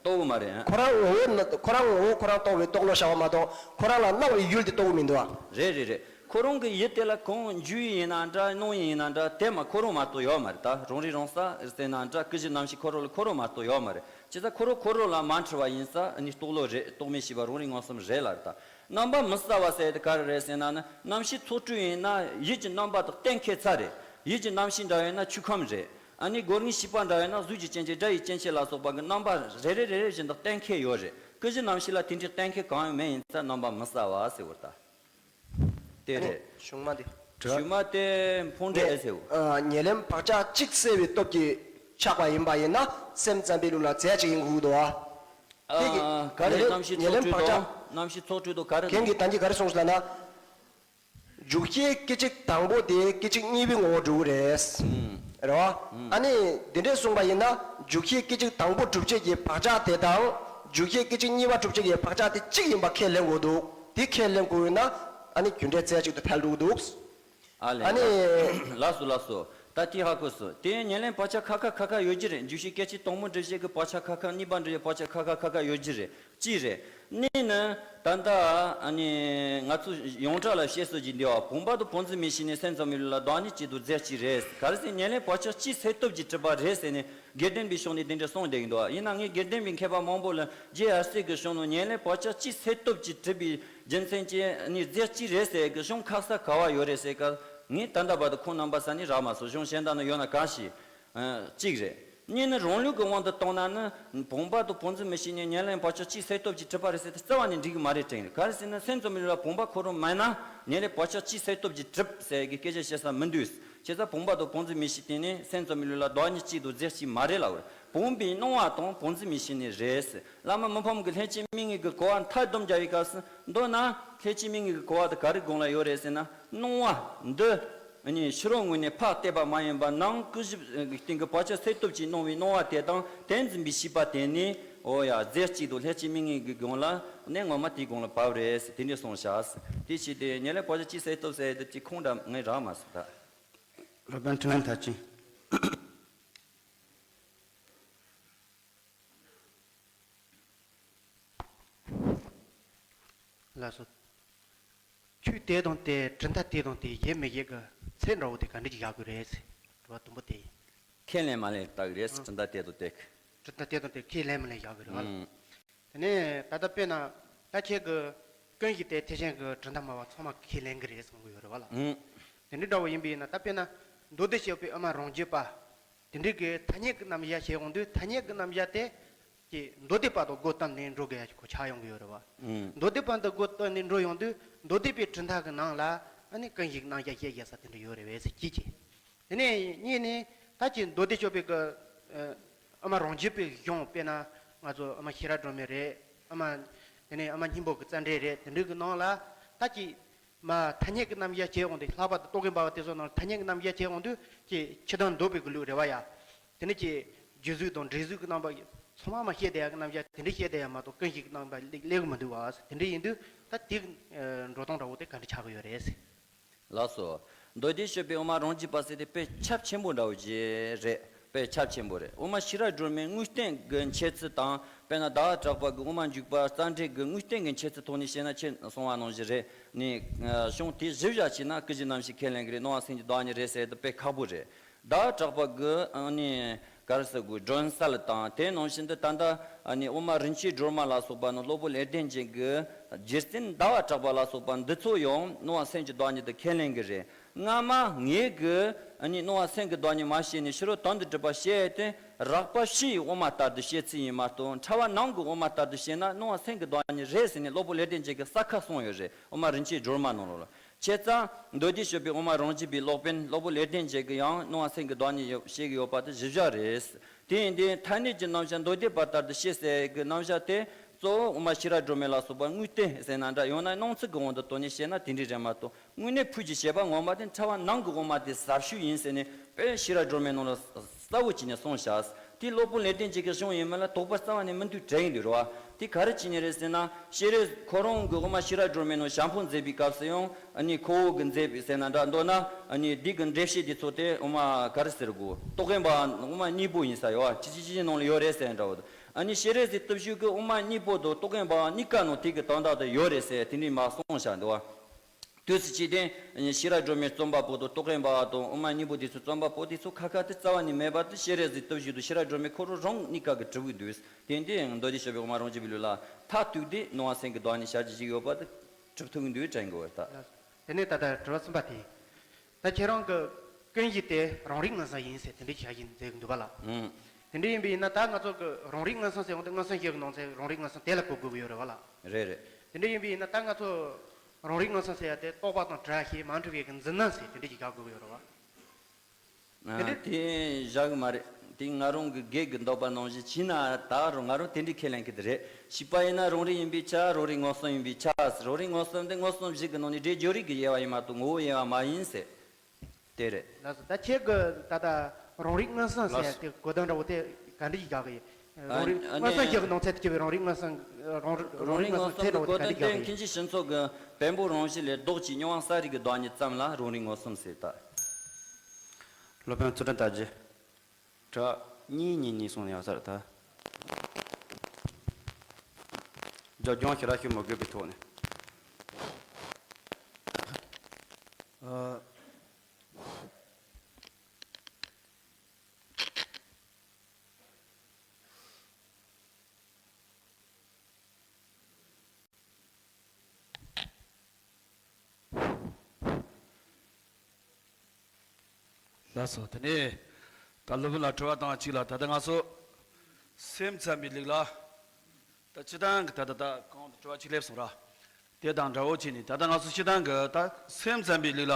རྟོགས་མ་རེད། ཨ། ཁོ་རང་ངོ་བོ་ན་ཁོ་རང་ངོ་བོ་ཁོ་རང་རྟོགས་པའི་རྟོག་བློ་བྱ་བ་མ་གཏོགས་ཁོ་རང་ལ་སྣང་བའི་ཡུལ་དེ་རྟོགས་མི་འདུག་ག་རེད་རེད་རེད། ཁོ་རང་གི་ཡུལ་དེ་ལ་གང་འཇུ་ཡིན་ན་འདྲ་སྣང་ཡིན་ན་འདྲ་དེ་མ་ཁོ་རང་མ་གཏོགས་ཡོད་མ་རེད། ད་རང་རིག་རང་གསལ་ཟེར་ན་འདྲ་ཀུན་གཞི་རྣམ་ཤེས་ཁོ་རང་ལ་ཁོ་རང་མ་གཏོགས་ཡོད་མ་རེད། བྱས་ཙང་ཁོ་རང་ཁོ་རང་ལ་མ་འཁྲུལ་བ་ཡིན་ཙང་ཨ་ནི་རྟོག་བློ་རེད། རྟོག་མེད་ཤེས་པ་རང་རིག་མངོན་སུམ་རེད་ལ་རེད། ད་རྣམ་པ་མི་གསལ་བ་ཟེར་དེ་ག་རེ་རེད་ཟེར་ན་ནི་རྣམ་ཤེས་ཚོགས་དྲུག་ཡིན་ན་ཡིད་ཀྱི་རྣམ་པ་དང་གཏན་འཁེལ་ཚར་རེད། ཡིད་ཀྱི་རྣམ་ཤེས་འདྲ་ཡོད་ན་ཆོས་ཁམས་རེད། ཨ་ནི་སྒོ་ལྔའི་ཤེས་པ་འདྲ་ཡོད་ན་གཟུགས་ཀྱི་སྐྱེ་མཆེད་སྒྲ་ཡི་སྐྱེ་མཆེད་ལ་སོགས་པ་གི་རྣམ་པ་རེ་རེ་རེ་རེ་བཞིན་དུ་གཏན་འཁེལ་ཡོད་རེད། ཀུན་གཞི་རྣམ་ཤེས་ལ་དེ་འདྲའི་གཏན་འཁེལ་གང་ཡང་མེད་ཡིན་ཙང་རྣམ་པ་མི་གསལ་བ་ཟེར་བ་རེད། ད་དེ་རེད། གཞུང་མ་འདི། གཞུང་མ་དེ་ཕུང་འདྲེ་ཨེ་ཟེར་བ། ཨ། ཉེར་ལེན་བག་ཆགས་གཅིག་སེལ་བའི་སྟོབས་ཀྱིས་ཆགས་པ་ཡིན་པ་ཡིན་ན་སེམས་ཙམ་པའི་ལུགས་ལ་རྫས་གཅིག་ཡིན་དགོས་འདུག་ཨ། ཨ། ཁྱེད་ཀྱིས་ག་རེ་ཉེར་ལེན་རྣམ་ཤེས་ཉེར་ལེན་ཚོགས་བག་སྤྲོས་ཆགས། དང་རྣམ་ཤེས་ཚོགས་སྤྲོས་དང་ག་རེ། རྒན་གྱིས་ད་གིན་ག་རེ་གསུངས་སོང་ལབ་ན། འཇུག་ཤེས་སྐད་ཅིག་དང་པོ་དེ་སྐད་ཅིག་གཉིས་པའི་ངོ་བོར་འགྲོ་གི་རེད། ཨུམ། རེད་བ། ཨུམ། ཨ་ནི་དེ་འདྲས་གསུངས་པ་ཡིན་ན་འཇུག་ཤེས་སྐད་ཅིག་དང་པོ་གྲུབ་བྱེད་ཀྱི་བག་ཆགས་དེ་དང་འཇུག་ཤེས་སྐད་ཅིག་གཉིས་པ་གྲུབ་བྱེད་ཀྱི་བག་ཆགས་དེ་གཅིག་ཡིན་པ་ཁས་ལེན་དགོས་འདུག་དེ་ཁས་ལེན་དགོས་ཡོད་ན་ཨ་ནི་རྒྱུ་འབྲས་རྫས་གཅིག་ཏུ་ཐལ་འགྲོ་གི་འདུག་ཨ་ལས། ཨ་ནི། ལགས་སོ་ལགས་སོ། ད་དེ་ཧ་གོ་སོང་། དེ་ཉེར་ལེན་བག་ཆགས་ཁ་ཁ་ཁ་ཁ་ཡོད་ཀྱི་རེད། འཇུག་ཤེས་སྐད་ཅིག་དང་པོ་འགྲུབ་བྱེད་ཀྱི་བག་ཆགས་ཁ་ཁ་གཉིས་པ་འགྲུབ་བྱེད་བག་ཆགས་ཁ་ཁ་ཁ་ཁ་ཡོད་ཀྱི་རེད། གཅིག་རེད། གཉིས་ནི། ད་ལྟ་ཨ་ནི་ང་ཚོ་ཡོངས་གྲགས་ལ་བཤད་སྲོལ་གྱི་འདི་བ་བུམ་པ་དང་བུམ་འཛིན་མིག་ཤེས་ནི་སེམས་ཙམ་པའི་ལུགས་ལ་བདག་ཉིད་གཅིག་ཏུ་རྫས་གཅིག་རེད། ག་རེ་ཟེར་ཉེར་ལེན་བག་ཆགས་གཅིག་སེལ་སྟོབས་ཀྱིས་གྲུབ་པ་རེད་ཟེར་ནས་དགེ་ལྡན་པའི་ཕྱོགས་ནས་དེ་འདྲ་གསུངས་བསྡད་ཀྱི་འདུག་ཡིན་ན་ངས་དགེ་ལྡན་པའི་མཁས་པ་མང་པོ་ལ་རྗེ་ཡབ་སྲས་ཀྱི་གཞུང་ནང་ཉེར་ལེན་བག་ཆགས་གཅིག་སེལ་སྟོབས་ཀྱིས་གྲུབ་པའི་རྒྱུ་མཚན་གྱིས་ནི་རྫས་གཅིག་རེད་ཟེར་གྱི་གཞུང་ཁ་གསལ་ག་བ་ཡོད་རེད་ཟེར་སྐབས་ངས་ད་ལྟ་བར་དུ་ཁོང་རྣམ་པ་ས་ནས་རག་མ་སོང་། གཞུང་གཞན་དག་ནང་ཡོད་ན་གང་ཞིག་གཅིག་རེད། གཉིས་ནི་རང་ལུགས་ཀྱི་དབང་དུ་བཏང་ན་ནི་བུམ་པ་དང་བུམ་འཛིན་མིག་ཤེས་ནི་ཉེར་ལེན་བག་ཆགས་གཅིག་སེལ་སྟོབས་ཀྱིས་གྲུབ་པ་རེད་ཟེར་ཏེ་རྩ་བ་ནས་འགྲིག་གི་མ་རེད་དྲན། ག་རེ་ཟེར་ན་སེམས་ཙམ་པའི་ལུགས་ལ་བུམ་པ་ཁོ་རང་མེད་ན་ཉེར་ལེན་བག་ཆགས་གཅིག་སེལ་སྟོབས་ཀྱིས་གྲུབ་ཟེར་གྱི་སྐད་ཆ་བཤད་ས་མི་འདུག་བྱས་ཙང་བུམ་པ་དང་བུམ་འཛིན་མིག་ཤེས་དེ་ནི་སེམས་ཙམ་པའི་ལུགས་ལ་བདག་ཉིད་གཅིག་དང་རྫས་གཅིག་མ་རེད་ལབ་པ་རེད། བུམ་པའི་སྣང་བ་དང་བུམ་འཛིན་མིག་ཤེས་ནི་རེད། བླ་མ་མི་ཕམ་གྱིས་ལྷན་སྐྱེས་མིག་གཉིས་ཀྱི་གོ་བ་མཐའ་སྡོམ་རྒྱག་པའི་སྐབས་སུ་མདོར་ན་ལྷན་སྐྱེས་མིག་གཉིས་ཀྱི་གོ་བ་དེ་ག་རེ་དགོངས་ལ་ཡོད་རེད་ཟེར་ན། སྣང་བ་འདི་ནི་ཕྱི་རོལ་ངོས་ནས་ཕར་བལྟས་པ་མ་ཡིན་པར་ནང་ཀུན་གཞི་སྟེང་གི་བག་ཆགས་སེལ་སྟོབས་ཀྱིས་སྣང་བའི་སྣང་བ་དེ་དང་དེ་འཛིན་པའི་ཤེས་པ་དེ་ནི་འོ་ཡ་རྫས་གཅིག་ཏུ་ལྷན་སྐྱེས་མིག་གཉིས་ཀྱི་སྒང་ལ་གནད་ངོ་མ་དེའི་སྒང་ལ་བབས་རེད་ཟེར་དེ་འདྲས་གསུངས་བཞག་དེ་བྱས་ཏེ་ཉེར་ལེན་བག་ཆགས་གཅིག་སེལ་སྟོབས་ཟེར་དེ་གཅིག་ཁུངས་འདྲ་ངས་རག་མ་སོང་ད། སློབ་དཔོན་འཕྲིན་ལས་མཐར་ཕྱིན། ལགས་སོ། ཆོས་དེ་དང་དེ་གྲུབ་མཐའ་དེ་དང་དེ་བཞེད་མི་བཞེད་ཀྱི་ཚད་འདྲ་བོ་དེ་ག་འདྲ་ཞིག་བཞག་དགོས་རེད་ཟེར། དྲི་བ་དང་པོ་དེ་ཡིན། ཁས་ལེན་མ་ལེན་ལྟ་གི་རེད་ཟེར། ཨང་། གྲུབ་མཐའ་དེ་དང་དེ། གྲུབ་མཐའ་དེ་དང་དེ་ཁས་ལེན་མ་ལེན་བཞག་དགོས་རེད་བ་ལ། ཨང་། དེ་ནས་ད་ལྟ་དཔེར་ན་ད་ཁྱེད་ཀྱི་ཀུན་གཞི་དེ་ཐེག་ཆེན་གྱི་གྲུབ་མཐའ་སྨྲ་བ་ཚང་མ་ཁས་ལེན་གི་རེད་གསུང་གི་ཡོད་རེད་བ་ལ། ཨང་། དེ་འདྲ་འདྲ་བོ་ཡིན་པ་ཡིན་ན་ད་དཔེར་ན་མདོ་སྡེ་སྤྱོད་པའི་དབུ་མ་རང་རྒྱུད་པ། དེ་འདྲའི་གི་ཐ་སྙད་ཀྱི་རྣམ་གཞག་བྱེད་འོང་དུས་ཐ་སྙད་ཀྱི་རྣམ་གཞག་དེ་ཀྱི་མདོ་སྡེ་པ་དང་སྒོ་བསྟུན་ནས་འགྲོ་དགོས་ཡ་ཁོ་ཆགས་ཡོང་གི་ཡོད་རེད་བ། ཨང་། མདོ་སྡེ་པ་འདི་སྒོ་བསྟུན་ནས་འགྲོ་ཡོང་དུས་མདོ་སྡེ་པའི་གྲུབ་མཐའ་གི་ནང་ལ་ཨ་ནི་ཀུན་གཞི་རྣམ་གཞག་བཤད་བཞག་ས་དེ་འདྲ་ཡོད་རེད་བས་ཟེར་གྱིས་ཀྱི། དེ་ནས་གཉིས་ནས་ད་ཀྱི་མདོ་སྡེ་སྤྱོད་པའི་གི་ཨ་དབུ་མ་རང་རྒྱུད་པའི་གཞུང་དཔེར་ན་ང་ཚོ་དབུ་མ་ཤེས་རབ་སྒྲོན་མེ་རེད། དབུ་མ་དེ་ནས་དབུ་མ་སྙིང་པོ་གི་རྩ་འགྲེལ་རེད། དེ་འདྲའི་གི་ནང་ལ་ད་ཀྱི་མ་ཐ་སྙད་ཀྱི་རྣམ་གཞག་བྱེད་འོང་དུས་ལྷག་པར་དུ་རྟོག་གེ་འབར་བ་དེ་ཚོ་ནང་ལ་ཐ་སྙད་ཀྱི་རྣམ་གཞག་བྱེད་འོང་དུས་ཀྱི་ཕྱི་དོན་འདོད་པའི་གི་ལུགས་རེད་བ་ཡ། དེ་ནས་ཀྱི་རྒྱུ་གཟུགས་དང་འབྲས་གཟུགས་ཀྱི་རྣམ་པ་ཚང་མ་མ་བཤད་བསྡད་ཡ་གི་རྣམ་གཞག་དེ་འདྲ་བཤད་བསྡད་ཡ་མ་གཏོགས་ཀུན་གཞི་གི་རྣམ་པ་སླེབས་སླེབས་གི་མི་འདུག་བ། དེ་འདྲ་ཡིན་དུས་ད་དེ་གི་འགྲོ་སྟངས་འདྲ་བོ་དེ་ག་འདྲ་ཆགས་གི་ཡོད་རེད། ལགས་སོ། མདོ་སྡེ་སྤྱོད་པའི་དབུ་མ་རང་རྒྱུད་པ་ཟེར་དེ་དཔེ་ཁྱབ་ཆེན་པོ་འདྲ་བོ་ཅིག་རེད། དཔེ་ཁྱབ་ཆེན་པོ་རེད། དབུ་མ་ཤེས་རབ་སྒྲོན་མའི་དངོས་བསྟན་གྱི་འཆད་ཚུལ་དང་དཔེར་ན་ཟླ་བ་གྲགས་པ་གི་དབུ་མ་འཇུག་པ་རྩ་འགྲེལ་གྱི་དངོས་བསྟན་གྱི་འཆད་ཚུལ་ཐོག་ནས་བཤད་ན་ཁྱེད་གསུང་བ་ནང་བཞིན་རེད། ནི་གཞུང་དེ་གཞིར་བཞག་བྱས་ན་ཀུན་གཞི་རྣམ་ཤེས་ཁས་ལེན་གྱི་རེད། སྣང་བ་སེམས་ཀྱི་བདག་ཉིད་རེད་ཟེར་དེ་དཔེ་ཁག་པོ་རེད། ཟླ་བ་གྲགས་པ་གི་ཨ་ནི་ག་རེ་ཟེར་དགོས་སྒྲོན་གསལ་དང་དེ་ནང་བཞིན་དུ་ད་ལྟ་ཨ་ནི་དབུ་མ་རིན་ཆེན་སྒྲོན་མ་ལ་སོགས་པ་ནི་སློབ་དཔོན་ལེགས་ལྡན་འབྱེད་ཀྱི་རྗེ་བཙུན་ཟླ་བ་གྲགས་པ་ལ་སོགས་པ་འདི་ཚོ་ཡང་སྣང་བ་སེམས་ཀྱི་བདག་ཉིད་དུ་ཁས་ལེན་གྱི་རེད། སྔ་མ་ངེད་ཀྱིས་ཨ་ནི་སྣང་བ་སེམས་ཀྱི་བདག་ཉིད་མ་བཤད་ནས་ཕྱི་རོལ་དོན་དུ་གྲུབ་པ་བཤད་དེ་རགས་པ་བཞིའི་དབུ་མ་ལྟར་དུ་བཤད་ཚུལ་ཡིན་མ་གཏོགས་ཕྲ་བ་ནང་གི་དབུ་མ་ལྟར་དུ་བཤད་ན་སྣང་བ་སེམས་ཀྱི་བདག་ཉིད་རེད་ཟེར་ནས་སློབ་དཔོན་ལེགས་ལྡན་འབྱེད་ཀྱིས་གསལ་ཁ་གསུངས་ཡོད་རེད། དབུ་མ་རིན་ཆེན་སྒྲོན་མ་ནང་ལོགས་ལ། བྱས་ཙང་མདོ་སྡེ་སྤྱོད་པའི་དབུ་མ་རང་རྒྱུད་པའི་སློབ་དཔོན་སློབ་དཔོན་ལེགས་ལྡན་འབྱེད་ཀྱིས་ཡང་སྣང་བ་སེམས་ཀྱི་བདག་ཉིད་ཡོད་བཤད་ཀྱི་ཡོད་པ་དེ་གཞི་བཞག་རེད། དེ་ཡིན་དུས་ཐ་སྙད་ཀྱི་རྣམ་གཞག་མདོ་སྡེ་པ་ལྟར་དུ་བཤད་ཟེར་གྱི་རྣམ་གཞག་དེ་གཙོ་བོ་དབུ་མ་ཤེས་རབ་སྒྲོན་མེ་ལ་སོགས་པ་དངོས་བསྟན་ཟེར་ན་འདྲ། ཡང་ན་སྣང་ཚུལ་གྱི་དབང་དུ་བཏང་ནས་བཤད་ན་དེ་འདྲ་རེད་མ་གཏོགས་དངོས་གནས་ཕུལ་གྱི་བྱེད་པ་ངོ་མ་དེ་ཕྲ་བ་ནང་གི་དབུ་མ་དེ་ཟབ་ཤོས་ཡིན་ཟེར་ནས་ དཔེ་ཤེས་རབ་སྒྲོན་མེ་ནང་ལ་གསལ་བོ་བྱས་ནས་གསུངས་བཞག་དེ་སློབ་དཔོན་ལེགས་ལྡན་འབྱེད་ཀྱི་གཞུང་ཡིན་མིན་ལ་དོགས་པ་རྩ་བ་ནས་མི་འདུག་དྲན་གྱི་འདུག་རེད་བ། དེ་ག་རེ་བྱས་ནས་རེད་ཟེར་ན། སྤྱན་རས་ཁོ་རང་གི་དབུ་མ་ཤེས་རབ་སྒྲོན་མེ་ནང་ཞལ་འཕོ་མཛད་པའི་སྐབས་སུ་ཡང་ཨ་ནི་ཁོ་བོ་གི་མཛད་པའི་ཟེར་ན་འདྲ་མདོར་ན་ཨ་ནི་འདི་གི་འགྲེལ་བཤད་དེ་ཚོ་དེ་དབུ་མ་ག་རེ་ཟེར་དགོས། རྟོག་གེ་པ་དབུ་མ་གཉིས་པོ་ཡིན་ས་ཡོད་བ། ཅི་ཅི་ཅི་ཅི་ནང་ལ་ཡོད་རེད་ཟེར་འདྲ་བོ་དང་། ཨ་ནི་སྤྱན་རས་གཟིགས་སྟོབས་བཞི་གི་དབུ་མ་གཉིས་པོ་དང་རྟོག་གེ་པ་གཉིས་ཀ་ནང་དེ་གི་དོན་དག་དེ་ཡོད་རེད་ཟེར་དེ་འདྲའི་མ་གསུངས་བཞག་འདུག་བ། དུས་སུ་ཅི་སྟེ་ཤེས་རབ་སྒྲོན་མེ་རྩོམ་པ་པོ་དང་རྟོག་གེ་པ་དང་དབུ་མ་གཉིས་པོ་དེ་ཚོ་རྩོམ་པ་པོ་དེ་ཚོ་ཁ་ཁ་དེ་རྩ་བ་ནས་མེད་པ་དེ་སྤྱན་རས་གཟིགས་སྟོབས་བཞི་དང་ཤེས་རབ་སྒྲོན་མེ་ཁོ་རང་རང་གཉིས་ཀ་གི་གྲུབ་ཀྱི་འདུག་དེ་འདི་མདོ་སྡེ་ཞབས་པའི་དབུ་མ་རང་རྒྱུད་པའི་ལུགས་ལ་མཐར་གཏུགས་ཏེ་ནང་བ་སེང་གེ་བདག་ཉིད་ཞལ་གྱིས་བཞེས་ཡོད་པ་དེ་གྲུབ་ཐུབ་ཀྱི་འདུག་དྲན་དགོས་པ་ལྟ། དེ་ནས་ད་ལྟ་དྲི་བ་གསུམ་པ་དེ། ད་ཁྱེད་རང་གི་ཀུན་གཞི་དེ་རང་རིག་མངོན་སུམ་ཡིན་ཟེར་དེ་འདྲའི་བྱ་བཞིན་མཛད་ཀྱི་འདུག་པ་ལ། ཨང་། དེ་འདྲ་ཡིན་པ་ཡིན་ན་ད་ང་ཚོ་གི་རང་རིག་མངོན་སུམ་ཟེར་བ་དེ་མངོན་སུམ་བྱེད་ཀྱི་ནང་ཚན་རང་རིག་མངོན་སུམ་དེ་ལ་གོ་དགོས་ཀྱི་ཡོད་རེད་བ་ལ། རེད་རེད། དེ་འདྲ་ཡིན་པ་ཡིན་ན་ད་ང་ཚོ་རང་རིག་མངོན་སུམ་ཟེར་ཡ་དེ་རྟོག་པ་དང་བྲལ་ཞིང་མ་འཁྲུལ་བའི་གི་འཛིན་སྣང་ཟེར་དེ་འདྲ་ཞིག་དགག་དགོས་ཀྱི་ཡོད་རེད་བ། ཨ། དེ་འདྲ། དེ་བཞག་གི་མ་རེད། དེ་ང་རང་གི་སྒེར་གྱི་འདོད་པ་ནང་བཞིན་བྱས་ན་ད་རུང་ང་རང་དེ་འདྲའི་ཁས་ལེན་གྱི་དེ་རེད། བྱས་པ་ཡིན་ན་རང་རིག་ཡིན་པས་ཁྱབ། རང་རིག་མངོན་སུམ་ཡིན་པས་ཁྱབ། རང་རིག་མངོན་སུམ་དེ་མངོན་སུམ་བཞི་གི་ནང་ནས་སྒྲས་སྦྱོར་རིག་གི་དབྱེ་བ་ཡིན་མ་གཏོགས་ངོ་བོའི་དབྱེ་བ་མ་ཡིན་ཟེར། དེ་རེད། ལགས་སོ། ད་ཁྱེད་ཀྱི་ད་ལྟ་རང་རིག་མངོན་སུམ་ཟེར་ཡ་དེ་གོ་དོན་འདྲ་བོ་དེ་ག་འདྲ་ཞིག་རྒྱག་གི་ཡིན། རང་རིག་མངོན་སུམ་ཞིག་གི་ནང་ཚན་དུ་གྱུར་པའི་རང་རིག་མངོན་སུམ། རང་རིག་རང་རིག་མངོན་སུམ་གྱི་གོ་དོན་དེ་མཁན་ཆེན་སྤྱི་ཚོགས་ཀྱི་བེམ་པོ་རང་བཞིན་ལས་ལྡོག་ཅིང་མྱོང་བ་གསལ་རིག་གི་བདག་ཉིད་ཙམ་ལ་རང་རིག་མངོན་སུམ་ཟེར་ད། སློབ་དཔོན་ཚུལ་ཁྲིམས་དར་རྒྱས། དྲི་བ་གཉིས་གཉིས་གཉིས་གསུངས་ནས་ཡོད་ས་རེད་ད། རྒྱབ་ལྗོངས་ཞེ་དྲག་ཞིག་མི་དགོས་པའི་ཐོག་ནས། ཨ། ལགས་སོ། དེ་ནས་ད་སློབ་དཔོན་ལ་དྲི་བ་བཏང་བ་གཅིག་ལ། ད་ལྟ་ང་ཚོ་སེམས་ཙམ་པའི་ལུགས་ལ་ད་སྤྱིར་བཏང་གི་ད་ལྟ་ད་གོང་དུ་དྲི་བ་གཅིག་སླེབས་སོང་ར། དེ་དང་འདྲ་བོ་བྱས་ནས་ད་ལྟ་ང་ཚོ་སྤྱིར་བཏང་གི་ད་སེམས་ཙམ་པའི་ལུགས་ལ་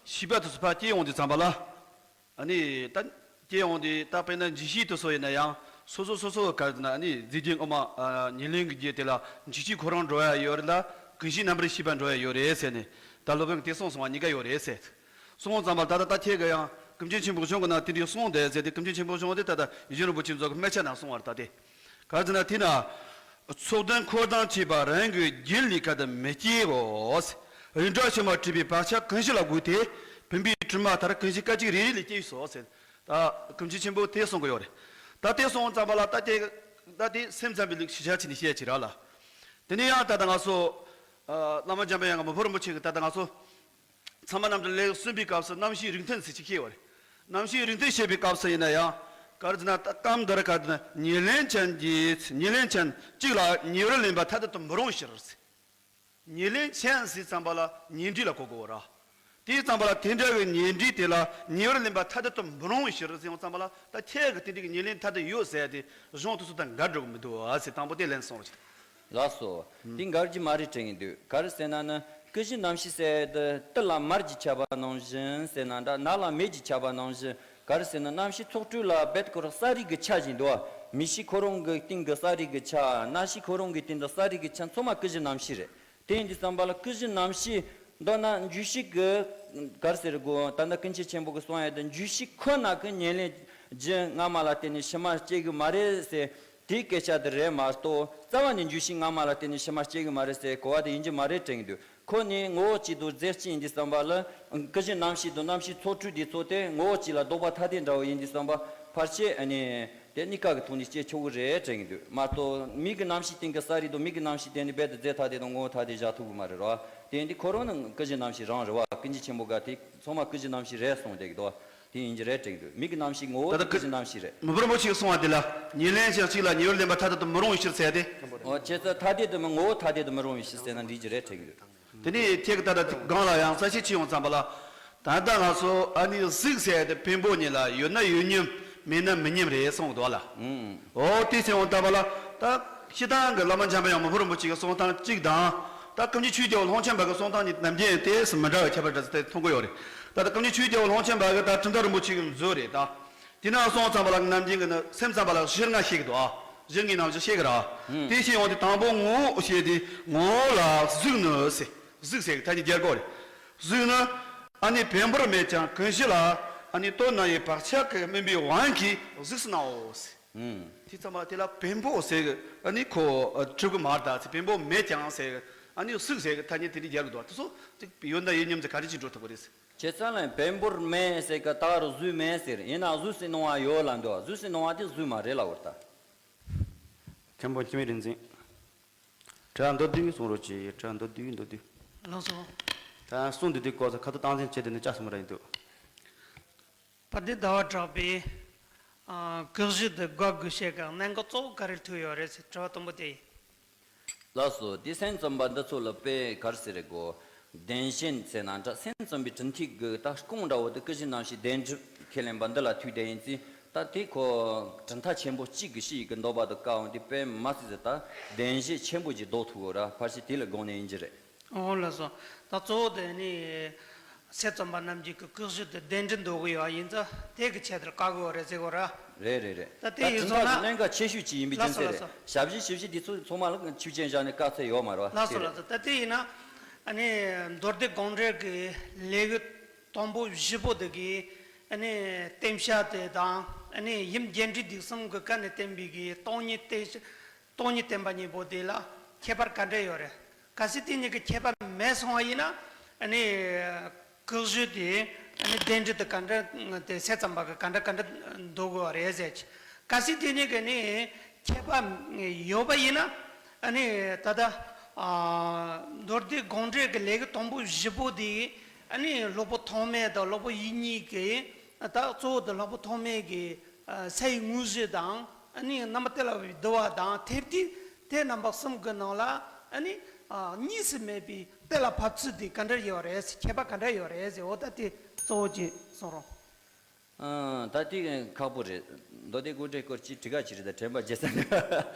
ཤེས་པ་དེ་ཚོ་ཕར་སྐྱེ་ཡོང་དུས་ཙམ་པ་ལ། ཨ་ནི་ད་སྐྱེ་ཡོང་དུས་ད་དཔེར་ན་འཇིགས་ཤིག་དེ་ཚོ་ཡིན་ན་ཡང་སོ་སོ་སོ་སོ་ག་རེ་ཟེར་ན་ཨ་ནི་རྫས་ཀྱི་དངོས་མ་ཨ་ཉེར་ལེན་གྱི་རྒྱུ་དེ་ལ་འཇིགས་ཤིག་ཁོ་རང་འགྲོ་ཡ་ཡོད་རེད་ལ་ཀུན་གཞི་རྣམ་པར་ཤེས་པ་འགྲོ་ཡ་ཡོད་རེད་ཟེར་ནས་ད་སློབ་དཔོན་གྱིས་དེ་གསུངས་སོང་བ་གཉིས་ཀ་ཡོད་རེད་ཟེར། གསུངས་ཙམ་པ་ད་ལྟ་ད་ཁྱེད་ཀྱི་ཡང་ཀུན་མཁྱེན་ཆེན་པོ་གཞུང་གི་ནང་དེ་འདྲའི་གསུངས་བསྡད་ཟེར་ཏེ་ཀུན་མཁྱེན་ཆེན་པོ་གཞུང་དེ་ད་ལྟ་ཡིད་བཞིན་རིན་པོ་ཆེ་མཛོད་ཀྱི་སྨད་ཆ་ནང་གསུངས་པ་རེད་ད་དེ། ག་རེ་ཟེར་ན་དེ་ན། ཚོགས་དོན་འཁོར་དང་བཅས་པ་རང་གི་རྒྱུད་ལས་ཀ་དུ་མི་སྐྱེའོ། རིགས་འདྲ་ཕྱི་མ་བྲིས་པའི་བག་ཆགས་ཀུན་གཞི་ལ་གུས་ཏེ་བུམ་པའི་དྲི་མ་མཐར་ཀུན་གཞི་སྐད་ཅིག་རེ་རེ་ལས་སྐྱེས་སོ་ཟེར། ད་ཀུན་མཁྱེན་ཆེན་པོས་དེ་གསུང་གི་ཡོད་རེད། ད་དེ་གསུང་ཙམ་པ་ལ་ད་དེ་ད་དེ་སེམས་ཙམ་པའི་ལུགས་ཤེས་བྱ་བྱས་ནས་བཤད་ཅིག་ར་ལ། དེ་ནས་ཡང་ད་ལྟ་ང་ཚོ་བླ་མ་འཇམ་པའི་དབྱངས་མི་ཕམ་རིན་པོ་ཆེ་གིས་ད་ལྟ་ང་ཚོ། ཚད་མ་རྣམ་འགྲེལ་ལེའུ་གསུམ་པའི་སྐབས་སུ་རྣམ་ཤེས་རིགས་མཐུན་ཟེར་ཅིག་བཤད་ཡོད་རེད། རྣམ་ཤེས་རིགས་མཐུན་བཤད་པའི་སྐབས་སུ་ཡིན་ན་ཡང་ག་རེ་ཟེར་ན་ད་སྐབས་འདིར་ག་རེ་ཟེར་ན་ཉེར་ལེན་ཅན་གྱི་ཉེར་ལེན་ཅན་གཅིག་ལ་ཉེ་བར་ལེན་པ་ཐ་དད་དུ་མི་རུང་ཕྱིར་ཟེར། ཉེར་ལེན་ཅན་ཟེར་ཙམ་པ་ལ་ཉེར་འབྲེལ་ལ་གོ་དགོས་ར། དེའི་ཙམ་པ་ལ་དེ་འདྲ་བའི་ཉེར་འབྲེལ་དེ་ལ་ཉེ་བར་ལེན་པ་ཐ་དད་དུ་མི་རུང་ཕྱིར་ཟེར་ཡོང་ཙམ་པ་ལ་ད་ཁྱེད་ཀྱི་དེ་འདྲའི་ཉེར་ལེན་ཐ་དད་ཡོད་ཟེར་ཏེ་གཞུང་དེ་ཚོ་དང་འགལ་འགྲོ་གི་མི་འདུག་ཨ་ཟེར་དང་པོ་དེ་ལན་གསུངས་རོགས་བྱེད། ལགས་སོ། དེ་འགལ་གྱི་མ་རེད་དྲན་གྱི་འདུག་ག་རེ་ཟེར་ན་ནི་ཀུན་གཞི་རྣམ་ཤེས་ཟེར་དེ་ཏི་ལ་མར་གྱིས་ཁྱབ་པ་ནང་བཞིན་ཟེར་ན་འདྲ། ནགས་ལ་མེ་གྱིས་ཁྱབ་པ་ནང་བཞིན་ག་རེ་ཟེར་ན་རྣམ་ཤེས་ཚོགས་དྲུག་ལ་རྦད་ཁོ་རང་གསལ་རིག་གི་ཆ་ཞིག་འདུག་མིག་ཤེས་ཁོ་རང་གི་སྟེང་གི་གསལ་རིག་གི་ཆ། རྣ་ཤེས་ཁོ་རང་གི་སྟེང་དུ་གསལ་རིག་གི་ཆ་ཚང་མ་ཀུན་གཞི་རྣམ་ཤེས་རེད། དེ་ཡིན་དུས་ཙམ་པ་ལ་ཀུན་གཞི་རྣམ་ཤེས་མདོར་ན་འཇུག་ཤེས་ཀྱི་ག་རེ་ཟེར་དགོས། ད་ལྟ་ཀུན་མཁྱེན་ཆེན་པོ་གིས་གསུངས་ཡ་དེ་འཇུག་ཤེས་ཁོ་ན་གི་ཉེར་ལེན་རྒྱུ་སྔ་མ་ལ་བརྟེན་ནས་ཕྱི་མ་སྐྱེ་གི་མ་རེད་ཟེར། དེའི་སྐད་ཆ་དེ་རེད་མ་གཏོགས་རྩ་བ་ནས་འཇུག་ཤེས་སྔ་མ་ལ་བརྟེན་ནས་ཕྱི་མ་སྐྱེ་གི་མ་རེད་ཟེར་གོ་བ་དེ་ཡིན་རྒྱུ་མ་རེད་དྲན་གྱི་འདུག་ཁོ་ནི་ངོ་བོ་གཅིག་དང་རྫས་གཅིག་ཡིན་དུས་ཙམ་པ་ལ་ཀུན་གཞི་རྣམ་ཤེས་དང་རྣམ་ཤེས་ཚོགས་དྲུག་དེ་ཚོ་དེ་ངོ་བོ་གཅིག་ལ་ལྡོག་པ་ཐ་དད་འདྲ་བོ་ཡིན་དུས་ཙམ་པ་ཕལ་ཆེར་ཨ་ནི། དེ་གཉིས་ཀ་གི་ཐོག་ནས་སྐྱེ་ཆོག་གི་རེད་དྲན་གྱི་འདུག་མ་གཏོགས་མིག་གི་རྣམ་ཤེས་སྟེང་གི་གསལ་རིག་དང་མིག་གི་རྣམ་ཤེས་སྟེང་ནས་རྦད་དེ་རྫས་ཐ་དད་དང་ངོ་བོ་ཐ་དད་བཞག་ཐུབ་ཀྱི་མ་རེད་རོ། དེ་ཡིན་དུས་ཁོ་རང་ནི་ཀུན་གཞི་རྣམ་ཤེས་རང་རེད་བ། ཀུན་མཁྱེན་ཆེན་པོ་ག་དེ་ཚང་མ་ཀུན་གཞི་རྣམ་ཤེས་རེད་གསུངས་བསྡད་ཀྱི་འདུག་དེ་ཡིན་གྱི་རེད་དྲན་གྱི་འདུག་མིག་གི་རྣམ་ཤེས་ངོ་བོ་ད་ལྟ་ཀུན་གཞི་རྣམ་ཤེས་རེད། མི་ཕམ་རིན་པོ་ཆེས་གསུངས་པ་དེ་ལ་ཉེར་ལེན་ཅན་གཅིག་ལ་ཉེ་བར་ལེན་པ་ཐ་དད་དུ་མི་རུང་བའི་ཕྱིར་ཟེར་ཏེ། འོ་བྱས་ཙང་ཐ་དད་དུ་མི་ངོ་བོ་ཐ་དད་དུ་མི་རུང་བའི་ཕྱིར་ཟེར་ན་འགྲིག་གི་རེད་དྲན་གྱི་འདུག་དེ་ནས་ཁྱེད་ཀྱི་ད་ལྟ་སྒང་ལ་ཡང་གསལ་བཤད་བྱེད་ཡོང་ཙམ་པ་ལ། ད་ལྟ་ང་ཚོ་ཨ་ནི་གཟུགས་ཟེར་ཡ་དེ་བེམ་པོ་ཉིད་ལ་ཡོད་ན་ཡོད་མཉམ་མེད་ན་མེད་མཉམ་རེད་གསུངས་འདུག་ལ། ཨུམ། འོ་དེ་ཟེར་ཡོང་ཙམ་པ་ལ་ད་སྤྱིར་བཏང་གི་བླ་མ་འཇམ་པའི་དབྱངས་མི་ཕམ་རིན་པོ་ཆེ་གི་གསུང་སྟངས་གཅིག་དང་། ད་ཀུན་མཁྱེན་ཆོས་རྒྱལ་པོ་ལྷུན་ཆེན་པ་གི་གསུང་སྟངས་གཉིས་ནམ་རྒྱུན་དེ་སུ་མི་འདྲ་བའི་ཁྱད་པར་འདྲ་ཟེར་དེ་མཐོང་གི་ཡོད་རེད། ད་ལྟ་ཀུན་མཁྱེན་ཆོས་རྒྱལ་པོ་ལྷུན་ཆེན་པ་གི་ད་གྲུབ་མཐའ་རིན་པོ་ཆེ་གི་མཛོད་རེད་ད། དེ་ན་སོང་ཙམ་པ་ལ་ནམ་རྒྱུན་གྱི་ནི་སེམས་ཙམ་པ་ལ་གཞིར་ལྔ་བཤད་ཀྱི་འདུག་ཨ། གཞིར་ལྔའི་རྣམ་གཞག་བཤད་ཀྱི་ར། ཨུམ། དེ་བཤད་ཡོང་དུས་དང་པོ་ངོ་བོ་བཤད་དེ་ངོ་བོ་ལ་གཟུགས་ནི་ཟེར། གཟུགས་ཟེར་གྱི་ཐ་སྙད་རྒྱག་དགོས་རེད། གཟུགས་ནི་ཨ་ནི་བེམ་པོར་མེད་ཀྱང་ཀུན་གཞི་ལ་ ཨ་ནི་ལྟོ་ན་ཡི་བག་ཆགས་ཀྱིས་སྨིན་པའི་དབང་གིས་གཟུགས་སུ་སྣང་ངོ་ཟེར། ཨུམ། དེ་ཚང་མ་དེ་ལ་བེམ་པོ་ཟེར་གི། ཨ་ནི་ཁོ་ཨ་གྲུབ་གི་མ་རེད་ད་ཟེར། བེམ་པོ་མེད་ཀྱང་ཟེར་གི། ཨ་ནི་གཟུགས་ཟེར་གི་ཐ་སྙད་དེ་འདྲ་རྒྱག་གི་འདུག་དེ་ཚོ་ཅིག་ཡོད་ན་ཡོད་མཉམ་ཟེར་ག་རེ་བྱེད་འགྲོ་ཐུབ་གི་རེད་ཟེར། བྱས་ཙང་ལ་བེམ་པོར་མེད་ཟེར་གི་ད་ག་རུ་གཟུགས་མེད་ཟེར། ཡིན་ན་གཟུགས་སུ་སྣང་བ་ཡོད་ལབ་འདུག་གཟུགས་སུ་སྣང་བ་དེ་གཟུགས་མ་རེད་ལབ་པ་རེད་ད། མཁན་པོ་འཆི་མེད་རིག་འཛིན། དྲི་བ་མདོར་བསྡུས་གསུང་རོགས་གྱིས། དྲི་བ་མདོར་བསྡུས་མདོར་བསྡུས། ལགས་སོ། ད་གསུང་འདི་དུས་སྐབས་སུ་ཁ་ཐུག་སྟངས་འཛིན་བྱས་ཏེ་ནི་བཅར་སོང་བ་ར་ཡིན་འདུག་བ་དེ་ཟླ་བ་གྲགས་པས། ཨ། ཀུ་ཤུ་དེ་དགོད་དགོས་ཤེས་ཀྱི་གནད་འགག་གཙོ་བོ་ག་རེ་ཐུག་ཡོད་རེད་ཟེར་དྲི་བ་དང་པོ་དེ་ཡིན། ལགས་སོ། དེ་སེམས་ཙམ་པ་འདི་ཚོ་ལ་དཔེ་ག་རེ་ཟེར་རེད་གོ། བདེན་ཞེན་ཟེར་ན་འདྲ། སེམས་ཙམ་པའི་གྲུབ་མཐའི་གི་ད་རྐང་འདྲ་བོ་དེ་ཀུན་གཞི་རྣམ་ཤེས་བདེན་གྲུབ་ཁས་ལེན་པ་འདི་ལ་ཐུག་བསྡད་ཡིན་ཙང་། ད་དེ་ཁོ་གྲུབ་མཐའ་ཆེན་པོ་གཅིག་གི་ཕྱིའི་གི་འདོད་པ་དང་བཀག་འོང་དེ་དཔེ་མ་སྲིད་ཟེར། ད་བདེན་ཞེན་ཆེན་པོ་ཅིག་ལྡོག་ཐུབ་ཡོད་ར། ཕལ་ཆེར་དེ་ལ་དགོངས་ནས་ཡིན་གྱི་རེད། འོ་ལགས་སོ། ད་གཙོ་བོ་དེ་ནི་སེམས་ཙམ་པ་རྣམས་ཀྱིས་ཀྱི་ཀུ་ཤུ་དེ་བདེན་གྲུབ་འདོད་ཀྱི་ཡོད་ཡིན་ཙང་དེ་གི་ཆེད་དུ་བཀག་གི་ཡོད་རེད་ཟེར་གོ་ར། རེད་རེད་རེད། ད་དེ་ད་ཡིན་གྲུབ་མཐའ་གི་སོང་ན་གནད་འགག་ཆེ་ཤོས་ཅིག་ཡིན་པའི་རྒྱུ་ལགས་སོ་མཚན་ལགས་རེད། སོ། ཞབས་ཕྱི་ཞིབ་ཕྱི་དེ་ཚོ་ཚང་མ་ལ་ཆོས་ཅན་བཞག་ནས་བཀག་ཚད་ཡོད་མ་རེད་བ། ལགས་སོ་དེ་ལགས་རེད། སོ། ད་དེ་ཡིན་ན་ཨ་ནི་མདོ་སྡེ་དགོངས་འགྲེལ་གྱི་ལེའུ་དང་པོ་བཞི་པོ་དེ་གི་ཨ་ནི་བསྟན་བྱ་དེ་དང་། ཨ་ནི་ཡུམ་རྒྱས་འབྲིང་བསྡུས་གསུམ་གྱི་སྐབས་ནས་བསྟན་པའི་གི་སྟོང་ཉིད་བསྟན། སྟོང་ཉིད་བསྟན་པ་གཉིས་པོ་དེ་ལ་ཁྱད་པར་ག་འདྲ་ཡོད་རེད། གལ་སྲིད་དེ་གཉིས་ཀྱི་ཁྱད་པར་མེད་སོང་བ་ཡིན་ན། ཨ་ནི་ཀུ་ཤུ་དེ་ཨ་ནི་བདེན་གྲུབ་དེ་ག་འདྲ་དེ་སེམས་ཙམ་པ་གི་ག་འདྲ་ག་འདྲ་འདོད་དགོས་པ་རེད་ཟེར་གྱི། གལ་སྲིད་དེ་གཉིས་ཀྱི་ནི་ཁྱད་པར་ཡོད་པ་ཡིན་ན། ཨ་ནི་ད་ལྟ་ཨ་མདོ་སྡེ་དགོངས་འགྲེལ་གྱི་ལེའུ་དང་པོ་བཞི་པོ་དེ་ཨ་ནི་སློབ་དཔོན་ཐོགས་མེད་དང་སློབ་དཔོན་ཡིད་གཉིས་ཀྱི། ད་གཙོ་བོ་དེ་སློབ་དཔོན་ཐོགས་མེད་ཀྱི་ཨ་སའི་དངོས་གཞི་དང་། ཨ་ནི་རྣམ་པར་དཔྱོད་ལ་བསྡུ་བ་དང་ཐེབས་ཏེ། དེ་རྣམ་པ་གསུམ་གྱི་ནང་ལ་ཨ་ནི་ཨ་གཉིས་སུ་མེད་པའི་དེ་ལ་བབ་ཚུལ་དེ་ག་འདྲ་ཡོད་རེད་ཟེར། ཁྱད་པར་ག་འདྲ་ཡོད་རེད་ཟེར། འོ་ད་དེ་གཙོ་བོ་གཅིག་གསུང་རོགས། ཨ། ད་དེ་ཁག་པོ་རེད། མདོ་སྡེ་དགོངས་འགྲེལ་སྐོར་གྱི་དྲི་ག་ཅི་རེད། ད་དྲན་པ་བརྗེད་ས་འདུག་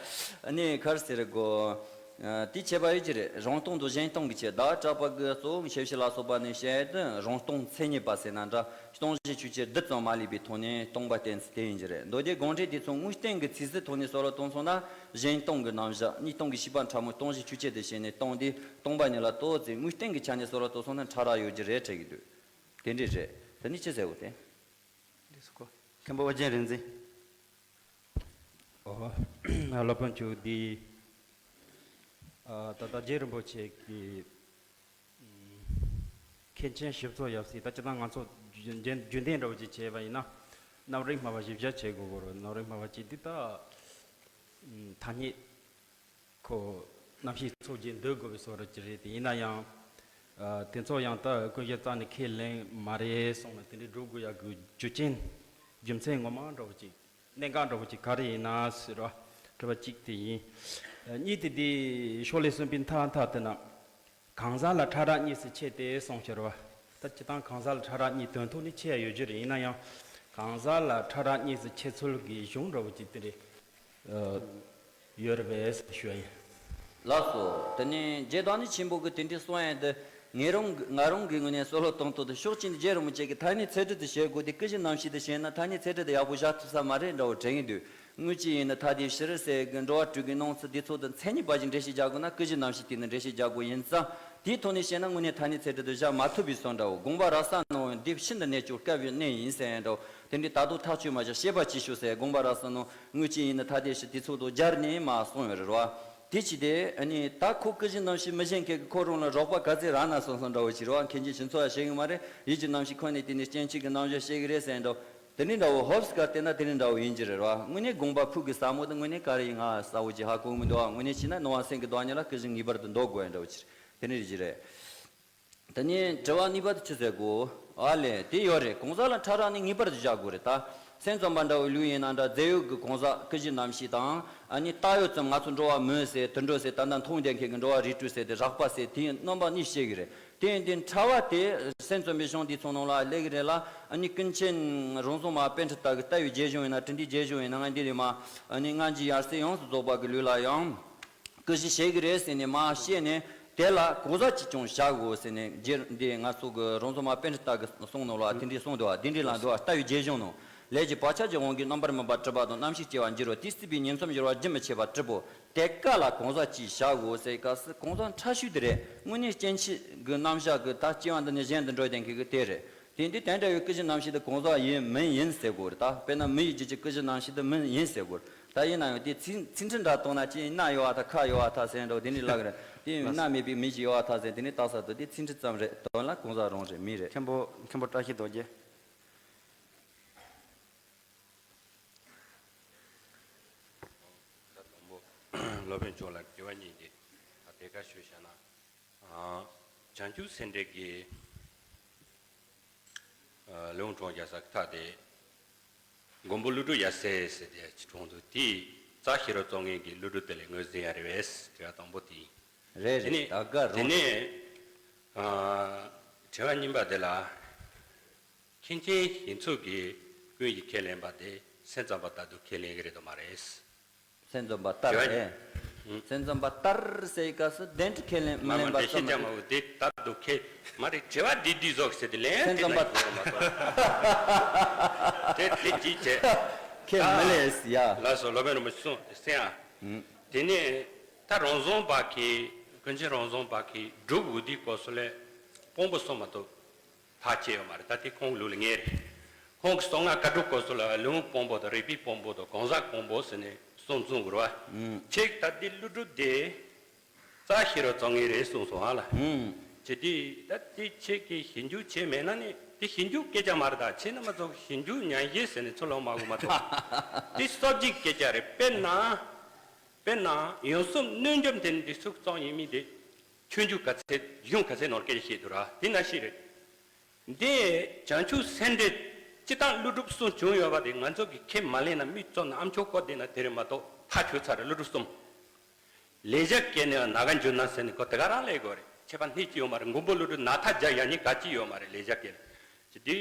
ཨ་ནི་ག་རེ་ཟེར་དགོས། ཨ། དེ་ཁྱད་པར་ཡོད་ཀྱི་རེད། རང་སྟོང་དང་གཞན་སྟོང་གི་ཆེད། ཟླ་བ་གྲགས་པ་གི་གཙོ་བོ་ཞབས་ཕྱི་ལ་སོགས་པ་ནས་བཤད་དུས་རང་སྟོང་མཚན་ཉིད་པ་ཟེར་ན་འདྲ། སྟོང་གཞི་ཆོས་ཅན་རྡུལ་ཙམ་མ་ལུས་པའི་ཐོག་ནས་སྟོང་པ་བསྟན་ཚུལ་དེ་ཡིན་གྱི་རེད། མདོ་སྡེ་དགོངས་འགྲེལ་དེ་ཚོ་དངོས་བསྟན་གྱི་ཚིག་ཟུར་ཐོག་ནས་བསམ་བློ་བཏང་སོང་ན། གཞན་སྟོང་གི་རྣམ་གཞག་གཉིས་སྟོང་གི་ཤེས་པ་ཕྲ་མོ་སྟོང་གཞི་ཆོས་ཅན་དུ་བྱས་ནས་སྟོང་དེ་སྟོང་པ་ཉིད་ལ་ལྟོས་ཟེར། དངོས་བསྟན་གྱི་ཆ་ནས་བསམ་བློ་བཏང་སོང་ན་ཕྲ་རགས་ཡོད་ཀྱི་རེད་དྲན་གྱི་འདུག་དེ་འདྲས་རེད། དེ་ནི་ཅི་ཟེར་བ་དེ། འདི་སུ་གོ། མཁན་པོ་ཨོ་རྒྱན་རིག་འཛིན། ཨོ། སློབ་དཔོན་མཆོག་འདི། ཨ། ད་ལྟ་རྗེ་རིན་པོ་ཆེ་གི་མཁན་ཆེན་ཞིག་གཙོ་ཡབ་སྲས། ད་སྤྱིར་བཏང་ང་ཚོ་རྒྱུན་རྒྱུན་ལྡན་འདྲ་བོ་ཅིག་བྱས་པ་ཡིན་ན། རྣམ་རིག་སྨྲ་བ་བཞི་བརྒྱ་བྱེད་དགོས་གོ་རོ། རྣམ་རིག་སྨྲ་བ་ཅིག་འདི་ད་ཐ་སྙད་ཁོ་རྣམ་ཤེས་ཚོགས་ཀྱིས་འདོད་དགོས་པའི་བཟོ་འདྲ་ཅིག་རེད། དེ་ཡིན་ན་ཡང་། ཨ། དེ་ཚོ་ཡང་ད་ཀུན་གཞི་རྩ་ནས་ཁས་ལེན་མ་རེད་གསུངས་ནས་དེ་འདྲའི་སྒྲུབ་དགོས་ཡག་གི་རྒྱུ་རྐྱེན་རྒྱུ་མཚན་ངོ་མ་འདྲ་བོ་ཅིག་གནད་འགག་འདྲ་བོ་ཅིག་ག་རེ་ཡིན་ན་ཟེར་བ། དྲི་བ་གཅིག་དེ་ཡིན། གཉིས་དེ་དེ་ཤོ་ལོ་ཀ་གསུམ་པའི་མཐའ་མཐའ་དེ་ན། གང་ཟག་ལ་ཕྲ་རགས་གཉིས་སུ་ཕྱེ་སྟེ་གསུངས་ཤར་བ། ད་སྤྱིར་བཏང་གང་ཟག་ལ་ཕྲ་རགས་གཉིས་དོན་ཐོག་ནས་ཕྱེ་ཡ་ཡོད་རྒྱུ་རེད། ཡིན་ན་ཡང་། གང་ཟག་ལ་ཕྲ་རགས་གཉིས་སུ་ཕྱེ་ཚུལ་གྱི་གཞུང་འདྲ་བོ་ཅིག་དེ་འདྲ། ཨ། ཡོད་རེད་པས་ཞུ་ཡ་ཡིན། ལགས་སོ། དེ་ནས་རྗེ་བདག་ཉིད་ཆེན་པོ་གིས་དེ་འདྲའི་གསུང་ཡ་འདི། ངེད་རང་གི་ང་རང་གི་ངོས་ནས་བསམ་བློ་གཏོང་སྟངས་དེ་ཕྱོགས་གཅིག་ནས་རྗེ་རིན་པོ་ཆེ་གིས་ཐ་སྙད་ཚད་གྲུབ་ཏུ་བྱེད་དགོས་དེ། ཀུན་གཞི་རྣམ་ཤེས་དེ་བྱས་ན་ཐ་སྙད་ཚད་གྲུབ་དེ་ཡག་པོ་བཞག་ཐུབ་ས་མ་རེད་འདྲ་བོ་དྲན་གྱི་འདུག་དངོས་གཞི་ཡིན་ན་ཐ་དད་སྤྱི་རིག་ཟེར་གི་འགྲོ་བ་དྲུག་གི་སྣང་ཚུལ་དེ་ཚོ་དང་མཚན་ཉིད་པ་ཞིག་འགྲེལ་བཤད་རྒྱག་དགོས་ན་ཀུན་གཞི་རྣམ་ཤེས་དེ་ནི་འགྲེལ་བཤད་རྒྱག་དགོས་ཡིན་ཙང་། དེའི་ཐོག་ནས་བཤད་ན་དངོས་གནས་ཐ་སྙད་ཚད་གྲུབ་དེ་བཞག་མ་ཐུབ་པའི་བཟོ་འདྲ་བོ། དགོངས་པ་རབ་གསལ་ནང་འདི་ཤིན་ཏུ་གནད་གཅོད་དཀའ་བའི་གནད་ཡིན་ཟེར་ཡ་འདྲ་བོ། དེ་འདྲའི་ད་དུང་ཐག་གཅོད་མ་བྱས་ཤེས་པ་གཅིག་ཞུ་ཟེར། དགོངས་པ་རབ་གསལ་ནང་དངོས་གཞི་ཡིན་ན་ཐ་དད་སྤྱི་དེ་ཚོ་དང་སྦྱར་ནས་མར་གསུངས་ཡོད་རེད་བ། དེ་ཅི་སྟེ་ཨ་ནི་ད་ཁོ་ཀུན་གཞི་རྣམ་ཤེས་མི་ཤེས་མཁན་གྱི་ཁོ་རང་ལ་རོགས་པ་ག་ཚད་རག་ན་སོང་སོང་འདྲ་བོ་ཞིག་རེད་བ། མཁན་ཆེན་ཞིག་གཙོ་ཡ་བཤད་གི་མ་རེད། ཡིད་ཀྱི་རྣམ་ཤེས་ཁོ་ནས་དེ་ནི་སྐྱེ་མཆེད་ཀྱི་རྣམ་གཞག་བཤད་གི་རེད་ཟེར་འདྲ་བོ། དེ་ནི་འདྲ་བོ་ཧོབ་སི་ག་བལྟས་ན་དེ་ནི་འདྲ་བོ་ཡིན་གྱི་རེད་བ། དངོས་གནས་དགོངས་པ་ཕུགས་ཀྱི་ཟབ་མོ་དེ་དངོས་གནས་ག་རེ་ཡིན་ང་གསལ་བོ་ཅིག་ཧ་གོ་གི་མི་འདུག་བ། དངོས་གནས་བྱས་ན་སྣང་བ་སེམས་ཀྱི་བདག་ཉིད་ལ་ཀུན་གཞི་ངེས་པར་དུ་འདོད་དགོས་ཡ་འདྲ་བོ་ཅིག་རེད། དེ་ནི་རེད་ཀྱི་རེད། དེ་ནས་དྲི་བ་གཉིས་པ་དེ་ཅི་ཟེར་གོ། ཨ་ལས་དེ་ཡོད་རེད། གང་ཟག་ལ་ཕྲ་རགས་ནི་ངེས་པར་དུ་བཞག་དགོས་རེད་ད། སེམས་ཙམ་པ་འདྲ་བོའི་ལུགས་ཡིན་ན་འདྲ། རྫས་ཡོད་ཀྱི་གང་ཟག་ཀུན་གཞི་རྣམ་ཤེས་དང་། ཨ་ནི་བཏགས་ཡོད་ཙམ་ང་ཚོ་འགྲོ་བ་མིན་ཟེར་དུད་འགྲོ་ཟེར་ད་ལྟ་མཐོང་བསྡད་མཁན་གྱི་འགྲོ་བ་རིགས་དྲུག་ཟེར་དེ་རགས་པ་ཟེར་དེའི་རྣམ་པ་གཉིས་བཤད་ཀྱི་རེད། དེ་ཡིན་དུས་ཕྲ་བ་དེ་སེམས་ཙམ་པའི་གཞུང་དེ་ཚོ་ནང་ལ་སླེབས་ཀྱི་རེད་ལ། ཨ་ནི་ཀུན་མཁྱེན་རོང་ཟོམ་མ་པཎྜི་ཏ་གི་ལྟ་བའི་རྒྱས་གཞུང་ཡིན་ན་དྲི་འདིའི་རྒྱས་གཞུང་ཡིན་ན་ང་འདི་ལས་མ། ཨ་ནི་སྔ་འགྱུར་ཡར་སེང་ཡོངས་སུ་རྫོགས་པ་གི་ལུགས་ལ་ཡང་། ཀུན་གཞི་བཤད་ཀྱི་རེད་ཟེར་ནས་མར་བཤད་ནས། དེ་ལ་གང་ཟག་གཅིག་ཀྱང་བཞག་དགོས་ཟེར་ནས་རྗེ་འདི་ང་ཚོ་གི་རོང་ཟོམ་མ་པཎྜི་ཏ་གི་གསུང་ནང་ལ་དེ་འདྲའི་གསུངས་འདུག་བ། དེ་འདྲའི་ལ་འདུག་བ། ལྟ་བའི་རྒྱས་གཞུང་ནང་། ལས་ཀྱི་བག་ཆགས་ཀྱི་དབང་གིས་རྣམ་པར་སྨིན་པ་གྲུབ་པ་དང་རྣམ་ཤེས་སྐྱེ་བ་འགྱུར་རོ། དེ་སྲིད་པའི་ཉིང་མཚམས་སྦྱོར་བ་རྒྱུན་མི་འཆད་པར་གྲུབ་བོ། དེ་ཀ་ལ་གང་ཟག་གཅིག་བཞག་དགོས་ཟེར་སྐབས་སུ་གང་ཟག་ཕྲ་ཤོས་དེ་རེད། དངོས་གནས་སྐྱེ་མཆེད་ཀྱི་རྣམ་གཞག་གི་ད་སྐྱེ་བ་འདི་ནས་གཞན་དུ་འགྲོ་བསྡད་མཁན་གྱི་དེ་རེད། དེ་འདི་དེ་འདྲ་བའི་ཀུན་གཞི་རྣམ་ཤེས་དེ་གང་ཟག་ཡིན་མིན་ཡིན་ཟེར་དགོས་རེད། ད་དཔེར་ན་མི་ཡི་རྒྱུད་ཀྱི་ཀུན་གཞི་རྣམ་ཤེས་དེ་མིན་ཡིན་ཟེར་དགོས་རེད། ད་ཡིན་ན་ཡང་དེ་ཚིག་ཚིག་འབྲུ་འདྲ་བཏང་ན་ཅི་ཡིན་ན་ཡོད་ཨ་ཐ་ཁ་ཡོད་ཨ་ཐ་ཟེར་འགྲོ་དེ་འདྲའི་ལབ་གི་རེད། དེ་ཡིན་ན་མེད་པའི་མི་ཞིག་ཡོད་ཨ་ཐ་ཟེར་དེ་ནི་རྟགས་གསལ་དུ་དེ་ཚིག་འབྲུ་ཙམ་རེད། དོན་ལ་གང་ཟག་རང་རེད་མི་རེད། མཁན་པོ་མཁན་པོ་བཀྲ་ཤིས་རྡོ་རྗེ། ད་དང་པོ་སློབ་དཔོན་མཆོག་ལ་དྲི་བ་གཉིས་ཏེ། ད་དེ་ག་ཞུས་བཞག་ན། ཨ། བྱང་ཆུབ་སེམས་འགྲེལ་གྱི་ཨ་ལེའུ་དྲུག་བརྒྱ་ས་ཀི་ཐ་དེ། མགོན་པོ་ཀླུ་སྒྲུབ་ཡབ་སྲས་ཟེར་ཏེ་ཅིག་གྲོངས་འདུག་དེས་རྩ་ཤེས་རབ་རྩོམ་མཁན་གྱི་ཀླུ་སྒྲུབ་དེ་ལས་ངོས་ཟིན་ཡ་རེད་པས། དྲི་བ་དང་པོ་དེ་ཡིན། རེད་དེ་ནས་རེད་ད་ག་དེ་རང་ནས་ཨ་དྲི་བ་གཉིས་པ་དེ་ལ། མཁན་ཆེན་ཞིག་མཚུངས་ཀྱིས་ཀུན་གྱིས་ཁས་ལེན་པ་དེ་སེམས་ཙམ་པ་ལྟར་དུ་ཁས་ལེན་གྱི་རེད་དམ་མ་རེད། སེམས་ཙམ་པ་ལྟར་དེ། སེམས་ཙམ་པ་ལྟར་ཟེར་སྐབས་སུ་གདན་དུ་ཁས་ལེན་མི་མ་ལེན་མ་པ་འགྲེལ་བཤད་ཙམ་ཅང་མ་མ་འོ་དེ་ལྟར་དུ་ཁས་མ་རེད། དྲི་བ་འདི་འདི་ཟོག་ཟེར་དེ་ལན་སེམས་དེ་ཙམ་ལ་པ་ཁས་མ་ཐོགས། དེ་དེ་ཅི་བྱེད། ཁས་མི་ལེན་ཡ། ལགས་སོ་སློབ་དཔོན་རིན་པོ་ཆེ་གསུངས་སེང་ཨ། དེ་ནས་ད་རང་བཟང་པ་གི་ཀུན་མཁྱེན་རང་བཟང་པ་གི་སྒྲུབ་འོ་དེའི་སྐོར་སུ་ལས་དཔང་པོ་གསུངས་མ་ཐུབ། ཐག་བཅད་ཡོད་མ་རེད། ད་དེ་ཁོང་ལུགས་ལ་ངེས་རེད། ཁོང་གི་གསང་སྔགས་བཀའ་སྒྲུབ་སྐོར་སོགས་ལ་ལུང་དཔང་པོ་དང་རིགས་པའི་དཔང་པོ་དང་གང་ཟག་དཔང་པོ་ཟེར་ནས་གསུང་གསུང་དགོས་རེད་བ། ཁྱེད་ད་འདི་ཀླུ་སྒྲུབ་དེ་རྩ་ཤེས་རབ་རྩོམ་མཁན་རེད་གསུངས་སོང་ཨ་ལ། བྱེད་དུས་ད་དེ་ཁྱེད་ཀྱིས་ཞིབ་འཇུག་བྱས་མེད་ན་ནི་དེ་ཞིབ་འཇུག་སྐད་ཆ་མ་རེད། ད་ཁྱེད་རྣམ་པ་ཚོ་ཞིབ་འཇུག་ཉན་ཤེས་ཟེར་ནས་ཚུར་ལོག་མ་དགོས་མ་གཏོགས། དེ་གསར་བརྗེའི་སྐད་ཆ་རེད། དཔེར་ན། དཔེར་ན་ཡང་སྲིད་གནོད་འཇོམས་དེ་འདི་ཚོ་གཙང་ཡིན་མིན་དེ། ཆོས་འབྱུང་ག་ཚད་གཞུང་ག་ཚད་ནང་སྐད་ཆ་བཤད་འདུག་ར་དེ་ན་ཤེས་རེད། འདི་བྱང་ཆུབ་སེམས་འགྲེལ་སྤྱིར་བཏང་ཀླུ་སྒྲུབ་གསུང་བྱུང་ཡོད་པ་དེ་ང་ཚོ་གི་ཁས་མ་ལེན་ན་མི་ཙོག་ན་ཨམ་ཆོག་ཀོ་དེ་ན་དེ་རེད་མ་གཏོགས་ཐག་ཆོད་ཚར་རེད་ཀླུ་སྒྲུབ་གསུམ། ལེགས་སྦྱར་སྐད་ནས་ནཱ་ག་འཇུ་ན་ཟེར་ནས་ཁོ་དེ་ག་རང་ལས་དགོས་རེད། ཁྱད་པར་སྣེ་གཅིག་ཡོད་མ་རེད། མགོན་པོ་ཀླུ་སྒྲུབ་ནཱ་ཐ་རྒྱ་ཡ་གཉིས་ག་གཅིག་ཡོད་མ་རེད་ལེགས་སྦྱར་སྐད་ནས། དེ་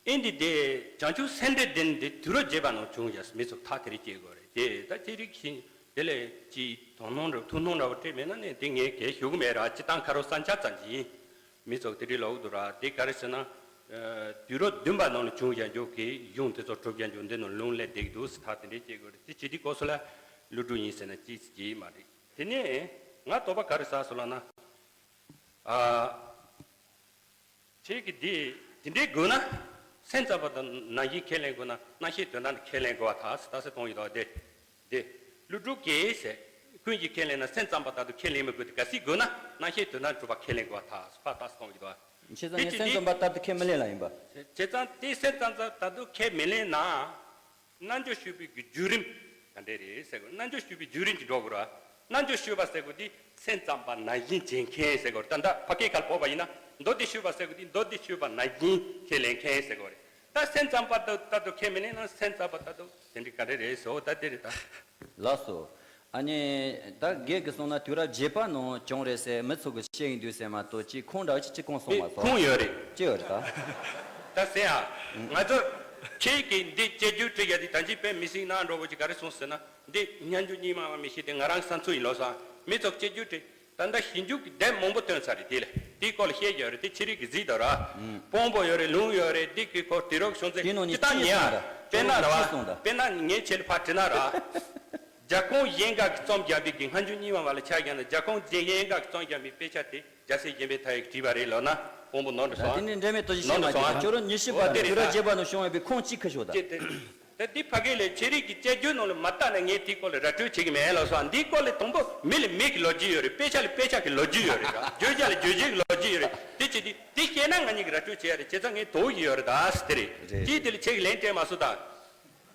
ཨེ་འདི་དེ་བྱང་ཆུབ་སེམས་འགྲེལ་དེ་འདི་དུས་རབས་བརྒྱད་པ་ནང་བྱུང་ཡ་མི་ཚོ་ཐག་དེ་རིང་སྐྱེལ་དགོས་རེད་དེ་ད་ཅི་རིགས་ཤིང་དེ་ལས་ཅི་དོ་སྣང་འདྲ་ཐུགས་སྣང་འདྲ་བ་སྤྲད་མེད་ན་ནི་དེ་ངས་གལ་ཞུ་གི་མེད་ར་སྤྱིར་བཏང་ཁ་རོག་ས་འཆར་ཙམ་གྱིས་ཡིན། མི་ཚོ་དེ་རིགས་ལོག་འདུག་ར་དེ་ག་རེ་ཟེར་ན། དུས་རབས་བདུན་པ་ནང་ལ་བྱུང་བཞག་རྒྱུ་གི་གཞུང་དེ་ཚོ་གྲུབ་བཞག་རྒྱུ་འདི་ནང་ལུང་ལས་འདེགས་འདུག་ཟེར་ཐག་དེ་འདྲས་སྐྱེལ་དགོས་རེད་དེ་བྱེད་དུས་སྐོར་སོ་ལ་ཀླུ་སྒྲུབ་ཡིན་ཟེར་ན་ཅི་ཅི་མ་རེད། དེ་ནས་ང་དོགས་པ་ག་རེ་ཟ་སོང་ལབ་ན། ཨ། ཁྱེད་ཀྱིས་འདི་དེ་འདྲའི་དགོས་ན། སེམས་ཙམ་པ་དང་ནང་བཞིན་ཁས་ལེན་དགོས་ན་རྣམ་ཤེས་དོན་དམ་ཁས་ལེན་དགོས་པ་ཐག་ཟེར་ད་ཟེར་གཏོང་ཡོད་དོ་དེ། དེ། ཀླུ་སྒྲུབ་ཀྱིས་ཟེར། ཀུན་གྱིས་ཁས་ལེན་ན་སེམས་ཙམ་པ་ལྟར་དུ་ཁས་ལེན་མི་དགོས་ཏེ་གལ་སྲིད་དགོས་ན་རྣམ་ཤེས་དོན་དམ་གྲུབ་པ་ཁས་ལེན་དགོས་པ་ཐག་ཟེར་ད་ཟེར་གཏོང་ཡོད་དོ། བྱས་ཙང་དེ་ངས་སེམས་ཙམ་པ་ལྟར་དུ་ཁས་མི་ལེན་ལ་ཡིན་པ། བྱས་ཙང་དེ་སེམས་ཙམ་པ་ལྟར་དུ་ཁས་མི་ལེན་ན། རྣལ་འབྱོར་སྤྱོད་པའི་གི་བརྒྱུད་རིམ་ག་འདྲས་རེད་ཟེར་དགོས། རྣལ་འབྱོར་སྤྱོད་པའི་བརྒྱུད་རིམ་གྱི་འགྲོ་དགོས་ར། རྣལ་འབྱོར་སྤྱོད་པ་ཟེར་དགོས་དེ་སེམས་ཙམ་པ་ནང་བཞིན་བྱེད་མཁན་ཟེར་དགོས་ར། ད་ལྟ་ཕ་སྐད་ཁ་ལ་ཕོག་པ་ཡིན་ན་མདོ་སྡེ་སྤྱོད་པ་ཟེར་དགོས་དེ་མདོ་སྡེ་སྤྱོད་པ་ནང་བཞིན་ཁས་ལེན་མཁན་ཟེར་དགོས་རེད། ད་སེམས་ཙམ་པ་ལྟ་བུ་ཁས་མི་ལེན་ན་སེམས་ཙམ་པ་ལྟ་བུ་དེ་འདྲ་ག་འདྲས་རེད་ཟེར་འོ་ད་དེ་རེད་ད། ལགས་སོ། ཨ་ནི། ད་རྒན་གྱིས་གསུངས་ན་དུས་རབས་བརྒྱད་པ་ནང་བྱུང་རེད་ཟེར་མི་ཚོ་གིས་བཤད་ཡིན་དུས་ཟེར་མ་གཏོགས་ཅི་ཁུངས་འདྲ་ཅི་ཅི་ཁུངས་སོང་མ་སོང་། ཁུངས་ཡོད་རེད། ཅི་ཡོད་རེད་ད། ད་ཟེར་ཨ། ང་ཚོ་ཁྱེད་ཀྱིས་འདི་དཔྱད་བརྗོད་བྲིས་ཡ་དེ་ད་ཅི་དཔེ་མི་སྲིད་ན་འགྲོ་བོ་ཅི་ག་རེ་གསུངས་ཟེར་ན་འདི་སྙན་བརྒྱུད་རྙིང་མ་མ་མི་ཤེས་དེ་ང་རང་བསམ་ཚུལ་ཡིན་ལོ་སོང་མི་ཚོ་དཔྱད་བརྗོད་བྲིས་ད་ལྟ་ཞིབ་འཇུག་གི་དེབ་མང་པོ་ཐོན་ཚར་རེད་དེ་ལས་དེའི་སྐོར་ལ་བཤད་ཡོད་རེད་དེ་ཁྱེད་རིགས་ཀྱིས་གཟིགས་དང་ར། དཔང་པོ་ཡོད་རེད་ལུང་ཡོད་རེད་འདི་གི་སྐོར་དུས་རབས་བྱུང་ཚེ་དེ་ནང་ནས་ཅི་ལྟར་ཅི་ཉེ་ཡ་གསུངས་ད། དཔེར་ན་ར་བ་ཅི་གསུངས་ད། དཔེར་ན་ངས་ཁྱེད་ལ་ཕར་དྲིས་ན་ར། རྒྱལ་ཁོངས་གཞན་འགའ་གིས་རྩོམ་རྒྱག་པའི་གི་སྔ་འགྱུར་རྙིང་མ་བ་ལ་ཆ་བཞག་ན་རྒྱལ་ཁོངས་གཞན་འགའ་གིས་རྩོམ་རྒྱག་པའི་དཔེ་ཆ་དེ་རྒྱལ་སྲས་གཞན་ཕན་མཐའ་ཡས་ཀྱིས་བྲིས་པ་རེད་ལབ་ན་དཔང་པོ་ནོར་འགྲོ་ད་སོང་དེ་ནས་འབྲེལ་མེད་དོ་ཞིག་ནོར་བཤད་མ་འགྲོ་སོང་ཁྱོད་རང་ཉི་ཤུ་པ་ནོར་དེ་དེ་རེད་དུས་རབས་ད་བརྒྱད་པ་ནང་བྱུང་བའི་ཁུངས་གཅིག་ཁ་ཤོག་ད། ད་དེ་ད་དེ་ཕ་གི་ལས་ཁྱེད་རིགས་ཀྱི་དཔྱད་བརྗོད་ནང་ལ་མ་ལྟ་ན་ངས་དེའི་སྐོར་ལ་ར་སྤྲོད་བྱེད་ཀྱི་མེད་ལབ་སོང་འདིའི་སྐོར་ལ་དང་པོ་མི་ལ་མི་གི་ལོ་རྒྱུས་ཡོད་རེད་དཔེ་ཆ་ལ་དཔེ་ཆ་གི་ལོ་རྒྱུས་ཡོད་རེད་ར་བརྗོད་བྱ་ལ་བརྗོད་བྱའི་གི་ལོ་རྒྱུས་ཡོད་རེད་དེ་བྱེད་དུས་དེ་ཤེས་ན་ང་གཉིས་ཀྱིས་ར་སྤྲོད་བྱེད་ཡ་རེད་བྱས་ཙང་ངས་དོགས་ཀྱི་ཡོད་རེད་ད་ཟེར་དེ་རེད་རེད། དེའི་དེ་ལ་ཁྱེད་ཀྱིས་ལན་སྤྲད་མ་སོང་ད།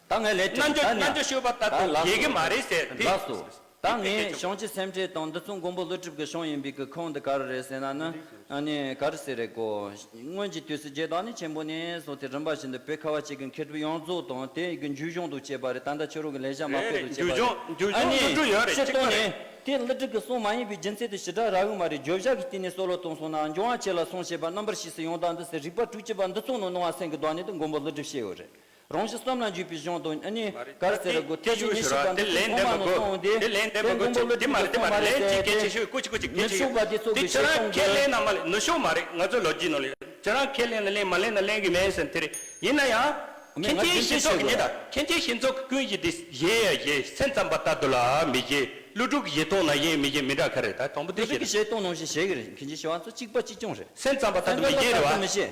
ད་ངས་ལན་སྤྲད་རྣལ་འབྱོར་ད་ནི་རྣལ་འབྱོར་སྤྱོད་པ་ལྟར་དུ་ཡེ་གི་མ་རེད་ཟེར་དེ། ལགས་སོ། ད་ངས་བྱང་ཆུབ་སེམས་འགྲེལ་དང་འདི་ཚོ་མགོན་པོ་ཀླུ་སྒྲུབ་ཀྱི་གཞུང་ཡིན་པའི་གི་ཁུངས་འདི་ག་རེ་རེད་ཟེར་ན་ནི། ཨ་ནི་ག་རེ་ཟེར་རེད་གོ། སྔོན་གྱི་དུས་སུ་རྗེ་བདག་ཉིད་ཆེན་པོ་ནས་བཟུང་སྟེ་རིམ་པ་བཞིན་དུ་བོད་ཁ་བ་ཅན་གྱི་མཁས་གྲུབ་ཡོངས་རྫོགས་དང་དེ་ཡི་གི་འཇུག་གཞུང་དུ་བྱས་པ་རེད། ད་ལྟ་ཁྱོད་རང་གི་ལེགས་བཤད་མ་རེད་དཔེ་རེད་དུ་བྱས་པ་འཇུག་རེད། གཞུང་འཇུག་ཨ་གཞུང་ནི་ཀླུ་སྒྲུབ་ཡོད་རེད་སྤྱིར་གཅིག་པ་བཏང་རེད། ནས་དེ་ཀླུ་སྒྲུབ་ཀྱི་གསུང་མ་ཡིན་པའི་རྒྱུ་མཚན་དེ་ཞེ་དྲག་རག་གི་མ་རེད། བརྗོད་བྱ་གི་སྟེང་ནས་གསལ་བོ་བཏང་སོང་ན་འབྱུང་བ་ཆེ་ལ་གསུངས་བྱས་པ་རྣམ་པར་ཤེས་སུ་ཡང་དག་འདི་ཟེར་རིགས་པ་དྲུག་ཅུ་པ་འདི་ཚོ་ནང་སྣང་བ་སེམས་ཀྱི་བདག་ཉིད་དུ་མགོན་པོ་ཀླུ་སྒྲུབ་བཤད་ཡོད་རེད། རང་བཞིན་གསུམ་ལ་འཇུག་པའི་གཞུང་དང་ཨ་ནི་མ་རེད། ག་རེ་ཟེར་རེད་གོ་ཐེག་ཆེན་ཉི་ཤུ་པ་འདི་ཚོ་དེ་ལན་འདེབས་མ་དགོས་དེ་ལན་འདེབས་མ་དགོས་དེ་མ་རེད་དེ་མ་རེད་ལན་ཅིག་གལ་ཆེ་ཤོས་སྐུ་མཁྱེན་སྐུ་མཁྱེན་དེ་ཁྱེད་རང་ཁས་ལེན་ན་མ་ལེན་ནུ་ཤོ་མ་རེད། ང་ཚོའི་ལོ་རྒྱུས་ནང་ལ་ཁྱེད་རང་ཁས་ལེན་ན་ལེན་མ་ལེན་ན་ལེན་གི་མེད་ཟེར་དེ་རེད། ཡིན་ན་ཡང་མཁན་ཆེན་ཞིག་ཚོགས་ཀྱི་ཉེ་ད་མཁན་ཆེན་ཞིག་ཚོགས་ཀྱི་ཀུན་གྱི་དེ་ཞེས་ཡ་ཞེས་སེམས་ཙམ་པ་ལྟར་དུ་ལ་མི་ཞེས་ཀླུ་སྒྲུབ་ཀྱི་ཞེས་གཏོང་ན་ཞེས་མི་ཞེས་མི་འདྲ་ག་རེ་ད་དང་པོ་དེ་ཀླུ་སྒྲུབ་ཀྱི་ཞེས་གཏོང་ནང་བཞིན་ཞེས་ཀྱི་རེད། མཁན་ཆེན་ཞི་བ་འཚོ་གཅིག་པ་གཅིག་རྐྱང་རེད། སེམས་ཙམ་པ་ལྟར་དུ་མི་ཞེས་རེད་བ། མི་ཞེས།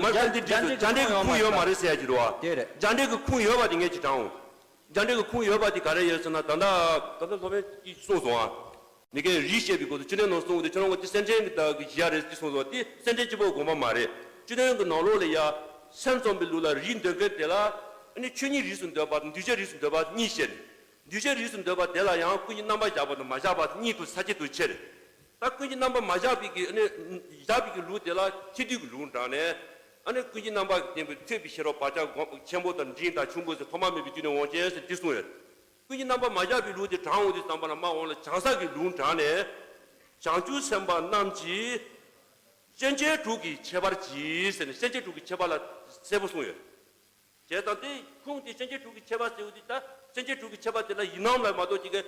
མ་རེད་འདི་འདྲ་རྒྱ་འབྲས་ཀྱི་ཁུངས་ཡོད་མ་རེད་ཟེར་ཡ་ཅིག་རེད་བ། དེ་རེད། རྒྱ་འབྲས་ཀྱི་ཁུངས་ཡོད་པ་དེ་ངས་ཅིག་དྲངས་འོང་། རྒྱ་འབྲས་ཀྱི་ཁུངས་ཡོད་པ་དེ་ག་རེ་ཡོད་ཟེར་ན། ད་ལྟ་ད་ལྟ་སློབ་དཔོན་གྱིས་གསུངས་སོང་ཨ། མི་དགེ་རིགས་བཤད་པའི་སྐོར་དུ་བཅུད་ལེན་ནང་གསུངས་ཏེ། ཁྱོད་རང་གི་དེ་སེམས་ཅན་གྱི་བདག་གི་གཞི་ཡ་རེད་ཅེས་གསུངས་སོ། དེ་སེམས་ཅན་གཅིག་པོ་དགོངས་པ་མ་རེད། བཅུད་ལེན་གྱི་ནང་ལོགས་ལ་ཡ་སེམས་ཙམ་པའི་ལུགས་ལ་རིགས་འདོད་མཁན་དེ་ལ་ཨ་ནི་ཆོས་ཉིད་རིགས་སུ་འདོད་པ་དང་འདུས་བྱས་རིགས་སུ་འདོད་པ་གཉིས་བཤད་ནས། འདུས་བྱས་རིགས་སུ་འདོད་པ་དེ་ལ་ཡང་ཀུན་གྱིས་རྣམ་པར་གཞག་པ་དང་མ་བཞག་པ་གཉིས་དུ་ས་བཅད་དུ་ཕྱེ། ད་ཀུན་གྱིས་རྣམ་པར་མ་བཞག་པའི་གི་ཨ་ནི་བཞག་པའི་གི་ལུགས་དེ་ལ་ཁྱེད་དུས་ཀྱི་ལུང་དྲངས་ནས། ཨ་ནི་ཀུན་གྱིས་རྣམ་པར་ལྡན་པའི་ཐོས་པའི་ཤེས་རབ་བག་ཆགས་ཆེན་པོ་དང་འབྲིང་དང་ཆུང་ཀུ་ཟེར་ཐོག་མ་མེད་པའི་དུས་ནས་འོང་ཞེས་ཟེར་དེ་གསུངས་ཡོད། ཀུན་གྱིས་རྣམ་པར་མ་བཞག་པའི་ལུགས་དེ་དྲངས་འོང་དུས་ཙམ་པ་ལ་མ་འོངས་ལ་བྱང་ས་གི་ལུང་དྲངས་ནས། བྱང་ཆུབ་སེམས་དཔའ་རྣམས་ཀྱིས་སྐྱེ་མཆེད་དྲུག་གི་ཁྱད་པར་གྱིས་ཟེར་ནས་སྐྱེ་མཆེད་དྲུག་གི་ཁྱད་པར་ལ་གསལ་པོ་གསུངས་ཡོད། བྱས་ཙང་དེ་ཁུངས་དེ་སྐྱེ་མཆེད་དྲུག་གི་ཁྱད་པར་ཟེར་བ་དེ། ད་སྐྱེ་མཆེད་དྲུག་གི་ཁྱད་པར་དེ་ལ་ཡིན་ནམ་ལ་མ་གཏོགས་ཅིག་གི། ད་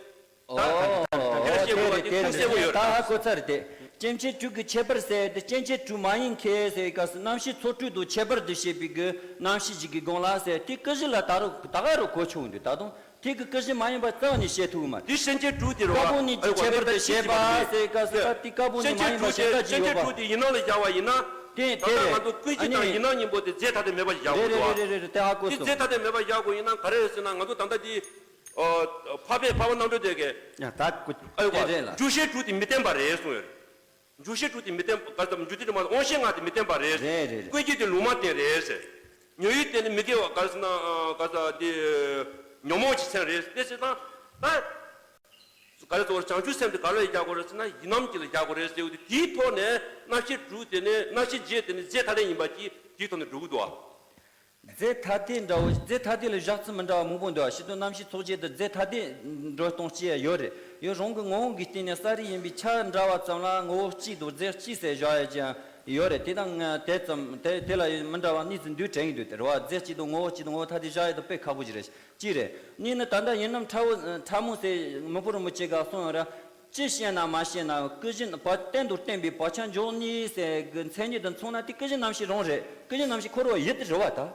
ཨོ། དེ་ལ་ཨོ་བཤད་དགོས་པ་དེ་དེ་ཁུངས་གསལ་པོ་ཡོད་རེད། ད་ཧ་གོ་ཚར་རེད་དེ། སྐྱེ་མཆེད་དྲུག་གི་ཁྱད་པར་ཟེར་དེ། སྐྱེ་མཆེད་དྲུག་མ་ཡིན་མཁན་ཟེར་བའི་སྐབས་སུ་རྣམ་ཤེས་ཚོགས་དྲུག་ཏུ་ཁྱད་པར་དུ་བཤད་པའི་གི་རྣམ་ཤེས་ཀྱི་གི་སྒང་ལ་ཟེར་དེ་ཀུན་གཞི་ལ་ད་རུང་ད་ག་རུ་གོ་ཆོག་འདུག་ད་དུང་དེ་གི་ཀུན་གཞི་མ་ཡིན་པ་རྩ་བ་ནས་བཤད་ཐུབ་ཀྱི་མ་རེད། དེ་སྐྱེ་མཆེད་དྲུག་དེ་རེད་བ། ཀ་པོ་ནི་ཀྱི་ཁྱད་པར་དུ་བཤད་པ་ཟེར་བའི་སྐབས་སུ་ད་དེ་ཀ་པོ་ནི་མ་ཡིན་པ་གཞན་དག་ཅིག་ཡོད་པ། སྐྱེ་མཆེད་དྲུག་དེ་ཡིན་ནམ་ལ་བཞག་པ་ཡིན་ན། དེ་དེ་ད་ལྟ་ང་ཚོ་ཀུན་གཞི་དང་ཡིན་ནམ་གཉིས་པོ་དེ་རྫས་ཐ་དད་མེད་པ་བཞག་དགོས་འདུག་བ། རེད་རེད་རེད་རེད། དེ་ཧ་གོ་དེ་སོང་། རྫས་ཐ་དད་མེད་པ་བཞག་དགོས་ཡིན་ན་ག་རེ་རེད་ཟེར་ན། ང་ཚོ་ད་ལྟ་དེ་འཕགས་པའི་འཕགས་པ་རྣམ་གྲོལ་སྡེ་གི། ཡ་ད་ཀུ་ཨ་ཡོ་དེ་རེད་ལ། འཇུག་ཤེས་དྲུག་དེ་མི་བརྟེན་པ་རེད་གསུངས་ཡོད། འཇུག་ཤེས་དྲུག་དེ་མི་བརྟེན་པ་ག་ཙམ། འཇུག་ཤེས་དྲུག་མ་དབང་ཤེས་ལྔ་དེ་མི་བརྟེན་པ་རེད། རེད་རེད་རེད། ཀུན་གཞི་དེ་ལུང་མ་བསྟན་རེད་ཟེར། ཉོན་ཡིད་དེ་ནི་མི་དགེ་བ་ག་རེ་ཟེར་ན། ག་ས་དེ་ཉོན་མོངས་ཀྱི་མཚན་རེད་དེ་ཟེར་ན། ད་ག་རེ་ཟེར། བྱང་ཆུབ་སེམས་དེ་ག་ལ་བཞག་དགོས་རེད་ཟེར་ན། ཡིན་ནམ་གྱི་ལ་བཞག་དགོས་རེད་ཟེར་བ་དེ། དེའི་ཐོག་ནས་རྣམ་ཤེས་དྲུག་དེ་ནི། རྣམ་ཤེས་བརྒྱད་དེ་ནི་རྫས་ཐ་དད་ཡིན་པ་གྱིས་དེའི་ཐོག་ནས་འགྲོ་གི་འདུག་བ། རྫས་ཐ་དད་འདྲ་བོ། རྫས་ཐ་དད་ལ་བཞག་ཚུལ་མི་འདྲ་བ་མང་པོ་འདུག་བ། སྤྱིར་བཏང་རྣམ་ཤེས་ཚོགས་བརྒྱད་དུ་རྫས་ཐ་དད་འགྲོ་སྟངས་གཅིག་ཡང་ཡོད་རེད། ཡང་རང་གི་ངོ་བོ་གི་སྟེང་ནས་ས་རིག་ཡིན་པའི་ཆ་འདྲ་བ་ཙམ་ལ་ངོ་བོ་གཅིག་དང་རྫས་གཅིག་ཟེར་བཞག་ཡ་ཅིག་ཡང་ཡོད་རེད། དེ་དང་དེ་ཙམ་དེ་དེ་ལ་མི་འདྲ་བ་གཉིས་ཙམ་འདུས་དྲན་གྱི་འདུག་དེ་རེད་བ། རྫས་གཅིག་དང་ངོ་བོ་གཅིག་དང་ངོ་བོ་ཐ་དད་བཞག་ཡ་དང་དཔེ་ཁག་པོ་ཅིག་རེད། གཅིག་རེད། གཉིས་ནི་ད་ལྟ་ཡིན་ནམ་ཕྲ་བོ་ཕྲ་མོ་ཟེར་མི་ཕོ་རིན་པོ་ཆེ་ག་གསུངས་ཡོད་ར། ཅི་ཤེས་ན་མ་ཤེས་ན་ཀུན་གཞི་བ་གཏན་དུ་བརྟན་པའི་བག་ཆགས་འཇོག་གཉིས་ཟེར་གྱི་མཚན་ཉིད་དང་མཚུངས་ན་དེ་ཀུན་གཞི་རྣམ་ཤེས་རང་རེད། ཀུན་གཞི་རྣམ་ཤེས་ཁོ་རང་ཡུལ་དེ་རེད་བ་ད།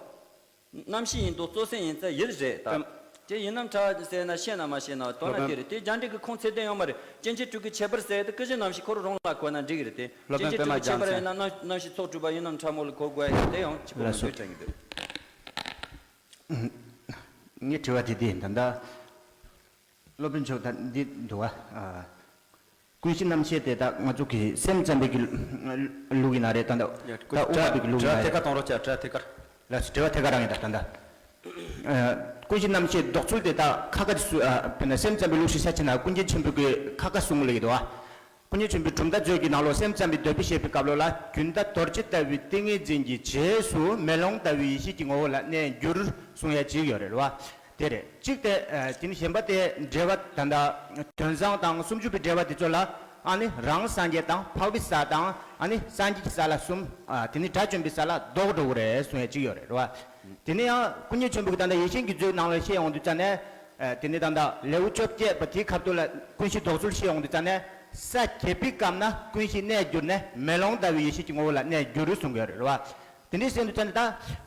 རྣམ་ཤེས་ཡིན་དང་གཙོ་སེམས་ཡིན་ཙང་ཡུལ་རེད་ད། དེ་ཡིན་ནམ་ཕྲ་ཟེར་ན་ཤེས་ན་མ་ཤེས་ན་དོན་ན་དེ་རེད། དེ་རྒྱ་འགྲེལ་གྱི་ཁུངས་ཚད་ལྡན་ཡོད་མ་རེད། སྐྱེ་མཆེད་དྲུག་གི་ཁྱད་པར་ཟེར་དེ་ཀུན་གཞི་རྣམ་ཤེས་ཁོ་རང་རང་ལ་གོ་ན་འགྲིག་གི་རེད་དེ། སྐྱེ་མཆེད་དྲུག་གི་ཁྱད་པར་ཡིན་ན་རྣམ་རྣམ་ཤེས་ཚོགས་དྲུག་པ་ཡིན་ནམ་ཕྲ་མོ་ལ་གོ་དགོས་ཡ་དེ་ཡང་གཅིག་པོ་མི་འདུག་དྲན་གྱི་འདུག་ངའི་དྲི་བ་དེ་དེ་ཡིན་ད་ལྟ། སློབ་དཔོན་མཆོག་ད་འདི་འདུག་བ། ཨ། ཀུན་གཞི་རྣམ་ཤེས་དེ་ད་ང་ཚོ་གི་སེམས་ཙམ་པའི་གི་ལུགས་ཡིན་ན་རེད་ད་ལྟ། ད་དབུ་མ་པའི་གི་ལུགས་ཡིན་ན་རེད། དྲི་བ་ཐད་ཀར་གཏོང་རོགས་བྱ། དྲི་བ་ཐད་ཀར། ལགས་སོ། དྲི་བ་ཐད་ཀར་རང་ཡིན་ད་ད་ལྟ། ཨ། ཀུན་གཞི་རྣམ་ཤེས་འདོགས་ཚུལ་དེ་ད་ཁ་ཁ་དེ་སུ། ཨ། དཔེར་ན་སེམས་ཙམ་པའི་ལུགས་ཤིག་ཤ་ཆེ་ན་ཀུན་མཁྱེན་ཆེན་པོའི་གི་ཁ་ཁ་གསུང་གི་ལེགས་འདུག་བ། ཀུན་མཁྱེན་ཆེན་པོའི་གྲུབ་མཐའ་མཛོད་ཀྱི་ནང་ལོགས་སེམས་ཙམ་པའི་འདོད་པས་དཔྱད་པའི་སྐབས་ལོ་ལ། རྒྱུན་མཐའ་རྡོ་རྗེ་ལྟ་བུའི་ཏིང་ངེ་འཛིན་གྱི་རྗེས་སུ་མེ་ལོང་ལྟ་བུའི་ཡེ་ཤེས་ཀྱི་ངོ་བོ་ལ་གནས་འགྱུར་གསུང་ཡ་གཅིག་ཡོད་རེད་བ། དེ་རེད། གཅིག་དེ། ཨ། དེ་ནི་གཞན་པ་དེ་འགྲེལ་པ་ད་ལྟ་དོན་བཟང་དང་སུམ་ཅུ་པའི་འགྲེལ་པ་དེ་ཚོ་ལ། ཨ་ནི་རང་སངས་རྒྱས་དང་འཕགས་པའི་ས་དང་། ཨ་ནི་སངས་རྒྱས་ཀྱི་ས་ལ་གསུམ། ཨ། དེ་ནི་དགྲ་བཅོམ་པའི་ས་ལ་ལྡོག་འགྲོ་གི་རེད་གསུང་ཡ་གཅིག་ཡོད་རེད་བ། དེ་ནས་ཡང་ཀུན་མཁྱེན་ཆེན་པོ་གིས་ད་ལྟ་ཡེ་ཤེས་ཀྱི་མཛོད་ནང་ལ་བཤད་ཡོང་དུས་ཙ་ནས། ཨ། དེ་ནས་ད་ལྟ་ལེའུ་བཅོ་བརྒྱད་པ་དེའི་ཁ་ཐུག་ལ་ཀུན་གཞི་ལྡོག་ཚུལ་བཤད་ཡོང་དུས་ཙ་ནས། ས་བརྒྱད་པའི་སྐབས་ན་ཀུན་གཞི་གནས་འགྱུར་ནས་མེ་ལོང་ལྟ་བུའི་ཡེ་ཤེས་ཀྱི་ངོ་བོ་ལ་གནས་འགྱུར་གསུང་གི་ཡོད་རེད་བ། དེ་འདྲའི་ཟེར་དུས་ཙ་ནས་ད།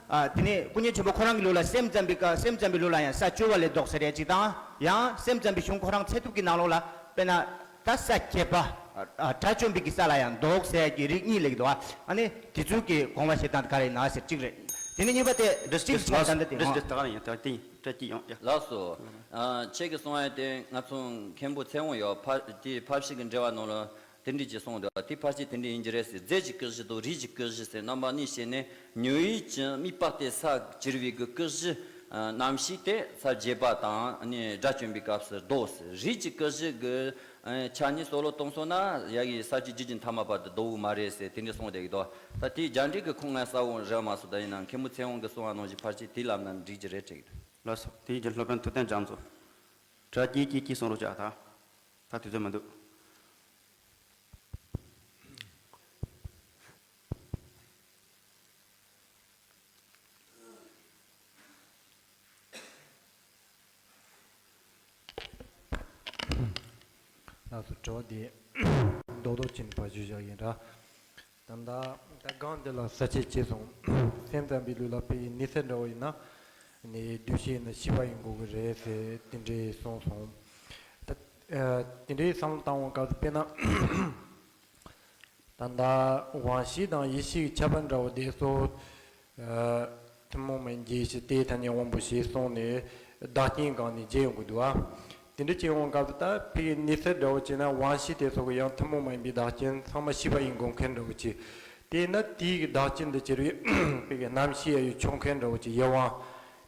ཨ། དེ་ནས་ཀུན་མཁྱེན་ཆེན་པོ་ཁོ་རང་གི་ལུགས་ལ་སེམས་ཙམ་པའི་སྐབས། སེམས་ཙམ་པའི་ལུགས་ལ་ཡང་ས་བཅུ་པ་ལས་ལྡོག་ཟེར་ཡ་གཅིག་དང་། ཡང་སེམས་ཙམ་པའི་གཞུང་ཁོ་རང་ཚད་ཐུབ་ཀྱི་ནང་ལོགས་ལ་དཔེར་ན། ད་ས་བརྒྱད་པ། ཨ། དགྲ་བཅོམ་པའི་གི་ས་ལ་ཡང་ལྡོག་ཟེར་གྱི་རིགས་གཉིས་ལེགས་འདུག་ཨ། ཨ་ནི་དེ་ཚོའི་གི་དགོངས་པ་བཞེས་སྟངས་དེ་ག་རེ་ཡིན་ན་ཟེར་གཅིག་རེད། དེ་ནས་གཉིས་པ་དེ། འདི་གཅིག་རེད། ད་ལྟ་དེ། འདི་ད་ག་རང་ཡིན། ད་དེ་ཡིན། ད་གཅིག་ཡོང་ཡ། ལགས་སོ། ཨ། ཁྱེད་ཀྱིས་གསུངས་ཡ་དེ་ང་ཚོ་མཁན་པོ་ཚེ་དབང་ཡོད་ཕ་དེ་ཕར་ཕྱིན་གྱི་འགྲེལ་པ་ནང་ལ་དེ་འདྲ་ཅིག་གསུངས་འདུག་དེ་ཕར་ཕྱིན་དེ་འདྲ་ཡིན་གྱི་རེད་ཟེར། རྫས་ཀྱི་ཀུན་གཞི་དང་རིགས་ཀྱི་ཀུན་གཞི་ཟེར་རྣམ་པ་གཉིས་བཤད་ནས། ཉོན་ཡིད་ཀྱི་དམིགས་པ་སྟེ་ས་གྱུར་པའི་གི་ཀུན་གཞི། ཨ། རྣམ་ཤེས་དེ་ས་བརྒྱད་པ་དང་ནི་དགྲ་བཅོམ་པའི་སྐབས་སུ་ལྡོག་ཟེར། རིགས་ཀྱི་ཀུན་གཞི་གི། ཨ། ཆ་གཉིས་སོ་ལོ་གཏོང་སོང་ན་ཡ་གི་ས་བཅུ་རྒྱུད་ཀྱི་མཐའ་མ་བར་དུ་ལྡོག་གི་མ་རེད་ཟེར་དེ་འདྲ་གསུངས་བསྡད་ཀྱི་འདུག་ད་དེའི་རྒྱ་འགྲེལ་གྱི་ཁུངས་ང་གསལ་བོ་རེད་མ་སོང་། ད་ཡིན་ནའང་མཁན་པོ་ཚེ་དབང་གིས་གསུངས་པ་ནང་བཞིན་ཕར་ཕྱིན་དེ་ལབ་ན་འགྲིག་གི་རེད་དྲན་གྱི་འདུག་ལགས་སོ། དེའི་རྗེས་སློབ་དཔོན་ཐུབ་བསྟན་རྒྱ་མཚོ། དྲི་བ་གཅིག་གཅིག་གཅིག་གསུང་རོགས་བྱ། ད་ད་དུས་ཚོད་མི་འདུག་ལགས་སོ། དྲི་བ་འདི་རྡོག་རྡོག་ཅིག་ཕར་ཞུས་བཞག་ཡིན་ར། ད་ལྟ་ད་སྒང་འདི་ལ་ས་བཅད་བྱས་སོང་། སེམས་ཙམ་པའི་ལུགས་ལ་དཔེ་ནི་ཚད་འདྲ་བོ་ཡིན་ན། ནི་འདུས་བྱས་ནི་ཤེས་པ་ཡིན་དགོས་ཀྱི་རེད་ཟེར་དེ་འདྲའི་གསུངས་སོང་། ད་ཨ་དེ་འདྲའི་བསམ་བློ་བཏང་བའི་སྐབས་སུ་དཔེར་ན། ད་ལྟ་དབང་ཤེས་དང་ཡེ་ཤེས་ཀྱི་ཁྱད་པར་འདྲ་བོ་དེ་ཚོ། ཨ་ཐུན་མོང་མ་ཡིན་རྒྱས་ཤིང་རྟེན་ཐ་སྙད་དབང་པོ་ཞེས་གསུངས་ནས་བདག་རྐྱེན་སྒང་ནས་བརྗོད་ཡོང་གི་འདུག་ཨ། དེ་འདྲ་བྱས་ཡོང་སྐབས་སུ་ད་ཕ་གི་གནས་ཚུལ་འདྲ་བོ་བྱས་ན་དབང་ཤེས་དེ་ཚོ་གི་ཡང་ཐུན་མོང་མ་ཡིན་པའི་བདག་རྐྱེན་ཚང་མ་ཤེས་པ་ཡིན་དགོངས་མཁན་འདྲ་བོ་བྱས། དེས་ན་དེའི་གི་བདག་རྐྱེན་དུ་གྱུར་བའི་ཕ་གི་རྣམ་ཤེས་ཡ་ཡུལ་ཆོག་མཁན་འདྲ་བོ་བྱས་ཡེ་དབང་།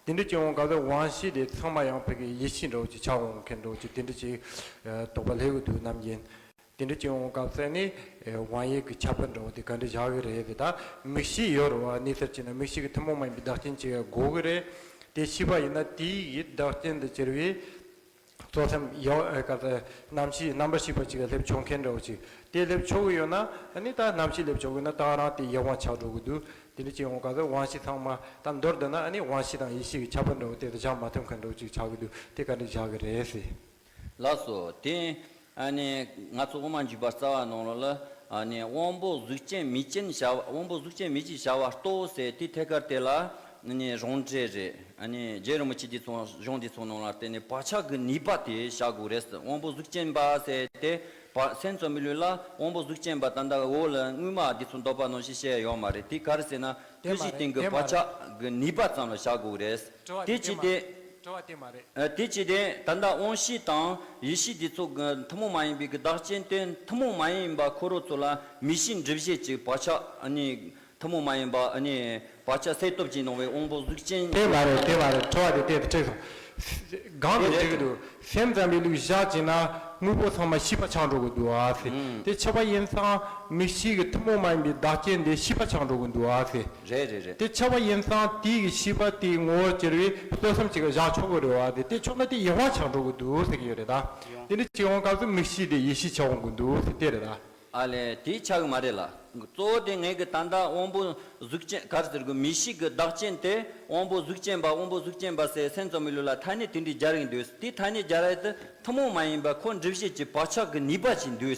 དེ་འདྲ་བྱས་ཡོང་སྐབས་སུ་དབང་ཤེས་དེ་ཚང་མ་ཡང་ཕ་གི་ཡེ་ཤེས་འདྲ་བོ་བྱས་ཆགས་འོང་མཁན་འདྲ་བོ་བྱས་དེ་འདྲ་བྱས་དོགས་པ་སླེབས་ཀྱི་འདུག་ནམ་རྒྱུན། དེ་འདྲ་བྱས་ཡོང་སྐབས་སུ་ནི་དབང་ཡེ་གི་ཁྱད་པར་འདྲ་བོ་དེ་ག་འདྲ་བཞག་གི་རེད་དེ། ད་མིག་ཤེས་ཡོད་རེད་བ། གནས་ཚུལ་བྱས་ན་མིག་ཤེས་ཀྱི་ཐུན་མོང་མ་ཡིན་པའི་བདག་རྐྱེན་ཅིག་དགོས་གི་རེད། དེ་ཤེས་པ་ཡིན་ན་དེའི་གི་བདག་རྐྱེན་དུ་གྱུར་བའི་རྩོལ་སེམས་ཡོད་ཨེ་ག་ཚོད་རྣམ་ཤེས་རྣམ་པར་ཤེས་པ་ཅིག་ག་སླེབས་ཆོག་མཁན་འདྲ་བོ་ཅིག་དེ་སླེབས་ཆོག་གི་ཡོད་ན་ཨ་ནི་ད་རྣམ་ཤེས་སླེབས་ཆོག་གི་ཡོད་ན་ད་རང་དེ་ཡེ་དབང་ཆགས་འགྲོ་གི་འདུག་དེ་འདྲ་བྱས་ཡོང་སྐབས་སུ་དབང་ཤེས་ཚང་མ་ད་མདོར་བསྡུ་ན་ཨ་ནི་དབང་ཤེས་དང་ཡེ་ཤེས་ཀྱི་ཁྱད་པར་འདྲ་བོ་དེ་དང་བཞག་མ་ཐུབ་མཁན་འདྲ་བོ་ཅིག་ཆགས་གི་འདུག་དེ་ག་འདྲ་བཞག་གི་རེད་ཟེར། ལགས་སོ། དེ་ཨ་ནི་ང་ཚོ་དབུ་མ་འཇུག་པ་རྩ་བ་ནང་ལོགས་ལ་ཨ་ནི་དབང་པོ་གཟུགས་ཅན་མིག་ཅན་བྱ་བ། དབང་པོ་གཟུགས་ཅན་མིག་ཅན་བྱ་བ་རྟོགས་ཟེར་དེ་ཐད་ཀར་དེ་ལ་ཨ་ནི་རང་འགྲེལ་རེད། ཨ་ནི་རྗེ་རིན་པོ་ཆེ་དེ་ཚོ་གཞུང་དེ་ཚོ་ནང་ལ་བརྟེན་ནས་བག་ཆགས་ཀྱི་ནུས་པ་དེ་བཞག་དགོས་རེད། དབང་པོ་གཟུགས་ཅན་པ་ཟེར་དེ་བ་སེམས་ཙམ་མི་ལུས་ལ་དབང་པོ་གཟུགས་ཅན་པ་ད་ལྟ་འོག་ལ་དངོས་མ་དེ་ཚོ་འདོད་པ་ནང་བཞིན་བཤད་ཡོད་མ་རེད། དེ་ག་རེ་ཟེར་ན་དེ་ཀུན་མ་གཞིའི་རེད། སྟེང་གི་དེ་མ་བག་རེད། ཆགས་ཀྱི་ནུས་པ་ཙམ་ལ་བཞག་དགོས་རེད། དྲི་བ་དེ་དེ་ཅི་དེ་མ་རེད། དྲི་བ་དེ་མ་རེད། ཨ། དེ་ཅི་སྟེ་ད་ལྟ་དབང་ཤེས་དང་ཡེ་ཤེས་འདི་ཚོ་གི་ཐུན་མོང་མ་ཡིན་པའི་གི་བདག་རྐྱེན་དེ་ཐུན་མོང་མ་ཡིན་པ་ཁོ་རང་ཚོ་ལ་མིག་ཤེས་འགྲུབ་བྱེད་ཀྱི་བག་ཆགས་ཨ་ནི་ཐུན་མོང་མ་ཡིན་པ་ཨ་ནི་བག་ཆགས་སད་སྟོབས་ཀྱིས་སྣང་བའི་དབང་པོ་གཟུགས་ཅན། དེ་མ་རེད། དེ་མ་རེད། དྲི་བ་དེ་དེ་དྲིས་སོང་། གང་དེ་དེ་འགྲིག་གི་རེད། འདུག་སེམས་ཙམ་པའི་ལུགས་བཞག་བྱས་ན་དངོས་པོ་ཚང་མ་ཤེས་པ་ཆགས་འགྲོ་གི་འདུག་ཨ་ཟེར། ཨང་། དེ་ཆགས་པ་ཡིན་ཙང་མིག་ཤེས་ཀྱི་ཐུན་མོང་མ་ཡིན་པའི་བདག་རྐྱེན་དེ་ཤེས་པ་ཆགས་འགྲོ་གི་འདུག་ཨ་ཟེར། རེད་རེད་རེད། དེ་ཆགས་པ་ཡིན་ཙང་དེའི་གི་ཤེས་པ་དེའི་ངོ་བོར་གྱུར་བའི་རྩོལ་སེམས་ཅིག་ག་བཞག་ཆོག་གི་རེད་བ། དེ་དེ་ཆོག་ན་དེ་ཡེ་དབང་ཆགས་འགྲོ་གི་འདུག་ཟེར་གི་ཡོད་རེད་ད། ཡང་། དེ་འདྲ་བྱེད་འོང་སྐབས་སུ་མིག་ཤེས་དེ་ཡེ་ཤེས་ཆགས་འོང་གི་འདུག་ཟེར་དེ་རེད་ད། ཨ་ལས་དེ་ཆགས་གི་མ་རེད་ལ། གཙོ་བོ་དེ་ངས་གི་ད་ལྟ་དབང་པོ་གཟུགས་ཅན་ག་རེ་ཟེར་གི་མིག་ཤེས་གི་བདག་རྐྱེན་དེ་དབང་པོ་གཟུགས་ཅན་པ་དབང་པོ་གཟུགས་ཅན་པ་ཟེར་སེམས་ཙམ་མི་ལུས་ལ་ཐ་སྙད་དེ་འདྲའི་སྦྱར་གི་འདུག་དེ་ཐ་སྙད་སྦྱར་ཡ་དེ་ཐུན་མོང་མ་ཡིན་པ་ཁོ་འགྲུབ་བྱེད་ཀྱི་བག་ཆགས་གི་ནུས་པ་ཅིག་འདུག་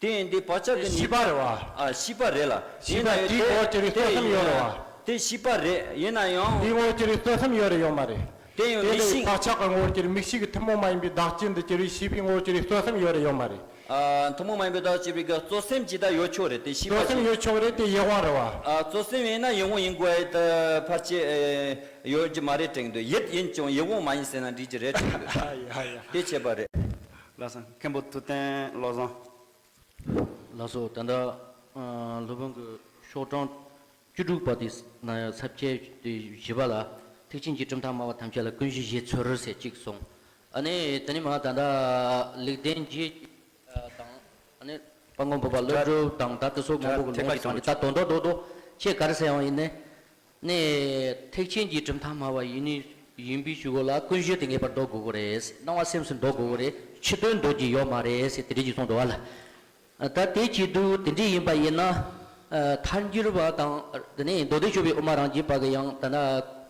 དེ་ཡིན་དུས་བག་ཆགས་ཀྱི་ནུས་པ། ཤེས་པ་རེད་བ། ཨ། ཤེས་པ་རེད་ལ། ཤེས་པ་ཡིན་ན་ཡང་དེའི་དེ་ངོ་བོར་གྱུར་བའི་རྩོལ་སེམས་ཡོད་རེད་བ། དེ་ཤེས་པ་རེད། ཡིན་ན་ཡང་། དེའི་ངོ་བོར་གྱུར་བའི་རྩོལ་སེམས་ཡོད་རེད་ཡོད་མ་རེད། དེ་ཡང་དེ་མིག་ལས་ཤེས། བག་ཆགས་ཀྱི་ངོ་བོར་གྱུར་མིག་ཤེས་ཀྱི་ཐུན་མོང་མ་ཡིན་པའི་བདག་རྐྱེན་དུ་གྱུར་བའི་ཤེས་པའི་ངོ་བོར་གྱུར་བའི་རྩོལ་སེམས་ཡོད་རེད་ཡོད་མ་རེད། ཨ། ཐུན་མོང་མ་ཡིན་པའི་བདག་ཅེས་པའི་གི་རྩོལ་སེམས་ཇི་ལྟར་ཡོད་ཆོག་རེད་དེ་ཤེས་པ་རྩོལ་སེམས་ཅིག་ཡོད་ཆོག་རེད་དེ་ཡེ་དབང་རེད་བ། ཨ། རྩོལ་སེམས་ཡིན་ན་ཡེ་དབང་ཡིན་དགོས་ཡ་དེ་ཕལ་ཆེར་ཡོད་ཀྱི་མ་རེད་དྲན་གི་འདུག་ཡིད་ཡིན་ཀྱང་ཡེ་དབང་མ་ཡིན་ཟེར་ན་འགྲིག་གི་རེད་དྲན་གི་འདུག་ཡ་ཡ་ཡ། དེ་བྱས་པ་རེད། ལགས་སོ། མཁན་པོ་ཐུབ་བསྟན་བློ་བཟང་། ལགས་སོ། ད་ལྟ་ཨ་སློབ་དཔོན་གྱི་ཤོག་གྲངས་བཅུ་དྲུག་པ་དེ་ན་ཡང་ས་བཅད་དེ་བཞི་པ་ལ་ཐེག་ཆེན་གྱི་གྲུབ་མཐའ་སྨྲ་བ་ཐམས་ཅད་ལ་ཀུན་གཞི་བཞེས་ཚུལ་ཟེར་གཅིག་གསུངས། ཨ་ནི་དེ་ནས་མ་ད་ལྟ་ལེགས་ལྡན་འབྱེད་དང་ཨ་ནི་དཔལ་མགོན་འཕགས་པ་ཀླུ་སྒྲུབ་དང་ད་དེ་ཚོ་མང་པོ་གི་ལུང་དེ་གང་ཅི་ད་དོན་དག་རྡོག་རྡོག་ཁྱེད་ག་རེ་ཟེར་ཡང་ཡིན་ནི། ནས་ཐེག་ཆེན་གྱི་གྲུབ་མཐའ་སྨྲ་བ་ཡིན་ནི་ཡིན་པའི་ཆུ་གོ་ལ་ཀུན་གཞི་དེ་ངེས་པར་འདོགས་དགོས་ཀྱི་རེད། སྣང་བ་སེམས་སུ་འདོགས་དགོས་ཀྱི་རེད། ཕྱི་དོན་འདོགས་ཀྱི་ཡོད་མ་རེད་ཟེར་དེ་འདྲ་ཞིག་གསུངས་འདུག་བ་ལ། ད་དེ་བྱེད་དུས་དེ་འདྲ་ཡིན་པ་ཡིན་ན། ཐལ་འགྱུར་བ་དང་དེ་ནས་མདོ་སྡེ་སྤྱོད་པའི་དབུ་མ་རང་རྒྱུད་པ་གི་ཡང་ད་ལྟ་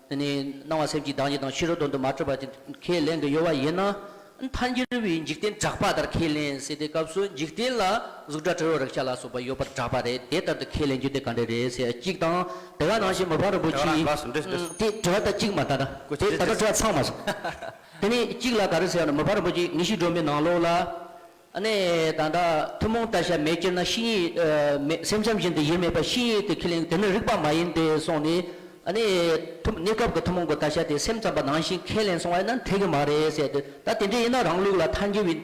དེ་ནས་སྣང་བ་སེམས་ཀྱི་བདག་ཉིད་དང་ཕྱི་རོལ་དོན་དུ་མ་གྲུབ་པ་དེ་ཁས་ལེན་གྱི་ཡོད་པ་ཡིན་ན། ཐལ་འགྱུར་བའི་འཇིག་རྟེན་གྲགས་པ་ལྟར་ཁས་ལེན་ཟེར་དེ་སྐབས་སུ་འཇིག་རྟེན་ལ་གཟུགས་སྒྲ་དྲི་རོ་རེག་བྱ་ལ་སོགས་པ་ཡོད་པར་གྲགས་པ་རེད། དེ་ལྟར་དུ་ཁས་ལེན་རྒྱུ་དེ་ག་འདྲ་རེད་ཟེར་གཅིག་དང་། དེ་ག་ནང་བཞིན་མི་ཕམ་རིན་པོ་ཆེས། དེ་ག་རང་ལགས་སོ། འགྲིག་འགྲིག་དེ་དྲི་བ་ད་གཅིག་མ་ད་ད། དེ་ད་ལྟ་དྲི་བ་ཚང་མ་སོང་། དེ་ནས་གཅིག་ལ་ག་རེ་ཟེར་ན་མི་ཕམ་རིན་པོ་ཆེས་ངེས་ཤེས་སྒྲོན་མེའི་ནང་ལོགས་ལ། ཨ་ནི་ད་ལྟ་ཐུན་མོང་ལྟ་བྱ་མེད་ཀྱི་ན་བཤེས་གཉེན་མེད་སེམས་ཙམ་བཞིན་དུ་ཡེ་མེད་པ་བཤེས་གཉེན་དེ་ཁས་ལེན་དེ་ནི་རིགས་པ་མ་ཡིན་ཏེ་གསུངས་ནས། ཨ་ནི་ཐུན་གནས་སྐབས་ཀྱི་ཐུན་མོང་གི་ལྟ་བྱ་དེ་སེམས་ཙམ་པ་ནང་བཞིན་ཁས་ལེན་སོང་བ་ཡིན་ན་འགྲིག་གི་མ་རེད་ཟེར་ཏེ། ད་དེ་འདྲ་ཡིན་ན་རང་ལུགས་ལ་ཐལ་འགྱུར་བའི་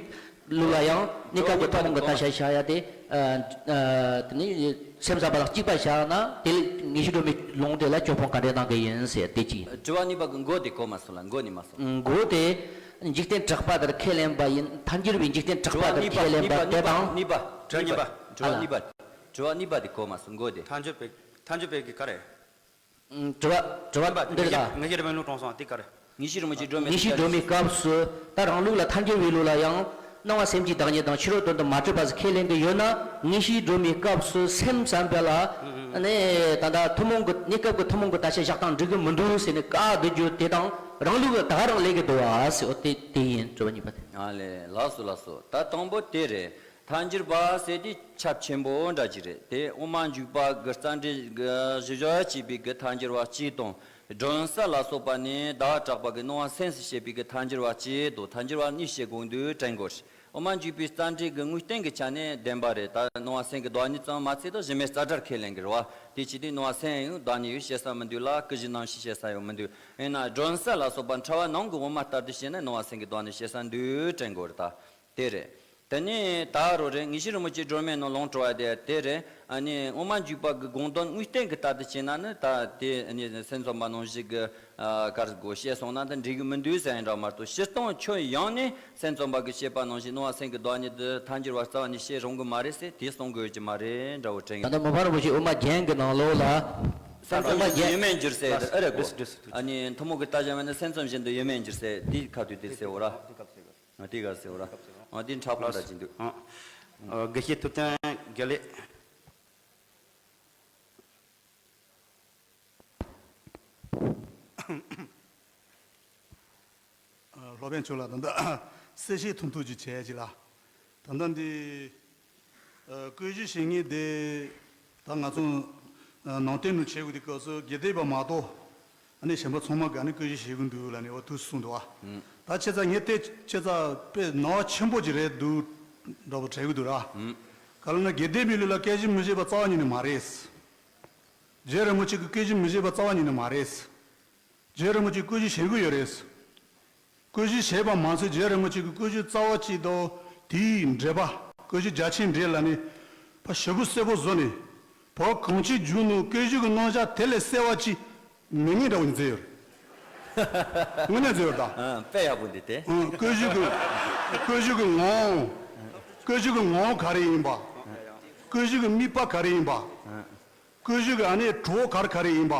ལུགས་ལ་ཡང་གནས་སྐབས་ཀྱི་ཐུན་མོང་གི་ལྟ་བྱ་བཞག་ཡ་དེ། ཨ་ཨ་དེ་ནི་སེམས་ཙམ་པ་དང་གཅིག་པ་བཞག་ན་དེ་ངེས་ཤེས་སྒྲོན་མེའི་ལུང་དེ་ལ་སྐྱོན་སྤོང་ག་འདྲ་གནང་གི་ཡིན་ཟེར་དེ་གཅིག་དྲི་བ་གཉིས་པ་གི་མགོ་དེ་གོ་མ་སོང་ལ། མགོ་ནས་མ་སོང་། མགོ་དེ་འཇིག་རྟེན་གྲགས་པ་ལྟར་ཁས་ལེན་པ་ཡིན། ཐལ་འགྱུར་བའི་འཇིག་རྟེན་གྲགས་པ་ལྟར་ཁས་ལེན་པ་དེ་དང་། གཉིས་པ། དྲི་བ་གཉིས་པ། དྲི་བ་གཉིས་པ། དྲི་བ་གཉིས་པ། དྲི་བ་གཉིས་པ་དེ་གོ་མ་སོང་། མགོ་དེ། ཐལ་འགྱུར་བའི་ཐལ་འགྱུར་བའི་གི་ག་རེ། དྲི་བ་དྲི་བ་འདི་རེད་ད། ངེས་ཤེས་སྒྲོན་མེ་ལུང་དྲངས་སོང་དེ་ག་རེ། ངེས་ཤེས་སྒྲོན་མེ་ཅིག་སྒྲོན་མེ་ངེས་ཤེས་སྒྲོན་མེའི་སྐབས་སུ་ད་རང་ལུགས་ལ་ཐལ་འགྱུར་བའི་ལུགས་ལ་ཡང་སྣང་བ་སེམས་ཀྱི་བདག་ཉིད་དང་ཕྱི་རོལ་དོན་དུ་མ་གྲུབ་པ་ཟེར་ཁས་ལེན་གྱི་ཡོད་ན། ངེས་ཤེས་སྒྲོན་མེའི་སྐབས་སུ་སེམས་ཙམ་པ་ལ་ནི་ད་ལྟ་ཐུན་མོང་གི་གནས་སྐབས་ཀྱི་ཐུན་མོང་གི་ལྟ་བྱ་བཞག་སྟངས་འགྲིག་གི་མི་འདུག་ཟེར་ནས་བཀག་སྡོད་རྒྱུ་དེ་དང་རང་ལུགས་ལ་ད་ག་རང་ལས་ཀྱི་འདུག་བ་ཟེར། འོ་དེ་དེ་ཡིན། དྲི་བ་གཉིས་པ་དེ། ཨ་ལས། ལགས་སོ་ལགས་སོ། ད་དང་པོ་དེ་རེད། ཐལ་འགྱུར་བ་ཟེར་དེ་ཁྱབ་ཆེན་པོ་འདྲ་ཅིག་རེད། དེ་དབུ་མ་འཇུག་པ་གི་རྩ་འགྲེལ་གི་བཞི་བརྒྱ་བྱས་པའི་གི་ཐལ་འགྱུར་བ་གཅིག་དང་། སྒྲོན་གསལ་ལ་སོགས་པ་ནི་བརྡ་དྲག་པ་གི་སྣང་བ་སེམས་སུ་བྱེད་པའི་གི་ཐལ་འགྱུར་བ་གཅིག་དང་། ཐལ་འགྱུར་བ་གཉིས་བྱེད་དགོས་འདུག་དྲན་དགོས། དབུ་མ་འཇུག་པའི་རྩ་འགྲེལ་གྱི་དངོས་བསྟན་གྱི་ཆ་ནས་བདེན་པ་རེད། ད་སྣང་བ་སེམས་ཀྱི་བདག་ཉིད་ཙམ་མ་ཚད་དུ་གཞི་མེད་རྩ་བྲལ་ཁས་ལེན་གྱི་རེད་བ། དེ་བྱས་དུས་སྣང་བ་སེམས་ཡང་བདག་ཉིད་ཡོད་བཤད་ས་མི་འདུག་ལ། སྐུ་བཞི་རྣམ་བཞི་བཤད་ས་ཡང་མི་འདུག་ཡིན་ན་སྒྲོན་གསལ་ལ་སོགས་པ་ཕྲ་བ་ནང་གི་དབུ་མ་ལྟར་དུ་བཤད་ན་སྣང་བ་སེམས་ཀྱི་བདག་ཉིད་བཤད་ས་འདུག་དྲན་དགོས་རེད། ད་དེ་རེད། དེ་ནས་ད་རུང་རེད། དངོས་གཞི་རིན་པོ་ཆེ་སྒྲོན་མེ་ནང་ལུང་དྲངས་པ་དེ་དེ་རེད། ཨ་ནི་དབུ་མ་འཇུག་པ་གི་དགོངས་དོན་དངོས་བསྟན་གྱི་ལྟར་དུ་བྱས་ན་ནི། ད་དེ་ཨ་ནི་སེམས་ཙམ་པ་ནང་བཞིན་གྱི་ཨ་གར་དགོས་བཤད་སོང་ན་ད་འགྲིག་གི་མི་འདུག་ཟེར་ཡང་འདྲ་མ་གཏོགས། སྤྱིར་བཏང་ཁྱོན་ཡོངས་ནས་སེམས་ཙམ་པ་གི་བཤད་པ་ནང་བཞིན་སྣང་བ་སེམས་ཀྱི་བདག་ཉིད་དེ་ཐལ་འགྱུར་བ་རྩ་བ་ནས་བཤད་རུང་གི་མ་རེད་ཟེར། དེ་གསུང་དགོས་ཀྱི་མ་རེད་འདྲ་བོ་དྲན་ད་ཡོད། ལྟ་མོ་ཕ་རིན་པོ་ཆེ་དབུ་མ་རྒྱན་གྱི་ནང་ལོགས་ལ། སེམས་ཙམ་པ་ཡོད་མེད་འགྱུར་ཟེར་ཨེ་རེད་གོ། ཨ་ནི་ཐུན་མོང་གི་ལྟ་བྱ་མེད་ན་སེམས་ཙམ་བཞིན་དུ་ཡོད་མེད་འགྱུར་ཟེར། དེའི་ཁ་ཐུག་དེ་ཟེར་བ་ར། ཨ་དེ་ག་ཟེར་བ་ར། ཨ་དེ་འཁྲབ་ཁོང་འདྲ་ཅིག་འདུག་ཨ། ཨ་དགེ་བཤེས་ཐུབ་བསྟན་དགེ་ལེགས། ཨ་སློབ་དཔོན་མཆོག་ལ་ད་ལྟ་གསལ་བཤད་ཐུང་ཐུང་ཅིག་བྱས་ཅིག་ལ། ད་ལྟ་འདི་ཨ་བཀོད་གཞི་བྱེད་མཁན་དེ་ད་ང་ཚོ་ཨ་ནང་བསྟན་ནང་བྱེད་དགོས་དུས་སྐབས་སུ་དགེ་ལྡན་པ་མ་གཏོགས། ཨ་ནི་གཞན་པ་ཚང་མ་གིས་ཨ་ནི་བཀོད་གཞི་བྱེད་ཀྱི་འདུག་ལབ་ནས་འོ་དུས་གསུངས་འདུག་ཨ། ད་ཁྱེད་ཚ་ངས་བལྟས་ཁྱེད་ཚ་དཔེ་ནང་ཆེན་པོ་ཅིག་རེད་འདུག་འདྲ་པོ་དྲན་གྱི་འདུག་ར། ག་ལ་ན་དགེ་ལྡན་པའི་ལུགས་ལ་བཀོད་གཞི་མི་བྱེད་པ་རྩ་བ་ཉིད་ནས་མ་རེད། རྗེ་རིན་པོ་ཆེ་གིས་བཀོད་གཞི་མི་བྱེད་པ་རྩ་བ་ཉིད་ནས་མ་རེད། རྗེ་རིན་པོ་ཆེས་བཀོད་གཞི་བྱེད་ཀྱི་ཡོད་རེད། བཀོད་གཞི་བྱས་པ་མ་ཟད་རྗེ་རིན་པོ་ཆེ་གིས་བཀོད་གཞི་རྩ་བ་གཅིག་དང་དེའི་འགྲེལ་པ། བཀོད་གཞི་རྒྱ་ཆེར་འགྲེལ་ལ་ནི་ཕར་ཞིབ་པོ་གསལ་པོ་བཟོ་ནས། བོད་གངས་ཅན་ལྗོངས་ནང་བཀོད་གཞི་གི་རྣམ་གཞག་དེ་ལས་གསལ་བ་ཅིག་མེད་ངེས་འདྲ་བོ་ཞིག་མཛད་ཡོད་རེད། དངོས་གནས་མཛད་ཡོད་རེད་ད། ཨ་དཔེ་ཡག་པོ་འདུག་སྟེ། ཨ་བཀོད་གཞི་གི་བཀོད་གཞི་གི་ངོ་བོ། བཀོད་གཞི་གི་ངོ་བོ་ག་རེ་ཡིན་པ། བཀོད་གཞི་གི་དམིགས་པ་ག་རེ་ཡིན་པ། བཀོད་གཞི་གི་ཨ་ནི་གྲོགས་ག་རེ་ག་རེ་ཡིན་པ།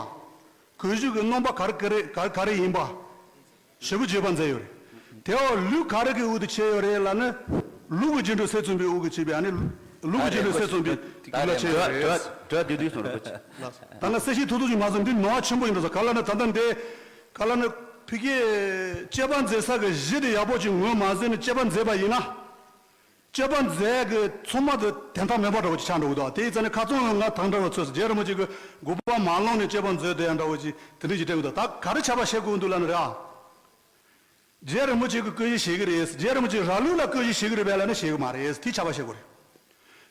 བཀོད་གཞི་གི་རྣམ་པ་ག་རེ་ག་རེ་ག་རེ་ག་རེ་ཡིན་པ། ཞིབ་པོ་བརྗོད་པ་མཛད་ཡོད་རེད། དེ་བ་ལུགས་ག་རེ་གི་འོག་ཏུ་ཕྱེ་ཡོད་རེད་ལབ་ན། ལུགས་ཀྱི་རྗེས་འགྲོ་ཚད་མཚོན་པའི་དབང་གིས་བྱས་པའི་ཨ་ནི་ལུགས་ཀྱི་རྗེས་འགྲོ་ཚད་མཚོན་པའི་རྒྱུད་ལ་ཕྱེ་ཡོད་རེད། ད་ལྟ་གསལ་བཤད་ཐུང་ཐུང་ཞིག་མ་གསུངས་འདི་ནང་ཆེན་པོ་ཡིན་འགྲོ་ས་ག་ལ་ན་ད་ལྟ་འདི། ག་ལ་ན་ད་ལྟ་འདི། ག་ལ་ན་ཕ་གིའི་དཔྱད་པ་མཛད་ས་གི་གཞི་དེ་ཡག་པོ་ཅིག་ངོས་མ་ཟིན་ནས་དཔྱད་པ་མཛད་པ་ཡིན་ན། དཔྱད་པ་མཛད་གི་ཚང་མ་དེ་དོན་དག་མེད་པ་འདྲ་བོ་ཅིག་ཆགས་འགྲོ་གི་འདུག་དེ་ཡིན་ཙང་ནི་ཁ་སང་ང་དང་འདྲ་བ་ཚོས་རྗེ་རིན་པོ་ཆེ་གི་དགོངས་པ་མ་བླངས་ནས་དཔྱད་པ་མཛད་དེ་ཡང་འདྲ་བོ་ཅིག་དེ་འདྲ་ཞིག་དྲན་གི་འདུག་ད་ག་རེ་ཆགས་པ་བཤད་དགོས་འདུག་ལབ་ན་ར། རྗེ་རིན་པོ་ཆེ་གི་བཀོད་གཞི་བྱེད་གི་རེད། རྗེ་རིན་པོ་ཆེ་ར་ལུགས་ལ་བཀོད་གཞི་བྱེད་གི་རེད་པས་ལབ་ན་བྱེད་གི་མ་རེད། དེ་ཆགས་པ་བཤད་དགོས་རེད།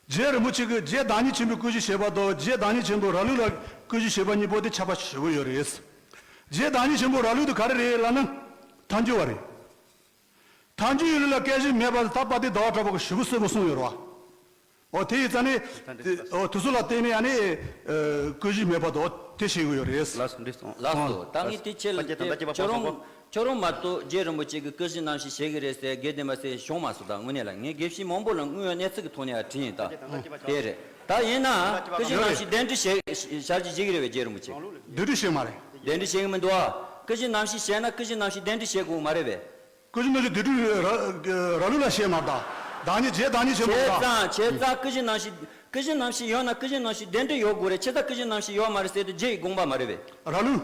རྗེ་རིན་པོ་ཆེ་གི་རྗེ་བདག་ཉིད་ཆེན་པོའི་བཀོད་གཞི་བྱེད་པ་དང་རྗེ་བདག་ཉིད་ཆེན་པོ་ར་ལུགས་ལ་བཀོད་གཞི་བྱེད་པ་གཉིས་པོ་དེ་ཆགས་པ་ཞེ་པོ་ཡོད་རེད། རྗེ་བདག་ཉིད་ཆེན་པོ་ར་ལུགས་དེ་ག་རེ་རེད་ལབ་ན་ཐལ་འགྱུར་བ་རེད། ཐལ་འགྱུར་ཡུལ་ལ་བཀོད་གཞི་མེད་པ་དེ་ད་དཔལ་ལྡན་ཟླ་བ་གྲགས་པ་གིས་ཞིབ་པོ་གསལ་པོ་གསུངས་ཡོད་རེད་བ། འོ་དེ་ཡིན་ཙང་ནི། འོ་དེ་ཚོ་ལ་བརྟེན་ནས་ཨ་ནི། བཀོད་གཞི་མེད་པ་དེ་འོ་དེ་བྱེད་དགོས་ཡོད་རེད། ལགས་སོ་འགྲིག་སོང་། ལགས་སོ། ད་ངས་དེ་ཁྱེད་ལ་ཁྱོད་རང་ཁྱོད་རང་མ་གཏོགས་རྗེ་རིན་པོ་ཆེ་གིས་བཀོད་གཞི་རྣམ་བཞི་བྱེད་ཀྱི་རེད་ཟེར་དགེ་ལྡན་པ་ཟེར་བྱུང་མ་སོང་ད་དངོས་གནས་ལ། ངས་དགེ་བཤེས་མང་པོ་ལ་དངོས་ཡོད་གནས་ཚུལ་གྱི་ཐོག་ནས་ཡང་དྲིས་ཡིན་ད། དེ་རེད། ད་ཡིན་ན་བཀོད་གཞི་རྣམ་བཞི་གདན་འདྲེན་བྱེད་བྱ་རྒྱུ་བྱེད་ཀྱི་རེད་པས་རྗེ་རིན་པོ་ཆེ། གདན་འདྲེན་བྱེད་མ་རེད། གདན་འདྲེན་བྱེད་ཀྱི་མི་འདུག་ཨ། བཀོད་གཞི་རྣམ་བཞི་བྱས་ན་བཀོད་གཞི་རྣམ་བཞི་གདན་འདྲེན་བྱེད་དགོས་མ་རེད་པས། བཀོད་གཞི་རྣམ་བཞི་དེ་དུས་ར་ར་ལུགས་ལ་བཤད་མ་རེད་ད། བདག་ཉིད་རྗེ་བདག་ཉིད་ཆེན་པོ་བྱས་རེད་ད། ཙང་བྱས་ཙང་བཀོད་གཞི་རྣམ་བཞི། བཀོད་གཞི་རྣམ་བཞི་ཡོད་ན་བཀོད་གཞི་རྣམ་བཞི་གདན་འདྲེན་ཡོད་དགོས་རེད། བྱས་ཙང་བཀོད་གཞི་རྣམ་བཞི་ཡོད་མ་རེད་ཟེར་དུས་རྗེ་ཡི་དགོངས་པ་མ་རེད་པས། ར་ལུགས།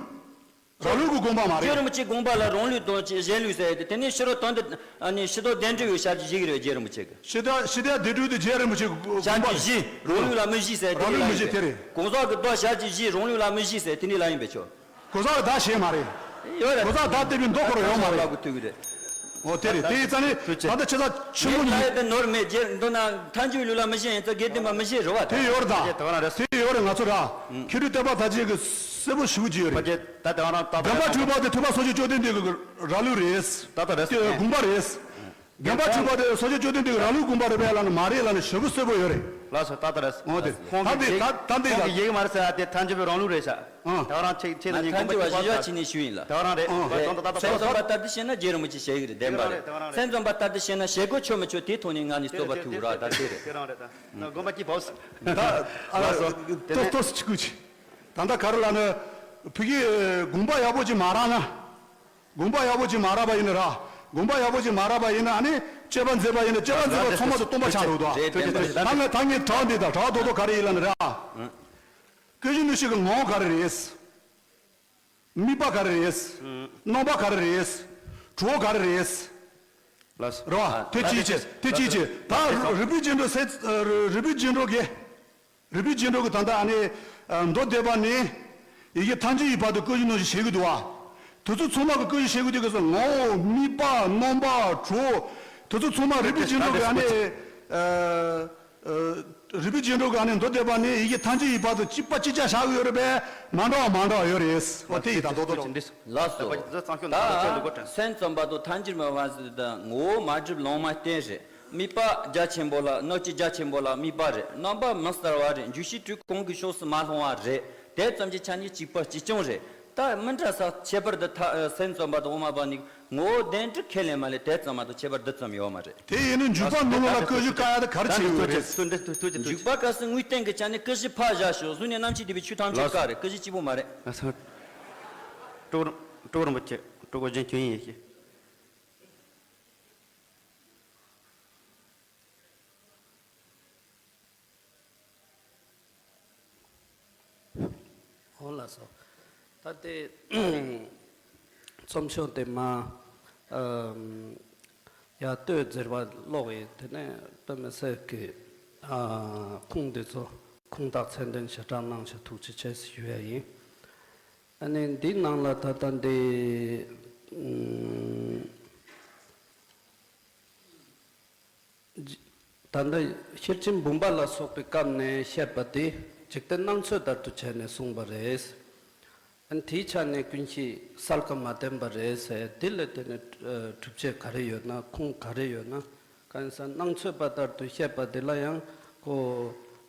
ར་ལུགས་ཀྱི་དགོངས་པ་མ་རེད། རྗེ་རིན་པོ་ཆེའི་དགོངས་པ་ལ་རང་ལུགས་དང་གཞན་ལུགས་ཟེར་ཏེ་དེ་ནས་ཕྱི་རོལ་དོན་དུ་ཨ་ནི་ཕྱི་དོན་གདན་འདྲེན་ཡོད་བྱ་རྒྱུ་བྱེད་ཀྱི་རེད་པས་རྗེ་རིན་པོ་ཆེ་གིས། ཕྱི་དོན་ཕྱི་དོན་གདན་འདྲེན་དེ་རྗེ་རིན་པོ་ཆེ་གི་བྱ་དགོངས་པ་རྒྱུ་རེད། བཞི་རང་ལུགས་ལ་མི་བཞི་ཟེར་དེ་རང་ནི་ལུགས་ལ་མི་ཡིན་བཞི་དེ་པས། རེད། གང་ཟག་གི་མདོ་བྱ་རྒྱུ་བཞི་རང་ལུགས་ལ་མི་བཞི་ཟེར་དེ་ནི་ལ་ཡིན་པས་ཆོག་གང་ཟག་གི་བདག་བྱེད་མ་རེད། ཡོད་རེད། གང་ཟག་བདག་བསྟན་པའི་མདོ་ཁོ་རང་ཡོད་མ་རེད། ལ་གུ་ཐུག་གི་རེད། འོ་དེ་རེད། དེ་ཡིན་ཙང་ནི་ད་ལྟ་ཁྱེད་ཚ་ཆུ་མོ་ངས་ལ་ཡོད་དེ་ནོར་མེད་རྗེ་མདོར་ན་ཐལ་འགྱུར་ལུགས་ལ་མི་བཞི་ཡིན་ཙང་དགེ་ལྡན་པ་མི་བཞི་རེད་བ། དེ་ཡོད་རེད་ད། དེ་ཡོད་རེད། ང་ཚོ་ར་མཁས་གྲུབ་བསྟན་པ་དར་ཆེན་གྱིས་གསལ་པོ་ཞེ་པོ་བརྗོད་ཡོད་རེད། བདེན་པ་འཁྲུལ་པ་དེ་ཐུབ་པ་སངས་རྒྱས་བཅོམ་ལྡན་འདས་ཀྱི་ར་ལུགས་རེད། ད་ལྟ་རེད། དེ་དགོངས་པ་རེད། བདེན་པ་འཁྲུལ་པ་དེ་སངས་རྒྱས་བཅོམ་ལྡན་འདས་ཀྱི་ར་ལུགས་དགོངས་པ་རེད་པས་ལབ་ན་མ་རེད་ལབ་ན་ཞེ་པོ་གསལ་པོ་ཡོད་རེད། ལགས་སོ་ད་ལྟ་རེད། འོ་དེ་ད་འདི་ད་ད་འདི་ཁོང་གིས་ཡིག་མ་རེད་ཟེར་ཡ་དེ་ཐལ་འགྱུར་བའི་རང་ལུགས་རེད་ཤག་ཨ། ད་ག་རང་ཁྱེད་ཁྱེད་ལ་ངས་དགོངས་པ་ཐལ་འགྱུར་བ་ཞིབ་ཆ་བྱས་ནས་ཞུས་ཡིན་ལ། ད་ག་རང་རེད། ཨ་ད་ད་ད་སེམས་ཙམ་པ་ལྟར་དུ་བཤད་ན་རྗེ་རིན་པོ་ཆེ་བྱེད་ཀྱི་རེད། བདེན་པ་རེད། སེམས་ཙམ་པ་ལྟར་དུ་བཤད་ན་བྱེད་དགོས་ཆོག་མི་ཆོག་དེའི་ཐོག་ནས་ང་ནི་རྩོད་པ་ཐུག་གི་ར། ད་དེ་རེད། དེ་རང་རེད་ད། དགོངས་པ་ཅི་བབས། ད་ལགས་སོ། ཏོག་ཏོག་ཙམ་ཅིག་སྐུ་མཁྱེན། ད་ལྟ་ག་རེ་ལབ་ན། ཕ་གིའི་དགོངས་པ་ཡག་པོ་ཅིག་མ་རག་ན། དགོངས་པ་ཡག་པོ་ཅིག་མ་རག་པ་ཡིན་ན་ར། དགོངས་པ་ཡག་པོ་ཅིག་མ་རག་པ་ཡིན་ན་ཨ་ནི་དཔྱད་པ་མཛད་པ་ཡིན་ན་དཔྱད་པ་མཛད་པ་ཚང་མ་དེ་སྟོང་པ་ཆགས་འགྲོ་འདུག་ཨ། རེད། བདེན་པ་རེད། ད་ངས་ད་ངས་དྲང་འདི་དང་དྲང་ཏོག་ཏོག་ག་རེ་ཡིན་ལབ་ན་ར། བཀོད་གཞི་རྣམ་བཞི་གི་ངོ་བོ་ག་རེ་རེད། དམིགས་པ་ག་རེ་རེད། རྣམ་པ་ག་རེ་རེད། གྲོགས་ག་རེ་རེད། ལགས་སོ། རེད་བ། དེ་གཅིག་བྱས། དེ་གཅིག་བྱས། ད་རིགས་པའི་རྗེས་འགྲོ་ཟེར། རིགས་པའི་རྗེས་འགྲོ་གི། རིགས་པའི་རྗེས་འགྲོ་གི་ད་ལྟ་ཨ་ནི། མདོ་སྡེ་པ་ནས་ཡི་གེ་ཐམས་ཅད་ཀྱི་བར་དུ་བཀོད་གཞི་རྣམ་བཞི་བྱེད་ཀྱི་འདུག་བ། དེ་ཚོ་ཚང་མ་གི་བཀོད་གཞི་བྱེད་དགོས་དུས་སྐབས་སུ་ངོ་བོ། དམིགས་པ། རྣམ་པ། གྲོགས། དེ་ཚོ་ཚང་མ་རིག་པའི་རྗེས་འགྲོ་གི་ཨ་ནི། ཨ། ཨ། རིག་པའི་རྗེས་འགྲོ་གི་ཨ་ནི་མདོ་སྡེ་པ་ནི་ཡི་གེ་ཐམས་ཅད་ཀྱི་བར་དུ་གཅིག་པ་གཅིག་ཆ་བཞག་གི་ཡོད་རེད་པས། མ་འདྲ་བ་མ་འདྲ་བ་ཡོད་རེད། འོ་དེ་ཡི་ད་རྡོག་རྡོག་རྡོག་ལགས་སོ། ད་སེམས་ཙམ་པ་དང་མཐའ་འགྱུར་མེད་པ་ཟེར་དུས་ངོ་བོ་མ་གྲུབ་ལོང་མ་བསྟན་རེད། དམིགས་པ་རྒྱ་ཆེན་པོ་ལ་གནོད་བྱེད་རྒྱ་ཆེན་པོ་ལ་དམིགས་པ་རེད། རྣམ་པ་མི་གསལ་བ་རེད། འཇུག་ཤེས་དྲུག་གང་གི་ཕྱོགས་སུ་མ་ལྷུང་བ་རེད། དེ་ཙམ་གྱི་ཆ་ནས་གཅིག་པ་གཅིག་རྐྱང་རེད། ད་མི་འདྲ་ས་ཁྱད་པར་འདི་ཐ་སེམས་ཙམ་པ་དང་དབུ་མ་པ་ནི་ངོ་བོ་བདེན་གྲུབ་ཁས་ལེན་མ་ལས་དེ་ཙམ་མ་གཏོགས་ཁྱད་པར་འདི་ཙམ་ཡོད་མ་རེད། དེ་ཡིན་ན་འཇུག་པ་ནོར་ལ་ཀུན་གཞི་བཀག་ཡ་དེ་ག་རེ་བྱེད་ཡོད་རེད། འཇུག་པ་སྐབས་སུ་དངོས་བསྟན་གྱི་ཆ་ནས་ཀུན་གཞི་ཕར་བཞག་ཤོག་གཟུགས་ནས་རྣམ་ཤེས་འདུས་པའི་ཆོས་ཐམས་ཅད་བཀག་རེད། ཀུན་གཞི་གཅིག་པུ་མ་རེད། ང་ཚོ་ཀྲོ་ཀྲོ་རིན་པོ་ཆེ་ཀྲོ་གོ་རྒྱན་ཁྱོད་ཡིན་ཡིན་ཤེས། འོང་ལགས་སོ། ད་ལྟའི་རྩོམ་ཤོག་དེ་མ་ཨམ་ཡར་སྟོད་ཟེར་བ་ཀློག་ཡིན། དེ་ནས་དཔེ་མི་སྲིད་ཀྱི་ཨ་ཁུངས་དེ་ཚོ་ཁུངས་དག་མཚན་ལྡན་ཞེ་དྲག་གནང་ཞེས་ཐུགས་རྗེ་ཆེ་ཞུ་ཡ་ཡིན། ཨ་ནི་འདིའི་ནང་ལ་ད་ལྟ་འདི་ཨམ། ད་ལྟ་ཤེར་ཕྱིན་འབུམ་པ་ལ་སོགས་པའི་སྐབས་ནས་བཤད་པ་དེ་འཇིག་རྟེན་སྣང་ཚོད་ལྟར་དུ་བྱས་ནས་གསུངས་པ་རེད། ཨ་ནི་དེའི་ཆ་ནས་ཀུན་གཞི་གསལ་ཁ་མ་བསྟན་པ་རེད་ཟེར། དེ་ལ་བརྟེན་ནས་ཨ་སྒྲུབ་བྱེད་ག་རེ་ཡོད་ན་ཁུངས་ག་རེ་ཡོད་ན། གང་ཡིན་ཟེར་ན་སྣང་ཚོད་པ་ལྟར་དུ་བཤད་པ་དེ་ལ་ཡང་ཁོ་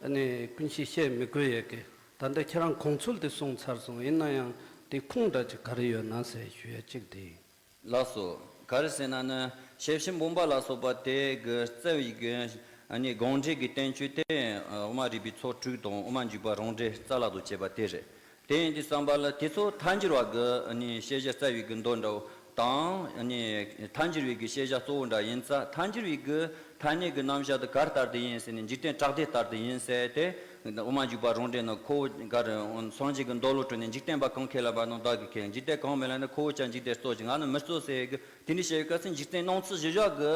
ཨ་ནི་ཀུན་གཞི་བཤད་མི་དགོས་ཡས་ཀྱི། ད་ལྟ་ཁྱེད་རང་གོང་ཚུལ་དེ་གསུངས་ཚར་སོང་། ཡིན་ན་ཡང་དེ་ཁུངས་འདྲ་ཅིག་ག་རེ་ཡོད་ན་ཟེར་ཞུ་ཡ་གཅིག་དེ་ཡིན། ལགས་སོ། ག་རེ་ཟེར་ན་ནི་ཤེར་ཕྱིན་འབུམ་པ་ལ་སོགས་པ་དེ་གི་རྩ་བའི་གི་ཨ་ནི་དགོངས་འགྲེལ་གྱི་བསྟན་བཅོས་དེ་དབུ་མ་རིག་པའི་ཚོགས་དྲུག་དང་དབུ་མ་འཇུག་པ་རང་འགྲེལ་རྩ་བརླག་ཏུ་བྱས་པ་དེ་རེད། དེ་ཡིན་དུས་ཙམ་པ་ལ་དེ་ཚོ་མཐའ་འགྱུར་བ་གི་ཨ་ནི་བཤད་བྱ་རྩ་བའི་གི་མདོ་འདྲ་བོ་དང་ཨ་ནི་མཐའ་འགྱུར་བའི་གི་བཤད་བྱ་གཙོ་བོ་འདྲ་ཡིན་ཙང་། མཐའ་འགྱུར་བའི་གི་ཐ་སྙད་ཀྱི་རྣམ་གཞག་དེ་ག་ལྟར་དུ་ཡིན་ཟེར་ནས་འཇིག་རྟེན་བྲག་སྡེ་ལྟར་དུ་ཡིན་ཟེར་ཏེ། དབུ་མ་འཇུག་པ་རང་འགྲེལ་ནང་ཁོ་བོ་ག་རེ་སངས་རྒྱས་ཀྱི་མདོ་ལོ་དྲུག་ནས་འཇིག་རྟེན་པ་གང་ཁེགས་ལ་བར་སྣང་བདག་གིས་ཁེགས། འཇིག་རྟེན་གང་མེད་ལ་ནི་ཁོ་བོ་ཀྱང་འཇིག་རྟེན་རྩོད་ཅིང་ང་ནི་མི་རྩོད་ཟེར་གི། དེ་འདྲ་བཤད་པའི་སྐབས་སུ་འཇིག་རྟེན་སྣང་ཚུལ་གཞི་བཞག་གི་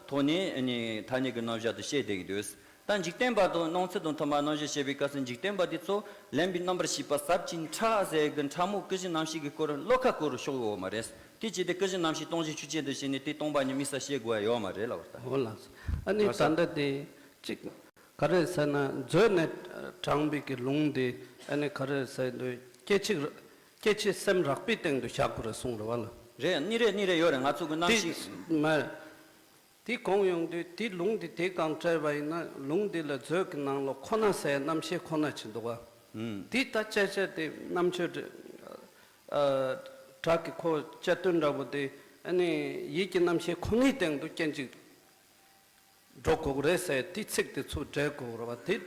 ཐོག་ནས་ནི་ཐ་སྙད་ཀྱི་རྣམ་གཞག་དེ་བཤད་བསྡད་ཀྱི་འདུག་ད་འཇིག་རྟེན་པ་དང་སྣང་ཚུལ་དང་མཐུན་པར་རྣམ་གཞག་བཤད་པའི་སྐབས་སུ་འཇིག་རྟེན་པ་དེ་ཚོ་ལེན་པའི་རྣམ་པར་ཤེས་པ་ཟབ་ཅིང་ཕྲ་ཟེར་གི་ཕྲ་མོ་ཀུན་གཞི་རྣམ་ཤེས་ཀྱི་སྐོར་བློ་ཁ་སྐོར་རུ་ཕྱོགས་ཡོད་མ་རེད། དེ་བྱས་ཏེ་ཀུན་གཞི་རྣམ་ཤེས་སྟོང་གཞི་ཆོས་ཅན་དུ་བྱས་ནས་དེ་སྟོང་པ་ཉིད་དམིགས་བསལ་བཤད་དགོས་ཡ་ཡོད་མ་རེད་ལབ་པ་རེད། འོ་ལགས་སོ། ཨ་ནི་ད་ལྟ་དེ་གཅིག་ག་རེ་ཟེར་ན་མཛོད་ནས་དྲངས་པའི་གི་ལུང་དེ་ཨ་ནི་ག་རེ་ཟེར་འདུག་སྐྱེ་འཆི་སྐྱེ་འཆི་སེམས་རགས་པའི་སྟེང་དུ་བཞག་དགོས་རེད་གསུངས་རེད་བ་ལ། རེད། གཉིས་རེད། གཉིས་རེད། ཡོད་རེད། ང་ཚོ་གི་རྣམ་ཤེས་མ་དེ་གོང་ཡོང་དུས་དེ་ལུང་དེ་དེ་གང་སྤྲད་པ་ཡིན་ན་ལུང་དེ་ལ་མཛོད་ཀྱི་ནང་ལོགས་ཁོ་ན་ཟེར་རྣམ་ཤེས་ཁོ་ན་ཅིག་འདུག་བ། ཨུམ། དེ་ད་དཔྱད་བྱས་ཏེ་རྣམ་དཔྱོད་ཨ་བྲག་གི་ཁོ་དཔྱད་དོན་འདྲ་པོ་དེ་ཨ་ནི་ཡིད་ཀྱི་རྣམ་ཤེས་ཁོ་ནའི་སྟེང་དུ་སྐྱེ་འཆི་འགྲོ་དགོས་རེད་ཟེར་དེ་ཚིག་དེ་ཚུར་འགྲེལ་དགོས་རེད་བ།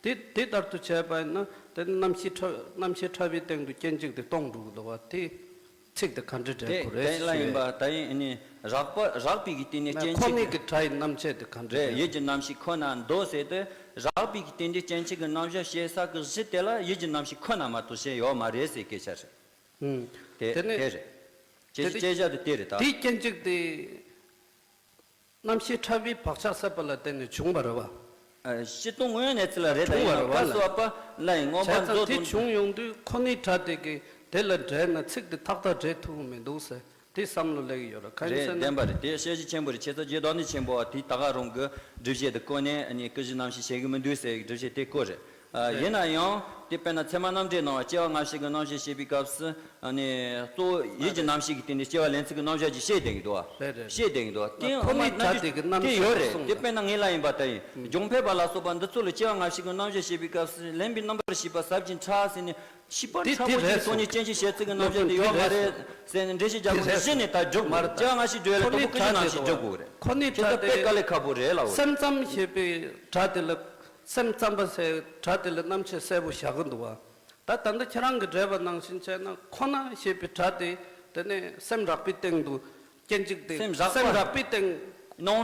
དེ་དེ་དེ་ལྟར་དུ་བྱས་པ་ཡིན་ན་དེ་རྣམ་ཤེས་ཕྲ་རྣམ་ཤེས་ཕྲ་བའི་སྟེང་དུ་སྐྱེ་འཆི་དེ་སྟོང་འགྲོ་གི་འདུག་བ། དེ་ཚིག་དེ་ག་འདྲ་འགྲེལ་དེ་དགོས་རེད་དེ་ལ་ཡིན་པ་ཞེས། ད་ཡིན་ནི་རགས་པ་རགས་པའི་གི་སྟེང་ནས་སྐྱེ་ཁོ་འཆི་ནའི་གི་གི་ཕྲ་ཡི་རྣམ་བཅད་དེ་ག་འདྲ་རེད། རེད། ཡིད་ཀྱི་རྣམ་ཤེས་ཁོ་ན་འདུག་ཟེར་ཏེ་རགས་པའི་གི་སྟེང་དུ་སྐྱེ་འཆི་གི་རྣམ་གཞག་བཤད་ས་གི་གཞི་དེ་ལ་ཡིད་ཀྱི་རྣམ་ཤེས་ཁོ་ན་མ་གཏོགས་གཞན་ཡོད་མ་རེད་ཟེར་སྐད་ཆ་རེད། ཨུམ། དེ་དེ་ནས་དེ་རེད། དེ་སྐད་ཆ་དེ་དེ་རེད་ད། དེའི་སྐྱེ་འཆི་དེ་རྣམ་ཤེས་ཕྲ་བའི་བག་ཆགས་སད་པ་ལ་བརྟེན་ནས་བྱུང་བ་རེད་བ། ཨ། སྤྱིར་བཏང་དངོས་ཡོད་གནས་ཚུལ་ལ་རེད་ད། བྱུང་བ་ཡིན་རེད་ནའང་བ་སྐབས་སུ་ལ། བབ་པ་ལ་ཡིན་མངོན་པ་བྱས་ཙང་མཛོད་དེ་དང་། བྱུང་ཡོང་དུས་ཁོ་ནའི་སྒྲ་དེ་གི་དེ་ལ་འགྲེལ་ན་ཚིག་དེ་ཏག་ཏག་འགྲེལ་ཐུབ་ཀྱི་མི་འདུག་ཟེར་དེ་བསམ་བློ་སླེབས་ཀྱི་ཡོད་རེད། གང་ཡིན་རེད། ཟེར་ན། བདེན་པ་རེད། དེ་དཔྱད་གཞི་ཆེན་པོ་རེད། ཁྱེད་ཚོ་རྗེ་བདག་ཉིད་ཆེན་པོ་བ་དེས་ད་ག་རང་གི་སྒྲུབ་བྱེད་དེ་བཀོད་ནས་ཨ་ནི་ཀུན་གཞི་རྣམ་ཤེས་བཤད་གི་མི་འདུག་ཟེར་སྒྲུབ་བྱེད་དེ་བཀོད་རེད། ཨ། རེད། ཡིན་ན་ཡང་དེ་དཔེར་ན་ཚད་མ་རྣམ་འགྲེལ་ནང་བ་སྐྱེ་བ་སྔ་ཕྱི་གི་རྣམ་གཞག་བཤད་པའི་སྐབས་སུ། ཨ་ནི་གཙོ་བོ་ཡིད་ཀྱི་རྣམ་ཤེས་ཀྱི་སྟེང་ནས་སྐྱེ་བ་ལེན་ཚུལ་གྱི་རྣམ་གཞག་ཅིག་བཤད་བསྡད་ཀྱི་འདུག་བ། རེད་རེད། བཤད་བསྡད་ཀྱི་འདུག་བ། དེ་ཁོ་ནའི་སྒྲ་དེ་གི་རྣམ་གཞག་གསུངས་པ། དེ་ཡོད་རེད། དེ་དཔེར་ན་ངེད་ལ་ཡིན་པ་ལྟ་ཡིན། ཨུམ། སྦྱོང་འཕེལ་པ་ལ་སོགས་པ་འདི་ཚོ་ལ་སྐྱེ་བ་སྔ་ཕྱི་གི་རྣམ་གཞག་བཤད་པའི་སྐབས་སུ་ལེན་པའི་རྣམ་པར་ཤེས་པ་ཟབ་ཅིང་ཕྲ་ཟེར་ནས་ཤེས་པ་དེ་ཕྲ་མོ་དེ་ཅིག་རེད་ཐོག་ནས་སྐྱེ་འཆི་བཤད་ཚུལ་གྱི་རྣམ་གཞག་དེ་ཡོད་མ་རེད་ཟེར་ནས་འགྲེལ་བཤད་རྒྱག་དགོས་ནས་གཞི་ནས་ད་སྒྲུབ་དགོས་རེད། སྐྱེ་བ་སྔ་ཕྱི་བརྗོད་ཡ་ལ་དང་པོ་ཀུན་གཞི་རྣམ་ཤེས་སྒྲུབ་དགོས་རེད། ཁོ་ནའི་སྒྲ་དེ་དཔེ་དཀའ་ལས་ཁག་པོ་རེད་ལབ་དགོས་རེད། སེམས་ཙམ་ཞེས་པའི་སྒྲ་དེ་ལ། སེམས་ཙམ་པ་ཟེར་སྒྲ་དེ་ལ་རྣམ་བཤད་གསལ་པོ་བཞག་གི་འདུག་བ། ད་ད་ལྟ་ཁྱེད་རང་གིས་འགྲེལ་པ་ནང་བཞིན་བྱས་ན་ཁོ་ན་ཞེས་པའི་སྒྲ་དེ་དེ་ནས་སེམས་རགས་པའི་སྟེང་དུ་སྐྱེ་འཆི་དེ་སེམས་རགས་པ། སེམས་རགས་པའི་སྟེང་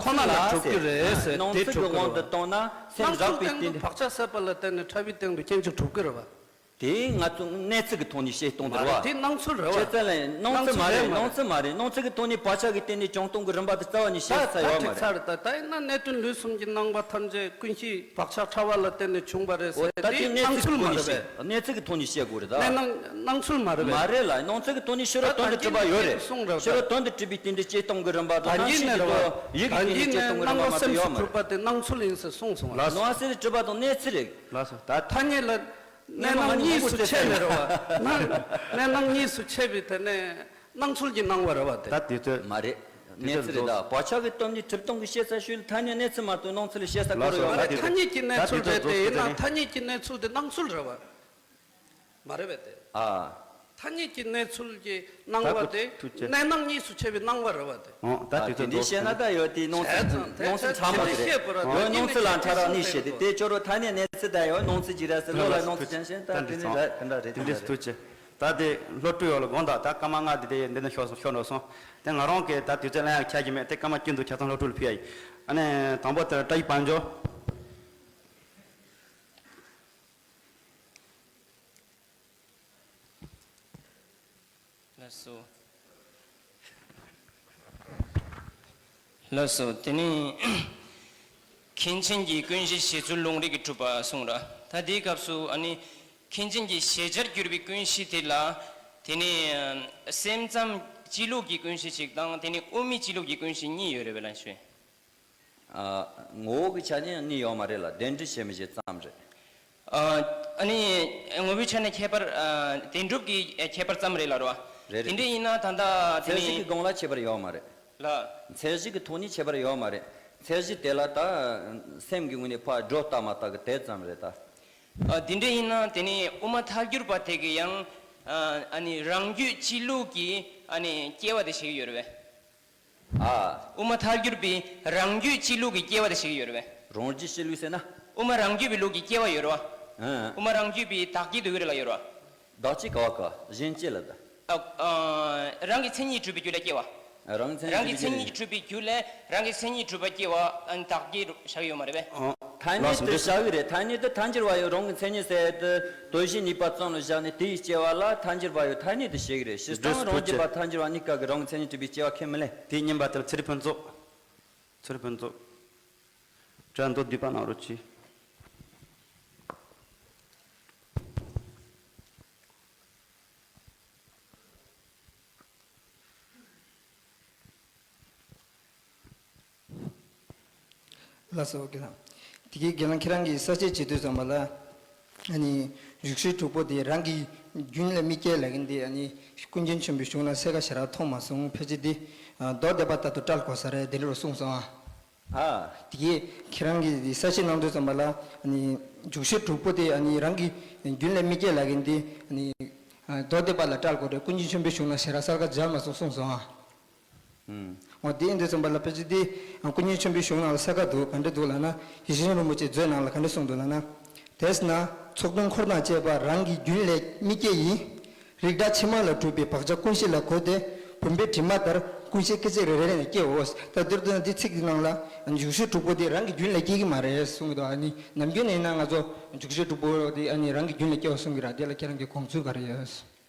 ཁོ་ན་ལ་གྲུབ་ཀྱི་རེད་ཟེར། སྣང་དེ་ཚུལ་གྱི་གྲུབ་ཀྱི་དབང་དུ་རེད་བ། བཏང་ན་སེམས་རགས་པའི་སྟེང་དུ་བག་ཆགས་སད་པ་ལ་བརྟེན་ནས་ཕྲ་བའི་སྟེང་དུ་སྐྱེ་འཆི་གྲུབ་ཀྱི་རེད་བ། དེ་ང་ཚོ་གནས་ཚུལ་གྱི་ཐོག་ནས་བཤད་སྟངས་དེ་རེད་བ། དེ་སྣང་ཚུལ་རེད་བ། བྱས་ཙང་ལ་སྣང་ཚུལ་མ་རེད། སྣང་ཚུལ་མ་རེད། སྣང་ཚུལ་གྱི་ཐོག་ནས་བག་ཆགས་ཀྱི་སྟེང་ནས་བྱུང་སྟངས་ཀྱི་རིམ་པ་དེ་རྩ་བ་ནས་བཤད་ས་ཡོད་མ་རེད། ད་ད་ཡིན་ན་གནད་དོན་ལུས་གསུམ་གྱི་སྣང་བ་ཐམས་ཅད་ཀུན་གཞི་བག་ཆགས་ཕྲ་བ་ལ་བརྟེན་ནས་བྱུང་བ་རེད་ཟེར། དེ་སྣང་ཚུལ་མ་རེད་པས། གནས་ཚུལ་གྱི་ཐོག་ནས་བཤད་དགོས་རེད་ད། སྣང་སྣང་ཚུལ་མ་རེད་པས། མ་རེད་ལ། སྣང་ཚུལ་གྱི་ཐོག་ནས་ཕྱི་རོལ་དོན་དུ་གྲུབ་པ་ཡོད་རེད། ཕྱི་རོལ་དོན་དུ་གྲུབ་པའི་སྟེང་དུ་བྱེད་སྟངས་ཀྱི་རིམ་པ་དང་། ད་གིན་ནས་རེད་བ། ཡིད་ཀྱི་སྟེང་དུ་བྱེད་སྟངས་ཀྱི་རིམ་པ་མ་གཏོགས་ཡོད་མ་རེད། སྣང་བ་སེམས་སུ་གྲུབ་པ་དེ་སྣང་ཚུལ་ཡིན་ཟེར་གསུངས་སོང་བ། སྣང་བ་སེམས་སུ་གྲུབ་པ་དང་གནས་ཚུལ་རེད། ལགས་སོ། ད་ཐ་སྙད་ལ། གནས་སྣང་གཉིས་སུ་ཕྱེ་ནས་རེད་བ། སྣང་། གནས་སྣང་གཉིས་སུ་ཕྱེ་བའི་དེ་ནས་སྣང་ཚུལ་གྱི་སྣང་བ་རེད་བ་དེ། ད་དེ་ཚོ་མ་རེད། གནས་ཚུལ་རེད་ད། བག་ཆགས་ཀྱི་སྟོབས་ནི་གྲུབ་སྟངས་ཀྱི་ཤེས་ཚད་ཤུལ་ཐ་སྙད་གནས་ཚུལ་མ་གཏོགས་སྣང་ཚུལ་ཤེས་ས་གོ་རེ་ཡོད་མ་རེད། ད་ཐ་སྙད་ཀྱི་གནས་ཚུལ་རེད་དེ། ཡིན་ན་ཐ་སྙད་ཀྱི་གནས་ཚུལ་དེ་སྣང་ཚུལ་རེད་བ། མ་རེད་པས་དེ། ཨ། ཐ་སྙད་ཀྱི་གནས་ཚུལ་གྱི་སྣང་བ་དེ་གནས་སྣང་གཉིས་སུ་ཕྱེ་བའི་སྣང་བ་རེད་བ་དེ། ཨོ་ད་དེ་ཚོ་དེ་འདྲའི་བཤད་ན་ད་ཡོད་དེ་སྣང་ཚུལ་སྣང་ཚུལ་ཚང་མ་རེད། ཡོད་སྣང་ཚུལ་ལ་ཕྲ་རགས་གཉིས་བཤད་དེ། དེ་སྐྱོ་རོ་ཐ་སྙད་གནས་ཚུལ་ད་ཡོད་སྣང་ཚུལ་གྱི་ར་ཟེར་ལོ་ལ་སྣང་ཚུལ་ཅན་ཞན་ད་དེ་ནི་ཚང་མ་དེ་འདྲའི་སྟོད་ཆེ། ད་དེ་སློབ་ཕྲུག་ཡོད་ལ་དགོངས་དག་ད་སྐར་མ་ལྔ་དེ་དེ་འདི་ནས་ཤོར་སོང་ཤོར་འགྲོ་སོང་། དེ་ང་རང་གིས་ད་དུས་ཚོད་ལེན་ཡག་ཆ་གི་མེད། དེ་སྐར་མ་བཅུ་འདུག་ཆ་ཚང་སློབ་ཕྲུག་ལ་ཕུལ་ཡ་ཡིན། ཨ་ནི་དང་པོ་དེ་བཀྲ་ཤིས་དཔལ་འབྱོར། ལགས་སོ། ལགས་སོ། དེ་ནི་མཁན་ཆེན་གྱི་ཀུན་གཞི་བཞེད་ཚུལ་ལུང་རིགས་ཀྱི་གྲུབ་པ་གསུངས་ར། ད་དེའི་སྐབས་སུ་ཨ་ནི་མཁན་ཆེན་གྱི་བཞེད་བྱར་གྱུར་པའི་ཀུན་གཞི་དེ་ལ། དེ་ནི་སེམས་ཙམ་སྤྱི་ལུགས་ཀྱི་ཀུན་གཞི་ཞིག་དང་། དེ་ནི་དབུ་མའི་སྤྱི་ལུགས་ཀྱི་ཀུན་གཞི་གཉིས་ཡོད་རེད་པས་ལགས་ཞུ། ཨ། ངོ་བོ་གི་ཆ་ནས་གཉིས་ཡོད་མ་རེད་ལ། གདན་འདྲེན་བྱེད་མི་བྱེད་ཙམ་རེད། ཨ། ཨ་ནི་ངོ་བོའི་ཆ་ནས་ཁྱད་པར། ཨ། བདེན་གྲུབ་ཀྱི་ཁྱད་པར་ཙམ་རེད་ལ་རོ། རེད་རེད། དེ་འདྲ་ཡིན་ན་ད་ལྟ་དེ་ཚད་གཞི་ནི་གི་སྒང་ལ་ཁྱད་པར་ཡོད་མ་རེད། ལ། ཚད་གཞི་གི་ཐོག་ནས་ཁྱད་པར་ཡོད་མ་རེད། ཚད་གཞི་དེ་ལ་ད་སེམས་ཀྱི་ངོས་ནས་ཕར་སྒྲོ་བཏགས་མ་བཏགས་གི་དེ་ཙམ་རེད་ད། ཨ། དེ་འདྲ་ཡིན་ན་དེ་ནི་དབུ་མ་ཐལ་འགྱུར་བ་དེ་གི་ཡང་། ཨ། ཨ་ནི་རང་རྒྱུད་སྤྱི་ལུགས་ཀྱི་ཨ་ནི་སྐྱེ་བ་དེ་བྱེད་ཀྱི་ཡོད་རེད་པས། ཨ། དབུ་མ་ཐལ་འགྱུར་བའི་རང་རྒྱུད་སྤྱི་ལུགས་ཀྱི་སྐྱེ་བ་དེ་བྱེད་ཀྱི་ཡོད་རེད་པས། རང་རྒྱུད་སྤྱི་ལུགས་ཟེར་ན། དབུ་མ་རང་རྒྱུད་པའི་ལུགས་ཀྱི་སྐྱེ་བ་ཡོད་རེད་པ། ཨ། དབུ་མ་རང་རྒྱུད་པའི་བདག་བསྐྱེད་དུ་ཡོད་རེད་ལ་ཡོད་རེད་པ། བདག་བསྐྱེད་ག་བ་ག་གཞན་གཅེས་ལ་ད། ཨ། ཨ། རང་གི་མཚན་ཉིད་གྲུབ་པའི་རྒྱུ་ལ་སྐྱེ་བ། རང་གི་མཚན་ཉིད་རང་གི་གྲུབ་པའི་མཚན་རྒྱུ་ཉིད་གྲུབ་པའི་རྒྱུ་ལས་རང་གི་མཚན་ཉིད་གྲུབ་པ་སྐྱེ་བ་ཨ་ནི་བདག་བསྐྱེད་བཞག་ཡོད་མ་རེད་པས། ཨོ། ཐ་སྙད་དུ་བཞག་གི་རེད། ཐ་སྙད་དུ་ཐལ་འགྱུར་བ་ཡོད། རང་གི་མཚན་ཉིད་ཟེར་དུས་དོན་གཞི་གཉིས་པ་ཙམ་ལ་བཞག་ནས་དེའི་སྐྱེ་བ་ལ་ཐལ་འགྱུར་བ་ཡོད་ཐ་སྙད་དུ་བཞག་གི་རེད། སྤྱིར་བཏང་རང་རྒྱུད་པ་ཐལ་འགྱུར་བ་གཉིས་ཀ་གི་རང་གི་མཚན་ཉིད་གྲུབ་པའི་སྐྱེ་བ་ཁས་མི་ལེན། དེའི་རྙིང་པ་དེ་ལ་ཚེ་རིང་ཕུན་ཚོགས། ཚེ་རིང་ཕུན་ཚོགས། དྲ་མདོ་བསྡུས་པ་གནང་རོགས་གྱིས། ལགས་སོ། དགེ་ལགས། དེ་གའི་དགེ་ལགས་ཁྱེད་རང་གིས་ས་བཅད་བྱེད་དུས་ཙམ་པ་ལ། ཨ་ནི་བཞུགས་ཤིང་དྲུག་པོ་དེ་རང་གི་རྒྱུན་ལས་མི་སྐྱེ་ལབ་མཁན་དེ་ཨ་ནི་ཀུན་མཁྱེན་ཆེན་པོའི་གཞུང་ལ་གསལ་ཁ་ཞེ་དྲག་མཐོང་མ་སོང་། ཕལ་ཆེར་དེ་མདོ་སྡེ་པ་ལྟར་དུ་བཀྲལ་དགོས་ས་རེད་དེ་འདྲ་རུ་གསུངས་སོང་ཨ། ཨ། དེ་གའི་ཁྱེད་རང་གིས་དེ་ས་བཅད་གནང་དུས་ཙམ་པ་ལ་ཨ་ནི་བཞུགས་ཤིང་དྲུག་པོ་དེ་ཨ་ནི་རང་གི་རྒྱུན་ལས་མི་སྐྱེ་ལབ་མཁན་དེ་ཨ་ནི་མདོ་སྡེ་པ་ལ་བཀྲལ་དགོས་རེད། ཀུན་མཁྱེན་ཆེན་པོའི་གཞུང་ལ་ཞེ་དྲག་གསལ་ཁ་སྦྱར་མ་སོང་གསུངས་སོང་ཨ། ཨུམ། འོ་དེ་ཡིན་དུས་ཙམ་པ་ལ་ཕལ་ཆེར་དེ་ཀུན་མཁྱེན་ཆེན་པོའི་གཞུང་ནང་ལ་གསལ་ཁ་འདུག་ག་འདྲ་འདུག་ལབ་ན། ཡེ་ཤེས་མཚོ་རིན་པོ་ཆེའི་མཛོད་ནང་ལ་ག་འདྲ་གསུངས་འདུག་ལབ་ན། དེས་ན་ཚོགས་དོན་འཁོར་དང་བཅས་པ་རང་གི་རྒྱུན་ལས་མི་སྐྱེ་ཡིན། རིགས་འདྲ་ཕྱི་མ་ལ་གྲུབ་པའི་བག་ཆགས་ཀུན་གཞི་ལ་གོ་སྟེ་བུམ་པའི་དྲི་མ་ལྟར་ཀུན་གཞི་སྐད་ཅིག་རེ་རེ་ནས་སྐྱེའོ། ད་འདིར་དོན་འདི་ཚིག་འདི་ནང་ལ་བཞུགས་ཤིང་དྲུག་པོ་དེ་རང་གི་རྒྱུན་ལས་སྐྱེ་གི་མ་རེད་གསུངས་འདུག་ཨ་ནི་ནམ་རྒྱུན་ནས་ན་ང་ཚོ་བཞུགས་ཤིང་དྲུག་པོ་དེ་ཨ་ནི་རང་གི་རྒྱུན་ལས་སྐྱེའོ་གསུང་གི་ར། དེ་ལ་ཁྱེད་རང་གི་དགོངས་ཚུལ་ག་རེ་ཡོད།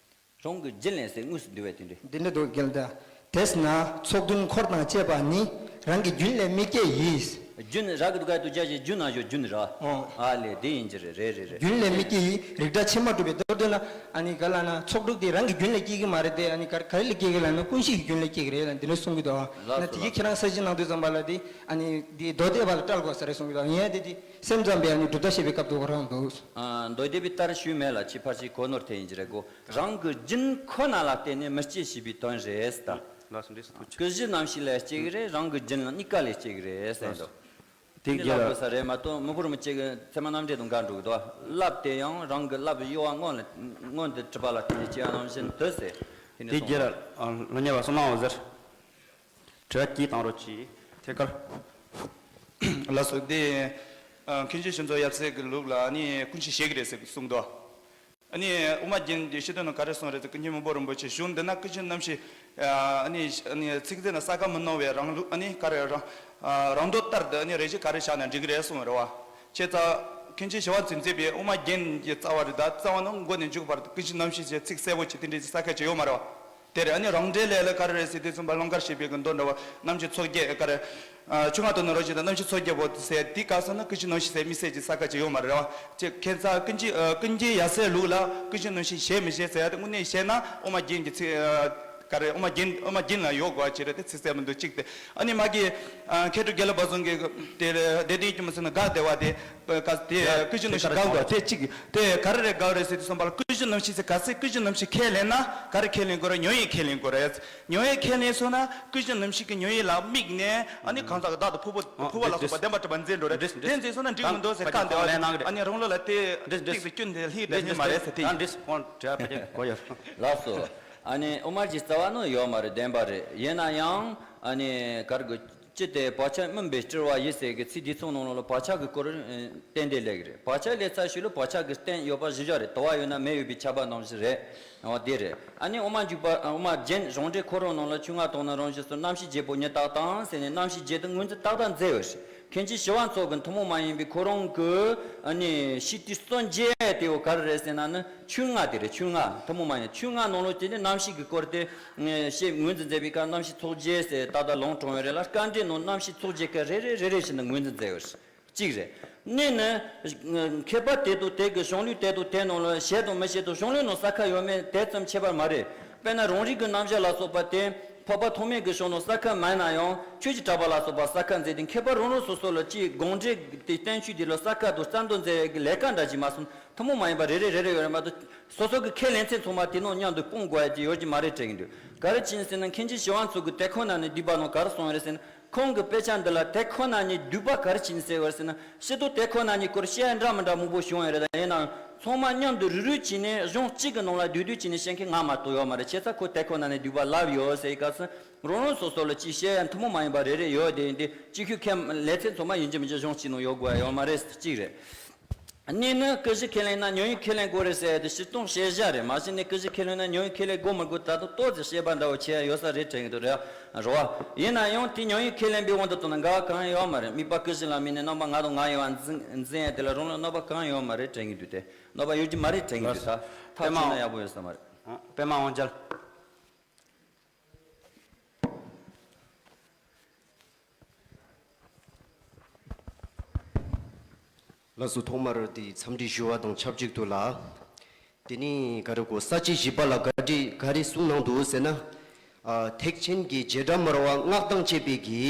རང་གི་རྒྱུན་ལས་ཟེར་དངོས་སུ་འདུལ་བའི་དེ་འདྲ། འདི་འདྲ་འདུག་གལ་ཏེ། དེས་ན་ཚོགས་དོན་འཁོར་དང་བཅས་པ་ནི་རང་གི་རྒྱུན་ལས་མི་སྐྱེ་ཡིས། རྒྱུན་ར་གི་འདུག་ག་དུ་བྱ་ཞིག་རྒྱུན་ན་ཞོ་རྒྱུན་ར། ཨོ། ཨ་ལས་དེ་ཡིན་གྱི་རེད་རེད་རེད་རེད། རྒྱུན་ལས་མི་སྐྱེ་ཡིས་རིགས་འདྲ་ཕྱི་མ་གྲུབ་པའི་མདོར་བསྡུས་ན་ཨ་ནི་ག་ལ་ན་ཚོགས་དྲུག་དེ་རང་གི་རྒྱུན་ལས་སྐྱེ་གི་མ་རེད་དེ། ཨ་ནི་ག་ག་རེ་ལས་སྐྱེ་གི་ལ་ན་ཀུན་གཞི་གི་རྒྱུན་ལས་སྐྱེ་གི་རེད་ལ་འདི་འདྲ་གསུང་གི་འདུག་ཨ། ལ་ལ་དེ་གི་ཁྱེད་རང་ས་གཞི་ནང་དུ་ཙམ་པ་ལ་དེ་ཨ་ནི་དེ་མདོ་སྡེ་པ་ལ་བཀྲལ་དགོས་ས་རེད་གསུང་གི་འདུག་ཡིན་ཡང་དེ་དེ་སེམས་ཙམ་པའི་ཨ་ནི་གྲུབ་མཐའ་བཤད་པའི་སྐབས་དུ་གོ་རང་འདུག་ཨ། མདོ་སྡེ་པའི་ལྟར་ཞུས་མེད་ལ་ཕྱི་ཕར་ཕྱི་གོ་ནོར་དེ་ཡིན་གྱི་རེད་གོ། རང་གི་རྒྱུན་ཁོ་ན་ལ་བརྟེན་ནས་མི་སྐྱེ་ཞེས་པའི་དོན་རེད་ད། ལགས་སོ་འདི་སུ་ཐུགས་ཆེ། ཀུན་གཞི་རྣམ་ཤེས་ལས་སྐྱེ་གི་རེད། རང་གི་རྒྱུན་ལ་གཉིས་ཀ་ལས་སྐྱེ་གི་རེད་ཟེར་འདུག་དེ་ནི་གི་ལབ་ལ་དགོས་ས་རེད་མ་གཏོགས་མི་བུ་རུ་མི་གཅིག་གི་ཚད་མ་རྣམ་འགྲེལ་དང་འགལ་འགྲོ་གི་འདུག་ལབ་དེ་ཡང་རང་གི་ལབ་གཡོ་བ་སྔོན་ལ་སྔོན་དུ་གྲུབ་པ་ལ་བརྟེན་ནས་སྐྱེ་བ་ནང་བཞིན་དུ་ཟེར། དེ་ནི་དེ་གསུངས་གི་ལ་ལོ་ཉེ་བ་སོང་མ་འོ་ཟེར། དྲི་བ་གཅིག་བཏང་རོགས་གྱིས། ཐད་ཀར། ལགས་སོ། དེ་ཨ་མཁན་ཆེན་ཞི་འཚོ་ཡབ་སྲས་ཀྱི་ལུགས་ལ་ནི་ཀུན་གཞི་བཞེད་ཀྱི་རེད་ཟེར་གསུངས་འདུག་ཨ་ནི་དབུ་མ་རྒྱན་གྱི་ཤེས་དོན་ནང་ག་རེ་གསུངས་རེད་ཟེར། ཀུན་མཁྱེན་མི་བུ་རིན་པོ་ཆེ་གཞུང་འདི་ན་ཀུན་གཞི་རྣམ་ཤེས་ཨ་ནི་ཨ་ནི་ཚིག་མཛོད་ན་གསལ་ཁ་མི་སྣང་བའི་རང་ལུགས་ཨ་ནི་ག་རེ་རང་ཨ་རང་འདོད་ལྟར་དུ་ཨ་ནི་རེ་ཞིག་ག་རེ་བཞག་ན་འགྲིག་གི་རེད་གསུངས་རེད་བ། བྱས་ཙང་ མཁན་ཆེན་ཞི་བ་འཚོས་མཛད་པའི་དབུ་མ་རྒྱན་གྱི་རྩ་བ་རེད། ད་རྩ་བ་ནི་མགོ་ནས་མཇུག་བར་དུ་ཀུན་གཞི་རྣམ་བཤད་ཅེས་ཚིག་གསལ་པོ་ཅིག་དེ་འདྲའི་ཅིག་ས་ཁ་ཅིག་ཡོད་མ་རེད་བ། དེ་རེད། ཨ་ནི་རང་འགྲེལ་ལས་ལ་ག་རེ་རེད་ཟེར་དུས་ཙམ་པ་ཀློག་མཁར་ཞེས་པའི་གི་མདོ་འདྲ་བ། རྣམ་བཤད་མཚོ་རྒྱལ་ག་རེ། ཨ། ཆོས་ངག་ཏུ་ནི་རང་བཞིན་དང་རྣམ་བཤད་མཚོ་རྒྱལ་པོ་ཟེར་དེ་ག་ས་ན་ཀུན་གཞི་རྣམ་བཤད་ཟེར་དམིགས་བསལ་ཅིག་ས་ཁ་ཅིག་ཡོད་མ་རེད་བ། ཅེས་ཁྱད་མཚར་ཀུན་གཞི། ཨ། ཀུན་མཁྱེན་ཡབ་སྲས་ལུགས་ལ་ཀུན་གཞི་རྣམ་བཤད་ཞེས་མི་བཞེད་ཟེར་ཡ་དེ་དངོས་གནས་བཤད་ན་དབུ་མ་རྒྱན་གྱི་ཚིག། ཨ། ག་རེ། དབུ་མ་རྒྱན། དབུ་མ་རྒྱན་ལ་ཡོད་དགོས་པ་ཅིག་རེད། དེ་ཚིག་གསལ་པོ་འདུག་གཅིག་དེ། ཨ་ནི་མ་གི། ཨ། མཁས་གྲུབ་དགེ་ལེགས་དཔལ་བཟང་གིས་དེ་བདེ་ལྡན་གྱི་མི་ཚེ་ན་དགའ་བདེ་བ་དེ། ག་དེ་ཀུན་གཞི་རྣམ་བཤད་དགའ་བ་དེ་གཅིག་དེ་ག་རེ་རེད། དགའ་བ་རེད་ཟེར་དུས་ཙམ་པ་ལ་ཀུན་གཞི་རྣམ་བཤད་ཟེར་ག་ཚད་ཀུན་གཞི་རྣམ་བཤད་ཁས་ལེན་ན་ག་རེ་ཁས་ལེན་དགོས་རེད། ཉོན་ཡིད་ཁས་ལེན་དགོས་རེད། ཉོན་ཡིད་ཁས་ལེན་སོང་ན་ཀུན་གཞི་རྣམ་བཤད་ཀྱི་ཉོན་ཡིད་ལ་དམིགས་ནས། ཨ་ནི་གང་ཟག་གི་བདག་ཏུ་འཕགས་པ། འཕགས་པ་ལ་སོགས་པ་བདེན་པར་གྲུབ་པ་མཛད་འགྲོ་རེད། དེ་མཛད་སོང་ན་འགྲིག་མི་འདུག་ཟེར་བཀའ་འདི་བ་རེད། ཨ་ནི་རང་ལུགས་ལ་དེ་ཏིག་ཙམ་སྐྱོན་དེ་ལྷིག་དེ་ཉིད་མ་རེད་ཟེར། དེ་ཡིན། ལགས་སོ། ཨ་ནི་དབུ་མ་རྒྱན་གྱི་རྩ་བ་ནི་ཡོད་མ་རེད། བདེན་པ་རེད། ཡིན་ན་ཡང་ཨ་ནི་ག་རེ་དགོས། ཅི་སྟེ་བག་ཆགས་མུན་པས་སྤྲུལ་བ་ཡིས་ཟེར་གི་ཚིག་འདི་ཚོ་ནང་ལོགས་ལ་བག་ཆགས་ཀྱི་སྐོར་ཏན་ཏན་སླེབས་ཀྱི་རེད། བག་ཆགས་སླེབས་ཚར་ཞིག་ལ་བག་ཆགས་ཀྱི་རྟེན་ཡོད་པ་གཞི་བཞག་རེད། དུ་བ་ཡོད་ན་མེ་ཡོད་པའི་ཁྱབ་པ་ནང་བཞིན་རེད། འོ་དེ་རེད། ཨ་ནི་དབུ་མ་འཇུག་པ། དབུ་མ་རྒྱན་རང་འགྲེལ་ཁོ་རང་ནང་ལ་ཆོས་ངག་དང་ནི་རང་བཞིན་སོགས་རྣམ་ཤེས་བརྒྱད་པོ་ཉིད་རྟག་དང་ཟེར་ནས་རྣམ་ཤེས་བརྒྱད་དེ་ངོས་འཛིན་ཏག་ཏག་མཛད་ཡོད་རེད། མཁན་ཆེན་ཞི་བ་འཚོ་གི་ཐུན་མོང་མ་ཡིན་པའི་ཁོ་རང་གི་ཨ་ནི་བཤད་དུས་སངས་རྒྱས་དེ་བོ་ག་རེ་རེད་ཟེར་ན་ནི། ཆོས་ལྔ་དེ་རེད། ཆོས་ལྔ་ཐུན་མོང་མ་ཡིན། ཆོས་ལྔ་ནང་ལོགས་དེ་ནི་རྣམ་ཤེས་ཀྱི་སྐོར་དེ་བཤད་ངོས་འཛིན་མཛད་པའི་སྐབས་རྣམ་ཤེས་ཚོགས་བརྒྱད་ཟེར་ཏག་ཏག་ལུང་དྲངས་ཡོད་རེད་ལ། དཀའ་འགྲེལ་ནང་རྣམ་ཤེས་ཚོགས་བརྒྱད་ཀ་རེ་རེ་རེ་རེ་བཞིན་དུ་ངོས་འཛིན་མཛད་ཡོད་རེད། གཅིག་རེད། གཉིས་ནི། མཁས་པ་དེ་དང་དེ་གི་གཞུང་ལུགས་དེ་དང་དེ་ནང་ལ་བཞེད་དང་མི་བཞེད་དང་གཞུང་ལུགས་ནང་ས་ཁ་ཡོད་མེད་དེ་ཙམ་ཁྱད་པར་མ་རེད། དཔེར་ན་རང་རིག་གི་རྣམ་གཞག་ལ་སོགས་པ་དེ་འཕགས་པ་ཐོགས་མེད་ཀྱི་གཞུང་ནང་ས་ཁ་མེད་ན་ཡང་ཆོས་ཀྱི་གྲགས་པ་ལ་སོགས་པ་ས་ཁ་མཛད་དེ། མཁས་པ་རང་རང་སོ་སོ་ལ་ཅིག་དགོངས་འགྲེལ་དེ་བསྟན་བཅོས་དེ་ལ་ས་ཁ་དང་རྩ་འདོན་མཛད་ཡས་ཀྱི་ལས་ཀ་འདྲ་ཅིག་མ་སོང་། ཐུན་མོང་མ་ཡིན་པ་རེ་རེ་རེ་རེ་ཡོད་རེད་མ་གཏོགས། སོ་སོ་གི་ཁས་ལེན་ཚད་ཚང་མ་དེ་ནང་མཉམ་དུ་སྤུངས་དགོས་ཡ་ཅིག་ཡོད་ཀྱི་མ་རེད་དྲན་གྱི་འདུག་ག་རེ་བྱས་ནས་ཟེར་ན། མཁན་ཆེན་ཞི་བ་འཚོ་གི་དེ་ཁོ་ན་ནི་བསྡུས་པ་ནང་ག་རེ་གསུངས་ཡོད་རེད་ཟེར་ན། ཁོང་གི་དཔེ་ཆ་འདི་ལ་དེ་ཁོ་ན་ཉིད་བསྡུས་པ་ག་རེ་བྱས་ནས་ཟེར་བ་ཟེར་ན། སྤྱིར་བཏང་དེ་ཁོ་ན་ཉིད་སྐོར་བཤད་ཡ་འདྲ་མི་འདྲ་མང་པོ་བྱུང་ཡོད་རེད། ད་ཡིན་ནའང་ཚང་མ་མཉམ་དུ་རུབ་རུབ་བྱས་ནས་གཞུང་གཅིག་གི་ནང་ལ་བསྡུས་བསྡུས་བྱས་ནས་བཤད་མཁན་ང་མ་གཏོགས་ཡོད་མ་རེད། བྱས་ཙང་ཁོ་དེ་ཁོ་ན་ནི་བསྡུས་པ་ལབ་ཡོད་ཟེར་བའི་སྐབས་སུ་རང་རང་སོ་སོ་ལ་ཅིག་བཤད་ཡ་ཐུན་མོང་མ་ཡིན་པ་རེ་རེ་ཡོད་དེ། ཡིན་དེ་གཅིག་ཁྱོད་ཁས་ལེན་ཚད་ཚང་མ་ཡིན་གཅིག་མིན་གཅིག་གཞུང་གཅིག་ནང་ཡོད་དགོས་ཡ་ཡོད་མ་རེད། གཅིག་རེད། གཉིས་ནི་ཀུན་གཞི་ཁས་ལེན་ན་ཉོན་ཡིད་ཁས་ལེན་དགོས་རེད་ཟེར་ཡ་དེ་སྤྱིར་བཏང་བཤད་བྱ་རེད། མ་གཞི་ནས་ཀུན་གཞི་ཁས་ལེན་ན་ཉོན་ཡིད་ཁས་ལེན་དགོས་མི་དགོས་ད་དུང་ཏོག་ཙམ་བཤད་པ་འདྲ་བོ་བྱེད་ཡ་ཡོད་ས་རེད་དྲན་གྱི་འདུག་རེད་བ། ཡིན་ན་ཡང་དེ་ཉོན་ཡིད་ཁས་ལེན་པའི་དབང་དུ་བཏང་ན་འགལ་བ་གང་ཡང་ཡོད་མ་རེད། དམིགས་པ་ཀུན་གཞི་ལ་དམིགས་ནས་རྣམ་པ་ང་དང་ང་ཡིན་པ་འཛིན་འཛིན་ཡ་དེ་ལ་རང་ལ་གནོད་པ་གང་ཡང་ཡོད་མ་རེད་དྲན་གྱི་འདུག་དེ་གནོད་པ་ཡོད་ཀྱི་མ་རེད་དྲན་གྱི་འདུག་ད་ཐག་པདྨ་ཆོད་ན་ཡག་པོ་ཡོད་ས་མ་རེད། པདྨ་དབང་རྒྱལ། ལགས་སོ། ཐོག་མར་དེ་འཚམས་འདྲི་ཞུ་བ་དང་ཆབས་ཅིག་ཏུ་ལ། དེ་ནི་ག་རེ་གོ། ས་བཅད་བཞི་པ་ལ་ག་རེ་ག་རེ་གསུངས་གནང་འདུག་ཟེར་ན། ཨ། ཐེག་ཆེན་གྱི་བྱེ་བྲག་སྨྲ་བ་སྔགས་དང་བཅས་པའི་གི་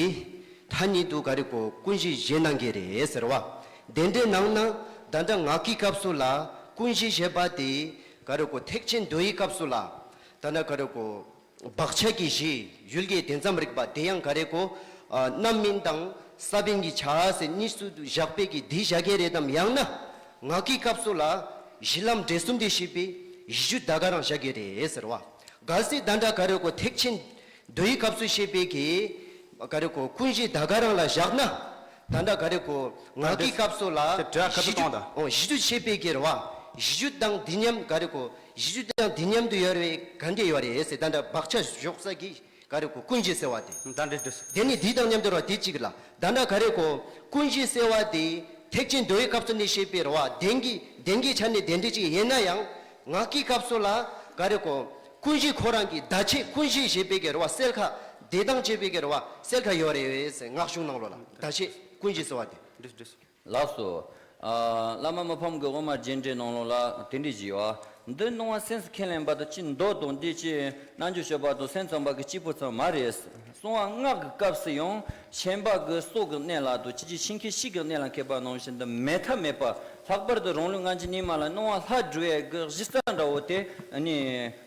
ཐ་སྙད་དུ་ག་རེ་གོ། ཀུན་གཞི་བཞེད་གནང་གི་རེད་ཟེར་བ། དེ་འདྲའི་ནང་ན་ད་ལྟ་ངག་གི་སྐབས་སུ་ལ་ཀུན་གཞི་ཞེས་པ་དེ་ག་རེ་གོ། ཐེག་ཆེན་མདོའི་སྐབས་སུ་ལ་ད་ལྟ་ག་རེ་གོ། བག་ཆགས་ཀྱི་གཞི་ཡུལ་གྱི་དོན་ཙམ་རིག་པ་དེ་ཡང་ག་རེ་གོ། ཨ། རྣམ་སྨིན་དང་ས་བོན་གྱི་ཆ་ཟེར་གཉིས་སུ་བཞག་པའི་གི་དེ་བཞག་གི་རེད་དམ། ཡང་ན་ངག་གི་སྐབས་སུ་ལ་གཞི་ལམ་འབྲས་གསུམ་དེ་བཤད་པའི་གཞི་རྒྱུད་ད་ག་རང་བཞག་གི་རེད་ཟེར་བ། གལ་སྲིད་ད་ལྟ་ག་རེ་གོ། ཐེག་ཆེན་མདོའི་སྐབས་སུ་བཤད་པའི་གི་ག་རེ་གོ། ཀུན་གཞི་ད་ག་རང་ལ་བཞག་ན། ད་ལྟ་ག་རེ་གོ། ངག་གི་སྐབས་སུ་ལ་དེ་དྲི་བ་ཁ་ཚུར་གཞི་གཏོང་དང་། རྒྱུད། ཨོ། གཞི་རྒྱུད་བཤད་པའི་གི་རེད་བ། གཞི་རྒྱུད་དང་དེ་མཉམ་ག་རེ་གོ། གཞི་རྒྱུད་དང་དེ་མཉམ་དུ་ཡོད་རེད། ག་འདྲ་ཡོད་རེད་ཟེར། ད་ལྟ་བག་ཆགས་ཞོག་ས་གི་ག་རེ་གོ། ཀུན་གཞི་ཟེར་བ་དེ། ད་འདྲ་འདྲ། དེ་ནི་དེ་དང་མཉམ་དུ་རེད་བ། དེ་གཅིག་ལ། ད་ལྟ་ག་རེ་གོ། ཀུན་གཞི་ཟེར་བ་དེ་ཐེག་ཆེན་མདོའི་སྐབས་སུ་ནི་བཤད་པའི་རེད་བ། དོན་གྱི་དོན་གྱི་ཆ་ནས་དེ་འདྲ་གཅིག་ཡིན་ན་ཡང་། ངག་གི་སྐབས་སུ་ལ་ག་རེ་གོ། ཀུན་གཞི་ཁོ་རང་གི་བརྡ་ཆད་ཀུན་གཞི་ཞེས་པའི་གི་རེད་བ། གསལ་ཁ་དེ་དང་བཅས་པའི་གི་རེད་བ། གསལ་ཁ་ཡོད་རེད་ཟེར། སྔགས་གཞུང་ནང་ལོགས་ལ་བརྡ་ཆད་ཀུན་གཞི་ཟེར་བ་དེ། འདྲ་འདྲ། ལགས་སོ། ཨ། བླ་མ་མི་ཕམ་གྱི་དབུ་མ་རྒྱན་འགྲེལ་ནང་ལོགས་ལ་དེ་འདྲ་ཞིག་ཡོད། འདི་སྣང་བ་སེམས་སུ་ཁས་ལེན་པ་དང་གཅིག། མདོ་དང་འདི་གཅིག། རྣལ་འབྱོར་སྤྱོད་པ་དང་སེམས་ཙམ་པ་གི་གཅིག་པུ་ཙམ་མ་རེད། གསང་བ་སྔགས་ཀྱི་སྐབས་སུ་ཡང་ཤན་པ་གི་སྲོག་གི་གནད་ལ་དང་། ཅི་ཅི་ཤིང་ཁའི་ཤིང་གི་གནད་ལ་མཁས་པ་ནང་བཞིན་དུ་མེད་ཐབས་མེད་པ། ལྷག་པར་དུ་རང་ལུགས་སྔ་འགྱུར་རྙིང་མ་ལ་སྣང་བ་ལྷ་སྒྲུབ་ཡས་ཀྱི་གཞི་རྩ་འདྲ་བོ་དེ་ནི།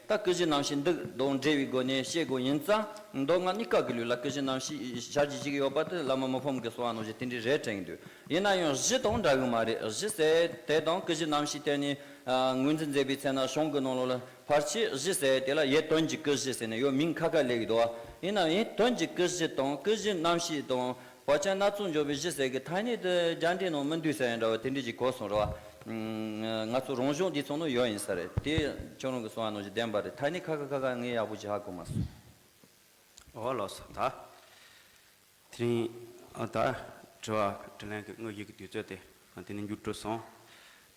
ད་ཀུན་གཞི་རྣམ་བཤད་འདི་དང་འབྲེལ་བའི་སྒོ་ནས་བཤད་དགོས་ཡིན་ཙང་། མདོ་སྔགས་གཉིས་ཀ་གི་ལུགས་ལ་ཀུན་གཞི་རྣམ་བཤད་ཞལ་གྱིས་བཞེས་ཀྱི་ཡོད་པ་དེ་བླ་མ་མི་ཕམ་གྱི་གསུང་བ་ནང་བཞིན་དེ་འདྲ་རེད་དྲན་གྱི་འདུག་ཡིན་ན་ཡང་གཞི་དང་འདྲ་གི་མ་རེད། གཞི་ཟེར་དེ་དང་ཀུན་གཞི་རྣམ་བཤད་དེ་ནི་ངོས་འཛིན་མཛད་པའི་ཚེ་ན་གཞུང་གི་ནང་ལོགས་ལ་ཕལ་ཆེར་གཞི་ཟེར་དེ་ལ་ཡུལ་དོན་གྱི་ཀུན་གཞི་ཟེར་ནས་ཡོད་མིང་ཁ་ཁ་སླེབས་ཀྱི་འདུག་ཡིན་ན་ཡུལ་དོན་གྱི་ཀུན་གཞི་དང་ཀུན་གཞི་རྣམ་བཤད་དང་བག་ཆགས་སྣ་ཚོགས་འཇོམས་པའི་གཞི་ཟེར་གི་ཐ་སྙད་དེ་རྒྱ་འགྲེལ་ནང་མི་འདུག་ཟེར་ཡ་འདྲ་བ་དེ་འདྲ་ཞིག་གོ་སོང་རེད་བ། ང་ཚོ་རང་གཞུང་འདི་ཚོ་ནང་ཡོད་ཡིན་ས་རེད། དེ་ཁྱོད་རང་གི་གསུང་བ་ནང་བཞིན་བདེན་པ་རེད། ཐ་སྙད་ཁ་ཁ་ཁ་ཁ་ངས་ཡག་པོ་ཅིག་ཧ་གོ་མ་སོང་། འོ་ལགས་སོ། ད་དེ་རིང་ཨ་ད་དྲི་བ་དྲིས་ལན་གྱི་དངོས་ཡོད་ཀྱི་དུས་ཚོད་དེ་ དེ་ནས་མཇུག་གྲུབ་སོང་།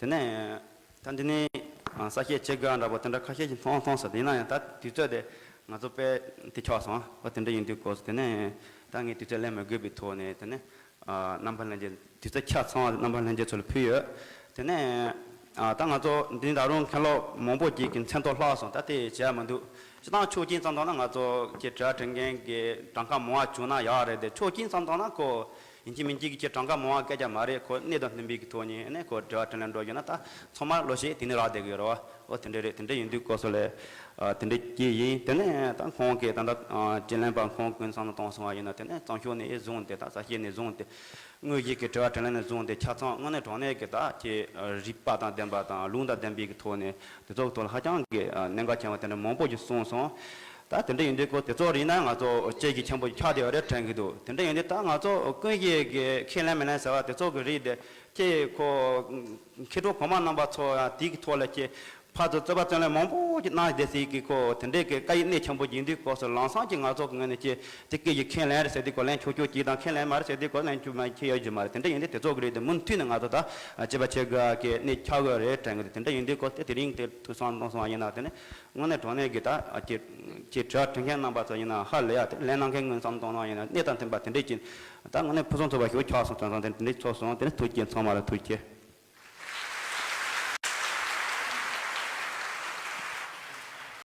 དེ་ནས་ད་འདི་ནས་ཨ་གསལ་བཤད་བྱེད་དགོས་འདྲ་པོ་དེ་འདྲ་ཁ་ཤས་ཤིག་མཐོང་མཐོང་སོང་། དེ་ཡིན་ན་ཡང་ད་དུས་ཚོད་དེ་ང་ཚོ་དཔེ་དེ་ཆགས་སོང་། ཨ་དེ་འདྲ་ཡིན་དུས་སྐབས་སུ་དེ་ནས་ད་ངས་དུས་ཚོད་ལེན་མི་དགོས་པའི་ཐོག་ནས་དེ་ནས་ཨ་རྣམ་པ་ལྷན་རྒྱས་དུས་ཚོད་ཆ་ཚང་བ་རྣམ་པ་ལྷན་རྒྱས་ཚོ་ལ་ཕུལ་ཡོད། དེ་ནས་ཨ་ད་ང་ཚོ་འདི་ད་རུང་མཁན་སློབ་མང་པོ་ཅིག་གི་མཚན་ཐོ་ལྷག་སོང་། ད་དེ་བྱས་མི་འདུག་སྤྱིར་བཏང་ཆོས་སྐྱིད་ཙམ་བཏང་ན་ང་ཚོ་ཀྱི་དྲི་བ་དྲི་མཁན་གྱི་གྲངས་ཀ་མང་བ་བྱུང་ན་ཡག་རེད་དེ། ཆོས་སྐྱིད་ཙམ་བཏང་ན་ཁོ་ཡིན་གཅིག་མིན་གཅིག་གི་ཀྱི་གྲངས་ཀ་མང་བ་སྐད་ཆ་མ་རེད། ཁོ་གནད་དང་མཐུན་པའི་གི་ཐོག་ནས་ཨ་ནི་ཁོ་དྲི་བ་དྲིས་ལན་འགྲོ་རྒྱུ་ན་ད་ཚང་མ་ལོ་ཤས་དེ་ནས་རག་བསྡད་ཀྱི་ཡོད་རེད་བ། ཨོ་དེ་འདྲ་རེད། དེ་འདྲ་ཡིན་དུས་སྐབས་སུ་ལས་ཨ་དེ་འདྲ་སྐྱེས་ཡིན། དེ་ནས་ད་ཁོང་གིས་ད་ལྟ་ཨ་དྲིས་ལན་པ་ཁོང་ཀུན་བསམ་བློ་གཏོང་སོང་བ་ཡིན་ན་དེ་ནས་གཙང་ཤོག་ནས་བཟུང་སྟེ་ད་གསལ་བཤད་ནས་བཟུང་སྟེ་དངོས་གཞི་གི་དྲི་བ་དྲིས་ལན་ནས་བཟུང་སྟེ་ཆ་ཚང་དངོས་གནས་དྲང་གནས་ཀྱི་ད་ཀྱི་རིགས་པ་དང་ལྡན་པ་དང་ལུང་དང་ལྡན་པའི་གི་ཐོག་ནས་དེ་ཚོ་གི་ཐོག་ལ་ཧ་ཅང་གི་ཨ་གནད་འགག་ཆེན་པོ་དེ་འདྲ་མང་པོ་ཞིག་གསུངས་སོང་། ད་དེ་འདྲ་ཡིན་དུས་ཁོ་དེ་ཚོ་རིག་ན་ང་ཚོ་གཅེས་ཀྱི་ཆེན་པོ་ཆགས་བསྡད་ཡོད་རེད་དྲན་གྱི་འདུག་དེ་འདྲ་ཡིན་དུས་ད་ང་ཚོ་ཀུན་གཞི་གི་ཁས་ལེན་མི་ལེན་ཟེར་བ་དེ་ཚོ་གི་རིགས་དེ་ཁྱེད་ཁོ་མཁས་གྲུབ་གོང་མ་རྣམ་པ་ཚོ་ཡང་དེའི་གི་ཐོག་ལ་ཁྱེད་ཕར་ཚུར་རྩོད་པ་རྩོད་ལེན་མང་པོ་ཞིག་གནང་བསྡད་སྲིད་ཀྱི། ཁོ་དེ་འདྲའི་གི་བཀའ་ཡིག་གནད་ཆེན་པོ་ཡིན་དུས་སྐབས་སུ་ལམ་སང་གི་ང་ཚོ་གི་ངོས་ནས་ཀྱི་དེ་སྐད་ཀྱི་ཁས་ལེན་རེད་ཟེར་དུས་སྐབས་ལེན་ཆོག་ཆོག་གཅིག་དང་ཁས་ལེན་མ་རེད་ཟེར་དུས་སྐབས་ལེན་ཆོག་མ་ཁྱེད་ཡོད་ཀྱི་མ་རེད། དེ་འདྲ་ཡིན་དུས་དེ་ཚོ་གི་རིགས་དེ་མུ་མཐུད་ནས་ང་ཚོ་ད་བྱེད་པ་བྱེད་དགོས་གི་གནད་ཆགས་དགོས་རེད་དྲན་གི་འདུག་དེ་འདྲ་ཡིན་དུས་སྐབས་དེ་དེ་རིང་དེ་ཐུགས་བསམ་གཏོང་སོང་བ་ཡིན་ན་དེ་ནས་དངོས་གནས་དྲང་གནས་ཀྱི་ད་ཀྱི་ཀྱི་དྲི་བ་དྲི་མཁན་རྣམ་པ་ཚོ་ཡིན་ན་ཧ་ལས་ཡ་དེ་ལན་གནང་མཁན་ཀུན་བསམ་བློ་གཏོང་སོང་བ་ཡིན་ན་གནད་དང་མཐུན་པ་དེ་འདྲས་ཀྱི་ད་དངོས་གནས་ཕུན་སུམ་ཚོགས་པ་ཞིག་ཆགས་སོང་དྲན་སོང་། དེ་འདྲས་ཚོགས་སོང་། དེ་ནས་ཐུགས་རྗེ་ཆེ། ཚང་མ་ལ་ཐུགས་རྗེ་ཆེ།